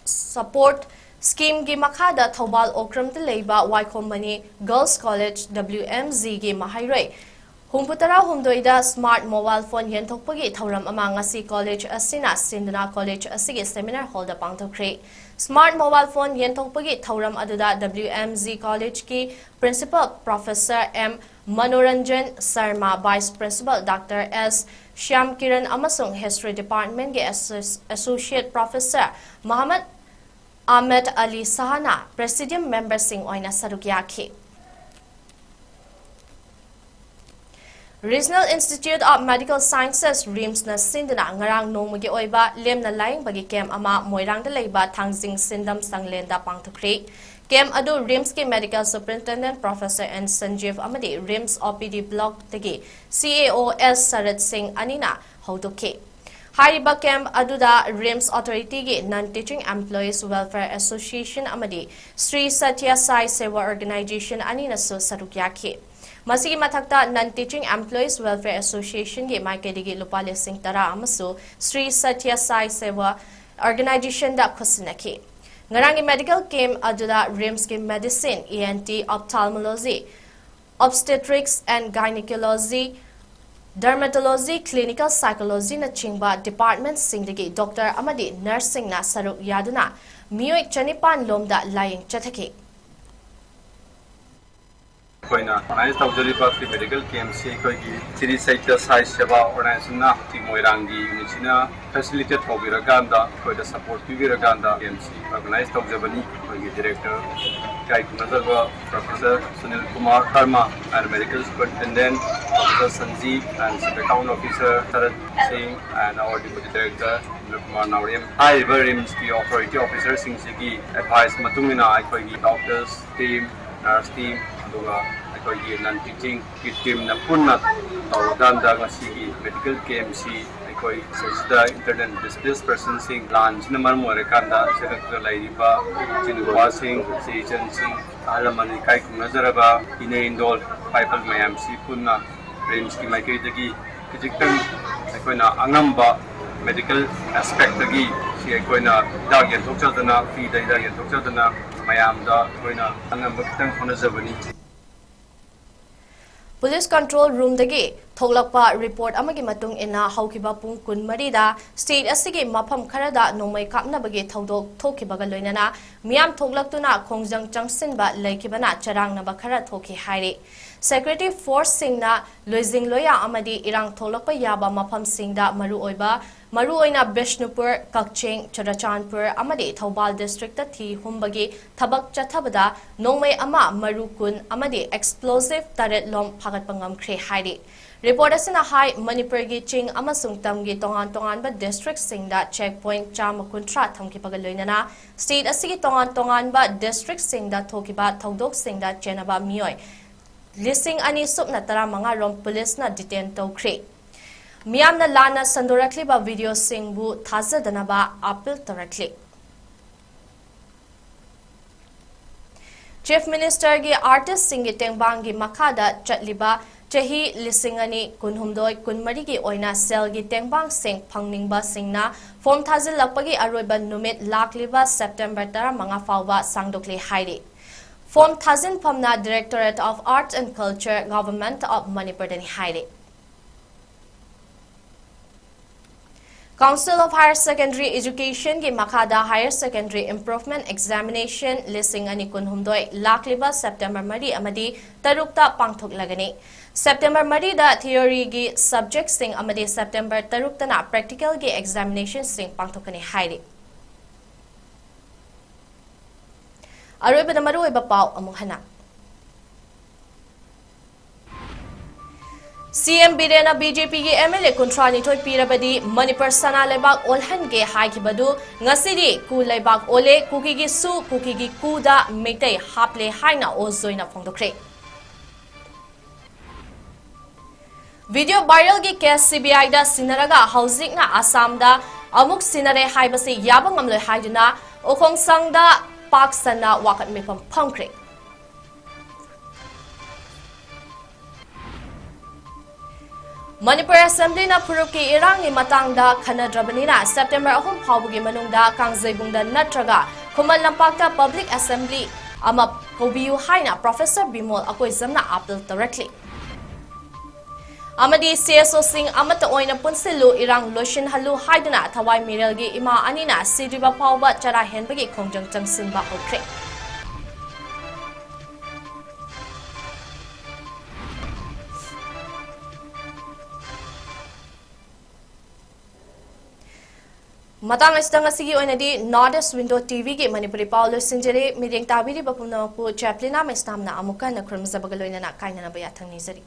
ꯁꯄꯣꯔꯠ ꯁ꯭ꯀꯤꯝꯒꯤ ꯃꯈꯥꯗ ꯊꯧꯕꯥꯜ ꯑꯣꯀ꯭ꯔꯝꯗ ꯂꯩꯕ ꯋꯥꯏꯈꯣꯝ money Girls College W M G ꯒꯤ ꯃꯍꯩꯔꯣꯏ ꯍꯨꯝꯐꯨ ꯇꯔꯥ ꯍꯨꯝꯗꯣꯏꯗ smart mobile phone ꯌꯦꯟꯊꯣꯛꯄꯒꯤ ꯊꯧꯔꯝ ꯑꯃ ꯉꯁꯤ college ꯑꯁꯤꯅ ꯁꯤꯟꯗꯨꯅ college ꯑꯁꯤꯒꯤ seminar hall ꯗ ꯄꯥꯡꯊꯣꯛꯈ꯭ꯔꯦ꯫ Smart mobile phone ꯌꯦꯟꯊꯣꯛꯄꯒꯤ ꯊꯧꯔꯝ ꯑꯗꯨꯗ W M G College ꯀꯤ Principal Professor M Manoranjan Sharma, Vice Principal Doctor S Shyam Kiran ꯑꯃꯁꯨꯡ History Department ꯀꯤ Associ-, Associate Professor Mohammad Ahmed Ali Sahana Presidium member ꯁꯤꯡ ꯑꯣꯏꯅ ꯁꯔꯨꯛ ꯌꯥꯈꯤ꯫ Regional Institute of Medical Sciences, RIMSꯅ ꯁꯤꯟꯗꯨꯅ ꯉꯔꯥꯡ ꯅꯣꯡꯃꯒꯤ ꯑꯣꯏꯕ ꯂꯦꯝꯅ ꯂꯥꯌꯦꯡꯕꯒꯤ ꯀꯦꯝꯞ ꯑꯃ ꯃꯣꯏꯔꯥꯡꯗ ꯂꯩꯕ ꯊꯥꯡꯖꯤꯡ ꯁꯤꯟꯗꯝ ꯁꯪꯂꯦꯟꯗ ꯄꯥꯡꯊꯣꯛꯈ꯭ꯔꯦ꯫ ꯀꯦꯝꯞ ꯑꯗꯨ RIMSꯀꯤ Medical Superintendent Professor N Sanjiv ꯑꯃꯗꯤ RIMS OPD Blockꯇꯒꯤ CAO S ꯁꯔꯠ ꯁꯤꯡ ꯑꯅꯤꯅ ꯍꯧꯗꯣꯛꯈꯤ꯫ ꯍꯥꯏꯔꯤꯕ ꯀꯦꯝꯞ ꯑꯗꯨꯗ RIMS Authorityꯒꯤ Non Teaching Employees Welfare Association ꯑꯃꯗꯤ Sri Satya Sai Seva Organization ꯑꯅꯤꯅꯁꯨ ꯁꯔꯨꯛ ꯌꯥꯈꯤ꯫ ꯃꯁꯤꯒꯤ ꯃꯊꯛꯇ Non Teaching Employees Welfare Associationꯒꯤ ꯃꯥꯏꯀꯩꯗꯒꯤ ꯂꯨꯄꯥ ꯂꯤꯁꯤꯡ ꯇꯔꯥ ꯑꯃꯁꯨ Sri Satya Sai Seva Organizationꯗ ꯈꯨꯠꯁꯤꯟꯅꯈꯤ꯫ ꯉꯔꯥꯡꯒꯤ ꯃꯦꯗꯤꯀꯦꯜ ꯀꯦꯝꯞ ꯑꯗꯨꯗ RIMSꯀꯤ Medicine, ENT, Ophthalmology, Obstetrics and Gynecology, Dermatology, Clinical Psychologyꯅꯆꯤꯡꯕ departmentꯁꯤꯡꯗꯒꯤ doctor ꯑꯃꯗꯤ nurseꯁꯤꯡꯅ ꯁꯔꯨꯛ ꯌꯥꯗꯨꯅ ꯃꯤꯑꯣꯏ ꯆꯅꯤꯄꯥꯟ ꯂꯣꯝꯗ ꯂꯥꯌꯦꯡ ꯆꯠꯊꯈꯤ꯫ ꯑꯩꯈꯣꯏꯅ ꯑꯣꯔꯒꯅꯥꯏꯖ ꯇꯧꯖꯔꯤꯕ ꯐ꯭ꯔꯤ ꯃꯦꯗꯤꯀꯦꯜ ꯀꯦꯝꯞꯁꯤ ꯑꯩꯈꯣꯏꯒꯤ ꯁ꯭ꯔꯤ ꯁꯇ꯭ꯌ ꯁꯥꯏ ꯁꯦꯕꯥ ꯑꯣꯔꯒꯅꯥꯏꯖꯦꯁꯟꯅ ꯍꯧꯖꯤꯛ ꯃꯣꯏꯔꯥꯡꯒꯤ ꯌꯨꯅꯤꯠꯁꯤꯅ ꯐꯦꯁꯤꯂꯤꯇꯦꯠ ꯇꯧꯕꯤꯔꯀꯥꯟꯗ, ꯑꯩꯈꯣꯏꯗ ꯁꯄꯣꯔꯠ ꯄꯤꯕꯤꯔꯀꯥꯟꯗ ꯀꯦꯝꯞꯁꯤ ꯑꯣꯔꯒꯅꯥꯏꯖ ꯇꯧꯖꯕꯅꯤ꯫ ꯑꯩꯈꯣꯏꯒꯤ ꯗꯤꯔꯦꯛꯇꯔ ꯏꯀꯥꯏ ꯈꯨꯝꯅꯖꯕ Professor Sunil Kumar Sharma and Medical Superintendent Professor Sanjeev and Chief Account Officer Sharat Singh and our Deputy Director Indra Kumar Naorem꯫ ꯍꯥꯏꯔꯤꯕ ꯔꯤꯝꯁꯀꯤ ꯑꯣꯊꯣꯔꯤꯇꯤ ꯑꯣꯐꯤꯁꯔꯁꯤꯡꯁꯤꯒꯤ ꯑꯦꯗꯚꯥꯏꯁ ꯃꯇꯨꯡ ꯏꯟꯅ ꯑꯩꯈꯣꯏꯒꯤ ꯗꯣꯛꯇꯔꯁ ꯇꯤꯝ, ꯅꯔꯁ ꯇꯤꯝ, ꯑꯗꯨꯒ ꯑꯩꯈꯣꯏꯒꯤ ꯅꯟ ꯇꯤꯆꯤꯡꯒꯤ ꯇꯤꯝꯅ ꯄꯨꯟꯅ ꯇꯧꯔꯀꯥꯟꯗ ꯉꯁꯤꯒꯤ ꯃꯦꯗꯤꯀꯦꯜ ꯀꯦꯝꯞꯁꯤ ꯑꯩꯈꯣꯏ ꯁꯤꯗ ꯏꯟꯇꯔꯅꯦꯜ ꯗꯤꯁꯄ꯭ꯂꯦꯁ ꯄꯔꯁꯟꯁꯤꯡ, ꯂꯥꯟꯁꯤꯅ ꯃꯔꯝ ꯑꯣꯏꯔꯀꯥꯟꯗ ꯆꯦꯜꯂꯛꯇꯨꯅ ꯂꯩꯔꯤꯕ ꯏꯆꯤꯟ ꯅꯨꯄꯥꯁꯤꯡ, ꯏꯆꯦ ꯏꯆꯟꯁꯤꯡ, ꯑꯍꯜ ꯂꯃꯟ ꯏꯀꯥꯏ ꯈꯨꯝꯅꯖꯔꯕ ꯏꯅꯦ ꯏꯟꯗꯣꯜ ꯏꯄꯥ ꯏꯄꯨ ꯃꯌꯥꯝꯁꯤ ꯄꯨꯟꯅ ꯔꯤꯝꯁꯀꯤ ꯃꯥꯏꯀꯩꯗꯒꯤ ꯈꯖꯤꯛꯇꯪ ꯑꯩꯈꯣꯏꯅ ꯑꯉꯝꯕ ꯃꯦꯗꯤꯀꯦꯜ ꯑꯦꯁꯄꯦꯛꯇꯒꯤ ꯁꯤ ꯑꯩꯈꯣꯏꯅ ꯍꯤꯗꯥꯛ ꯌꯦꯟꯊꯣꯛꯆꯗꯅ, ꯐ꯭ꯔꯤꯗ ꯍꯤꯗꯥꯛ ꯌꯦꯟꯊꯣꯛꯆꯗꯅ ꯃꯌꯥꯝꯗ ꯑꯩꯈꯣꯏꯅ ꯑꯉꯝꯕ ꯈꯤꯇꯪ ꯍꯣꯠꯅꯖꯕꯅꯤ꯫ Police Control Roomꯗꯒꯤ ꯊꯣꯛꯂꯛꯄ ꯔꯤꯄꯣꯔꯠ ꯑꯃꯒꯤ ꯃꯇꯨꯡ ꯏꯟꯅ, ꯍꯧꯈꯤꯕ ꯄꯨꯡ ꯀꯨꯟꯃꯔꯤꯗ ꯁ꯭ꯇꯦꯠ ꯑꯁꯤꯒꯤ ꯃꯐꯝ ꯈꯔꯗ ꯅꯣꯡꯃꯩ ꯀꯥꯞꯅꯕꯒꯤ ꯊꯧꯗꯣꯛ ꯊꯣꯛꯈꯤꯕꯒ ꯂꯣꯏꯅꯅ ꯃꯤꯌꯥꯝ ꯊꯣꯛꯂꯛꯇꯨꯅ ꯈꯣꯡꯖꯪ ꯆꯪꯁꯤꯟꯕ ꯂꯩꯈꯤꯕꯅ ꯆꯔꯥꯡꯅꯕ ꯈꯔ ꯊꯣꯛꯈꯤ ꯍꯥꯏꯔꯤ꯫ ꯁꯦꯀ꯭ꯌꯨꯔꯤꯇꯤ ꯐꯣꯔꯁꯁꯤꯡꯅ ꯂꯣꯏꯖꯤꯡ ꯂꯣꯏꯌꯥ ꯑꯃꯗꯤ ꯏꯔꯥꯡ ꯊꯣꯛꯂꯛꯄ ꯌꯥꯕ ꯃꯐꯝꯁꯤꯡꯗ ꯃꯔꯨꯑꯣꯏꯕ ꯃꯔꯨꯑꯣꯏꯅ ꯕꯤꯁꯅꯨꯄꯨꯔ, ꯀꯛꯆꯤꯡ, ꯆꯨꯔꯆꯥꯟꯄꯨꯔ ꯑꯃꯗꯤ ꯊꯧꯕꯥꯜ ꯗꯤꯁꯇ꯭ꯔꯤꯛꯇ ꯊꯤ ꯍꯨꯝꯕꯒꯤ ꯊꯕꯛ ꯆꯠꯊꯕꯗ ꯅꯣꯡꯃꯩ ꯑꯃ, ꯃꯔꯨ ꯀꯨꯟ ꯑꯃꯗꯤ ꯑꯦꯛꯁꯄ꯭ꯂꯣꯖꯤꯚ ꯇꯔꯦꯠ ꯂꯣꯝ ꯐꯥꯒꯠꯄ ꯉꯝꯈ꯭ꯔꯦ ꯍꯥꯏꯔꯤ꯫ ꯔꯤꯄꯣꯔꯠ ꯑꯁꯤꯅ ꯍꯥꯏ, ꯃꯅꯤꯄꯨꯔꯒꯤ ꯆꯤꯡ ꯑꯃꯁꯨꯡ ꯇꯝꯒꯤ ꯇꯣꯉꯥꯟ ꯇꯣꯉꯥꯟꯕ ꯗꯤꯁꯇ꯭ꯔꯤꯛꯁꯤꯡꯗ ꯆꯦꯛ ꯄꯣꯏꯟꯠ ꯆꯥꯝꯃ ꯀꯨꯟꯊ꯭ꯔꯥ ꯊꯝꯈꯤꯕꯒ ꯂꯣꯏꯅꯅ ꯁ꯭ꯇꯦꯠ ꯑꯁꯤꯒꯤ ꯇꯣꯉꯥꯟ ꯇꯣꯉꯥꯟꯕ ꯗꯤꯁꯇ꯭ꯔꯤꯛꯁꯤꯡꯗ ꯊꯣꯛꯈꯤꯕ ꯊꯧꯗꯣꯛꯁꯤꯡꯗ ꯆꯦꯟꯅꯕ ꯃꯤꯑꯣꯏ ꯂꯤꯁꯤꯡ ꯑꯅꯤ ꯁꯨꯞꯅ ꯇꯔꯥꯃꯉꯥ ꯔꯣꯝ ꯄꯨꯂꯤꯁꯅ ꯗꯤꯇꯦꯟ ꯇꯧꯈ꯭ꯔꯦ꯫ ꯃꯤꯌꯥꯝꯅ ꯂꯥꯟꯅ ꯁꯟꯗꯣꯔꯛꯂꯤꯕ ꯚꯤꯗꯤꯑꯣꯁꯤꯡꯕꯨ ꯊꯥꯖꯗꯅꯕ ꯑꯥꯄꯤꯜ ꯇꯧꯔꯛꯂꯤ꯫ ꯆꯤꯐ ꯃꯤꯅꯤꯁꯇꯔꯒꯤ ꯑꯥꯔꯇꯤꯁꯁꯤꯡꯒꯤ ꯇꯦꯡꯕꯥꯡꯒꯤ ꯃꯈꯥꯗ ꯆꯠꯂꯤꯕ ꯆꯍꯤ ꯂꯤꯁꯤꯡ ꯑꯅꯤ ꯀꯨꯟꯍꯨꯝꯗꯣꯏ ꯀꯨꯟꯃꯔꯤꯒꯤ ꯑꯣꯏꯅ ꯁꯦꯜꯒꯤ ꯇꯦꯡꯕꯥꯡꯁꯤꯡ ꯐꯪꯅꯤꯡꯕꯁꯤꯡꯅ ꯐꯣꯔꯝ ꯊꯥꯖꯤꯜꯂꯛꯄꯒꯤ ꯑꯔꯣꯏꯕ ꯅꯨꯃꯤꯠ ꯂꯥꯛꯂꯤꯕ ꯁꯦꯞꯇꯦꯝꯕꯔ ꯇꯔꯥꯃꯉꯥ ꯐꯥꯎꯕ ꯁꯥꯡꯗꯣꯛꯂꯦ ꯍꯥꯏꯔꯤ꯫ ꯐꯣꯔꯝ ꯊꯥꯖꯤꯟꯐꯝꯅ Directorate of Arts and Culture, Government of Manipur ꯗꯅꯤ ꯍꯥꯏꯔꯤ꯫ Council of Higher Secondary Education ꯒꯤ ꯃꯈꯥꯗ Higher Secondary Improvement Examination ꯂꯤꯁꯤꯡ ꯑꯅꯤ ꯀꯨꯟꯍꯨꯝꯗꯣꯏ ꯂꯥꯛꯂꯤꯕ ꯁꯦꯞꯇꯦꯝꯕꯔ ꯃꯔꯤ ꯑꯃꯗꯤ ꯇꯔꯨꯛꯇ ꯄꯥꯡꯊꯣꯛꯂꯒꯅꯤ꯫ ꯁꯦꯞꯇꯦꯝꯕꯔ ꯃꯔꯤꯗ theory ꯒꯤ subject ꯁꯤꯡ ꯑꯃꯗꯤ ꯁꯦꯞꯇꯦꯝꯕꯔ ꯇꯔꯨꯛꯇꯅ practical ꯒꯤ examination ꯁꯤꯡ ꯄꯥꯡꯊꯣꯛꯀꯅꯤ ꯍꯥꯏꯔꯤ꯫ ꯑꯔꯣꯏꯕꯗ ꯃꯔꯨꯑꯣꯏꯕ ꯄꯥꯎ ꯑꯃꯨꯛ ꯍꯟꯅ꯫ ꯁꯤ ꯑꯦꯝ ꯕꯤꯔꯦꯟꯅ ꯕꯤ ꯖꯦ ꯄꯤꯒꯤ ꯑꯦꯝ ꯑꯦꯜ ꯑꯦ ꯀꯨꯟꯊ꯭ꯔꯥ ꯅꯤꯊꯣꯏ ꯄꯤꯔꯕꯗꯤ ꯃꯅꯤꯄꯨꯔ ꯁꯅꯥ ꯂꯩꯕꯥꯛ ꯑꯣꯜꯍꯟꯒꯦ ꯍꯥꯏꯈꯤꯕꯗꯨ ꯉꯁꯤꯗꯤ ꯀꯨ ꯂꯩꯕꯥꯛ ꯑꯣꯜꯂꯦ, ꯀꯨꯀꯤꯒꯤ ꯁꯨ, ꯀꯨꯀꯤꯒꯤ ꯀꯨꯗ ꯃꯩꯇꯩ ꯍꯥꯞꯂꯦ ꯍꯥꯏꯅ ꯑꯣꯖꯣꯏꯅ ꯐꯣꯡꯗꯣꯛꯈ꯭ꯔꯦ꯫ ꯚꯤꯗꯤꯑꯣ ꯚꯥꯏꯔꯦꯜꯒꯤ ꯀꯦꯁ ꯁꯤ ꯕꯤ ꯑꯥꯏꯗ ꯁꯤꯟꯅꯔꯒ ꯍꯧꯖꯤꯛꯅ ꯑꯁꯥꯝꯗ ꯑꯃꯨꯛ ꯁꯤꯟꯅꯔꯦ ꯍꯥꯏꯕꯁꯤ ꯌꯥꯕ ꯉꯝꯂꯣꯏ ꯍꯥꯏꯗꯨꯅ ꯎꯈꯣꯡꯁꯪꯗ ꯄꯥꯛ ꯁꯟꯅ ꯋꯥꯀꯠ ꯃꯤꯐꯝ ꯐꯝꯈ꯭ꯔꯦ꯫ ꯃꯅꯤꯄꯨꯔ ꯑꯦꯁꯦꯝꯕ꯭ꯂꯤꯅ ꯐꯨꯔꯨꯞꯀꯤ ꯏꯔꯥꯡꯒꯤ ꯃꯇꯥꯡꯗ ꯈꯟꯅꯗ꯭ꯔꯕꯅꯤꯅ ꯁꯦꯞꯇꯦꯝꯕꯔ ꯑꯍꯨꯝ ꯐꯥꯎꯕꯒꯤ ꯃꯅꯨꯡꯗ ꯀꯥꯡꯖꯩꯕꯨꯡꯗ ꯅꯠꯇ꯭ꯔꯒ ꯈꯨꯃꯟ ꯂꯝꯄꯥꯛꯇ ꯄꯕ꯭ꯂꯤꯛ ꯑꯦꯁꯦꯝꯕ꯭ꯂꯤ ꯑꯃ ꯀꯧꯕꯤꯌꯨ ꯍꯥꯏꯅ ꯄ꯭ꯔꯣꯐꯦꯁꯔ ꯕꯤꯃꯣꯜ ꯑꯀꯣꯏꯖꯝꯅ ꯑꯥꯄꯤꯜ ꯇꯧꯔꯛꯂꯤ꯫ ꯑꯃꯗꯤ ꯁꯤ ꯑꯦꯁ ꯑꯣꯁꯤꯡ ꯑꯃꯠꯇ ꯑꯣꯏꯅ ꯄꯨꯟꯁꯤꯜꯂꯨ, ꯏꯔꯥꯡ ꯂꯣꯏꯁꯤꯟꯍꯜꯂꯨ ꯍꯥꯏꯗꯨꯅ ꯊꯋꯥꯏ ꯃꯤꯔꯦꯜꯒꯤ ꯏꯃꯥ ꯑꯅꯤꯅ ꯁꯤꯗ꯭ꯔꯤꯕ ꯐꯥꯎꯕ ꯆꯔꯥ ꯍꯦꯟꯕꯒꯤ ꯈꯣꯡꯖꯪ ꯆꯪꯁꯤꯟꯕ ꯍꯧꯈ꯭ꯔꯦ꯫ ꯃꯇꯥꯡ ꯑꯁꯤꯗ ꯉꯁꯤꯒꯤ ꯑꯣꯏꯅꯗꯤ North East Window ꯇꯤ ꯚꯤꯒꯤ ꯃꯅꯤꯄꯨꯔꯤ ꯄꯥꯎ ꯂꯣꯏꯁꯤꯟꯖꯔꯦ꯫ ꯃꯤꯠꯌꯦꯡ ꯇꯥꯕꯤꯔꯤꯕ ꯄꯨꯝꯅꯃꯛꯄꯨ ꯆꯦꯄ꯭ꯂꯤꯅꯥ ꯃꯩꯁꯅꯥꯝꯅ ꯑꯃꯨꯛꯀ ꯍꯟꯅ ꯈꯨꯔꯨꯝꯖꯕꯒ ꯂꯣꯏꯅꯅ ꯀꯥꯏꯅꯅꯕ ꯌꯥꯊꯪ ꯅꯤꯖꯔꯤ꯫